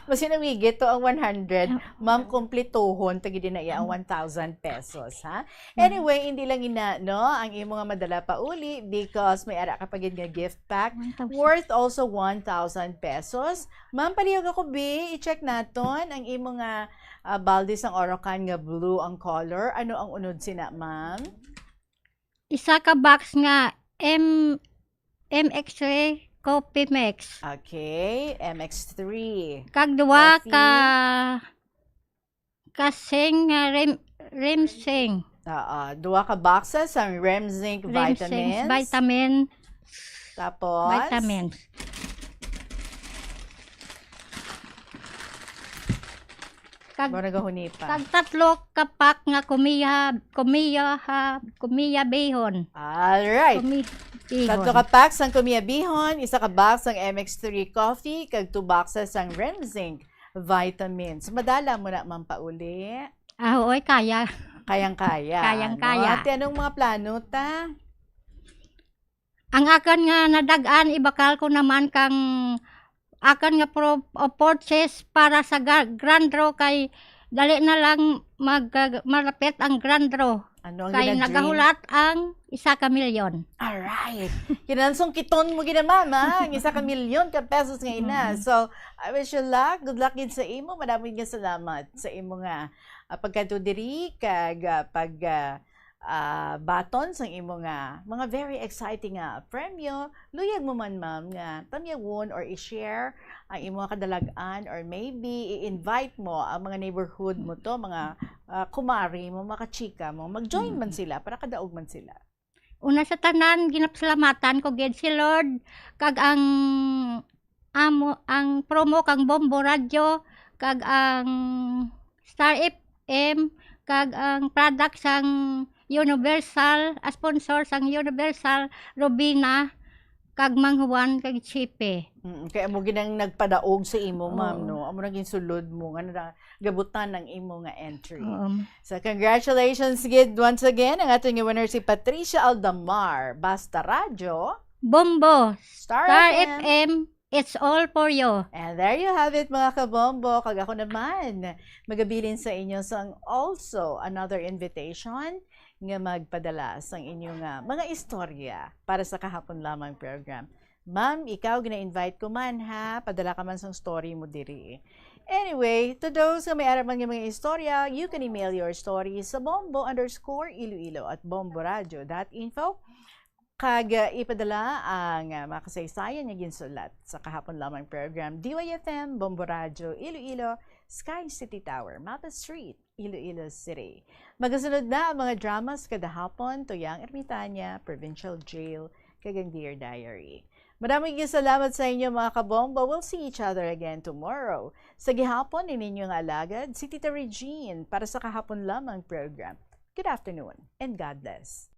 Mas sinawigit to ang one hundred. Ma'am, kumplituhon, tagi din na iya ang one thousand pesos, ha? Anyway, hindi lang ina, no? Ang imo nga madala pa uli because may ara ka pa gid nga gift pack worth also one thousand pesos. Ma'am, palihog ako, bi. I-check naton ang imo nga, ah, balde sang Orocan nga blue ang color. Ano ang unod sina, ma'am? Isa ka box nga M, M X three Coffee Mix. Okay, M X three. Kag duha Coffee. ka, ka sing nga rem-, Remsing. Oo, duha ka boxes ang Remzinc Remsing vitamins. Vitamin. Tapos? Vitamins. Kag, Mura gahuni pa. Kag tatlo ka pack nga kumiya, kumiya, ha, kumiya bihon. Alright. Kumi-, bihon. Tatlo ka pack sang kumiya bihon, isa ka box sang M X three coffee, kag two boxes sang Remzinc vitamins. Madala mo na man pauli. Ah, oo, kaya. Kayang-kaya, Kayang-kaya. no? Ate, anong mga plano ta? Ang akan nga nadag-an, ibakal ko naman kang akan nga pro-, uh, purchase para sa ga-, grand draw kay dali na lang mag-, uh, malapit ang grand draw. Ano ang Kay gina-dream? nagahulat ang isa ka milyon. Alright. Kinalansong kiton mo gina, ma'am, ha? Ang isa ka milyon ka pesos nga ina. Mm. So, I wish you luck. Good luck gid sa imo. Madamo nga salamat sa imo nga, ah, pagkadto diri kag, ah, pag, ah, ah, baton sang imo nga mga very exciting nga premyo. Luyag mo man, ma'am, nga tamyawon or i-share ang imo nga kadalag-an or maybe i-invite mo ang mga neighborhood mo to, mga, ah, kumari mo, mga kachika mo. Mag-join man Mm. sila para kadaog man sila. Una sa tanan, ginapasalamatan ko gid si Lord kag ang amo, ang promo kang Bombo Radio, kag ang Star F M, kag ang product sang Universal, a sponsor sang Universal, Robina, kag Mang Juan, kag Chipe. Mm, kay amo gid ang nagpadaog sa imo, ma'am, Oo. no? Amo na ginsulod mo nga na-, gabutan ang imo nga entry. Oo. So, congratulations gid once again ang aton nga winner, si Patricia Aldamar. Basta Radyo, Bombo, Star Star F M. F M, it's all for you. And there you have it, mga kabombo. Kag ako naman, magabilin sa inyo sang also another invitation nga magpadala sang inyo nga mga istorya para sa kahapon lamang program. Ma'am, ikaw, gina-invite ko man, ha? Padala ka man sang story mo diri. Anyway, to those nga may ara man nga mga istorya, you can email your stories sa bombo underscore iloilo at bomboradio dot info. Kag, uh, ipadala ang, uh, mga kasaysayan nga ginsulat sa kahapon lamang program, D Y F M, Bombo Radyo, Iloilo, Sky City Tower, Mata Street, Iloilo City. Magasunod na ang mga dramas kada hapon, Tuyang Ermitaña, Provincial Jail, kag ang Dear Diary. Madamo nga salamat sa inyo, mga kabombo. We'll see each other again tomorrow. Sa gihapon, ininyo nga alagad, si Tita Regine, para sa kahapon lamang program. Good afternoon and God bless.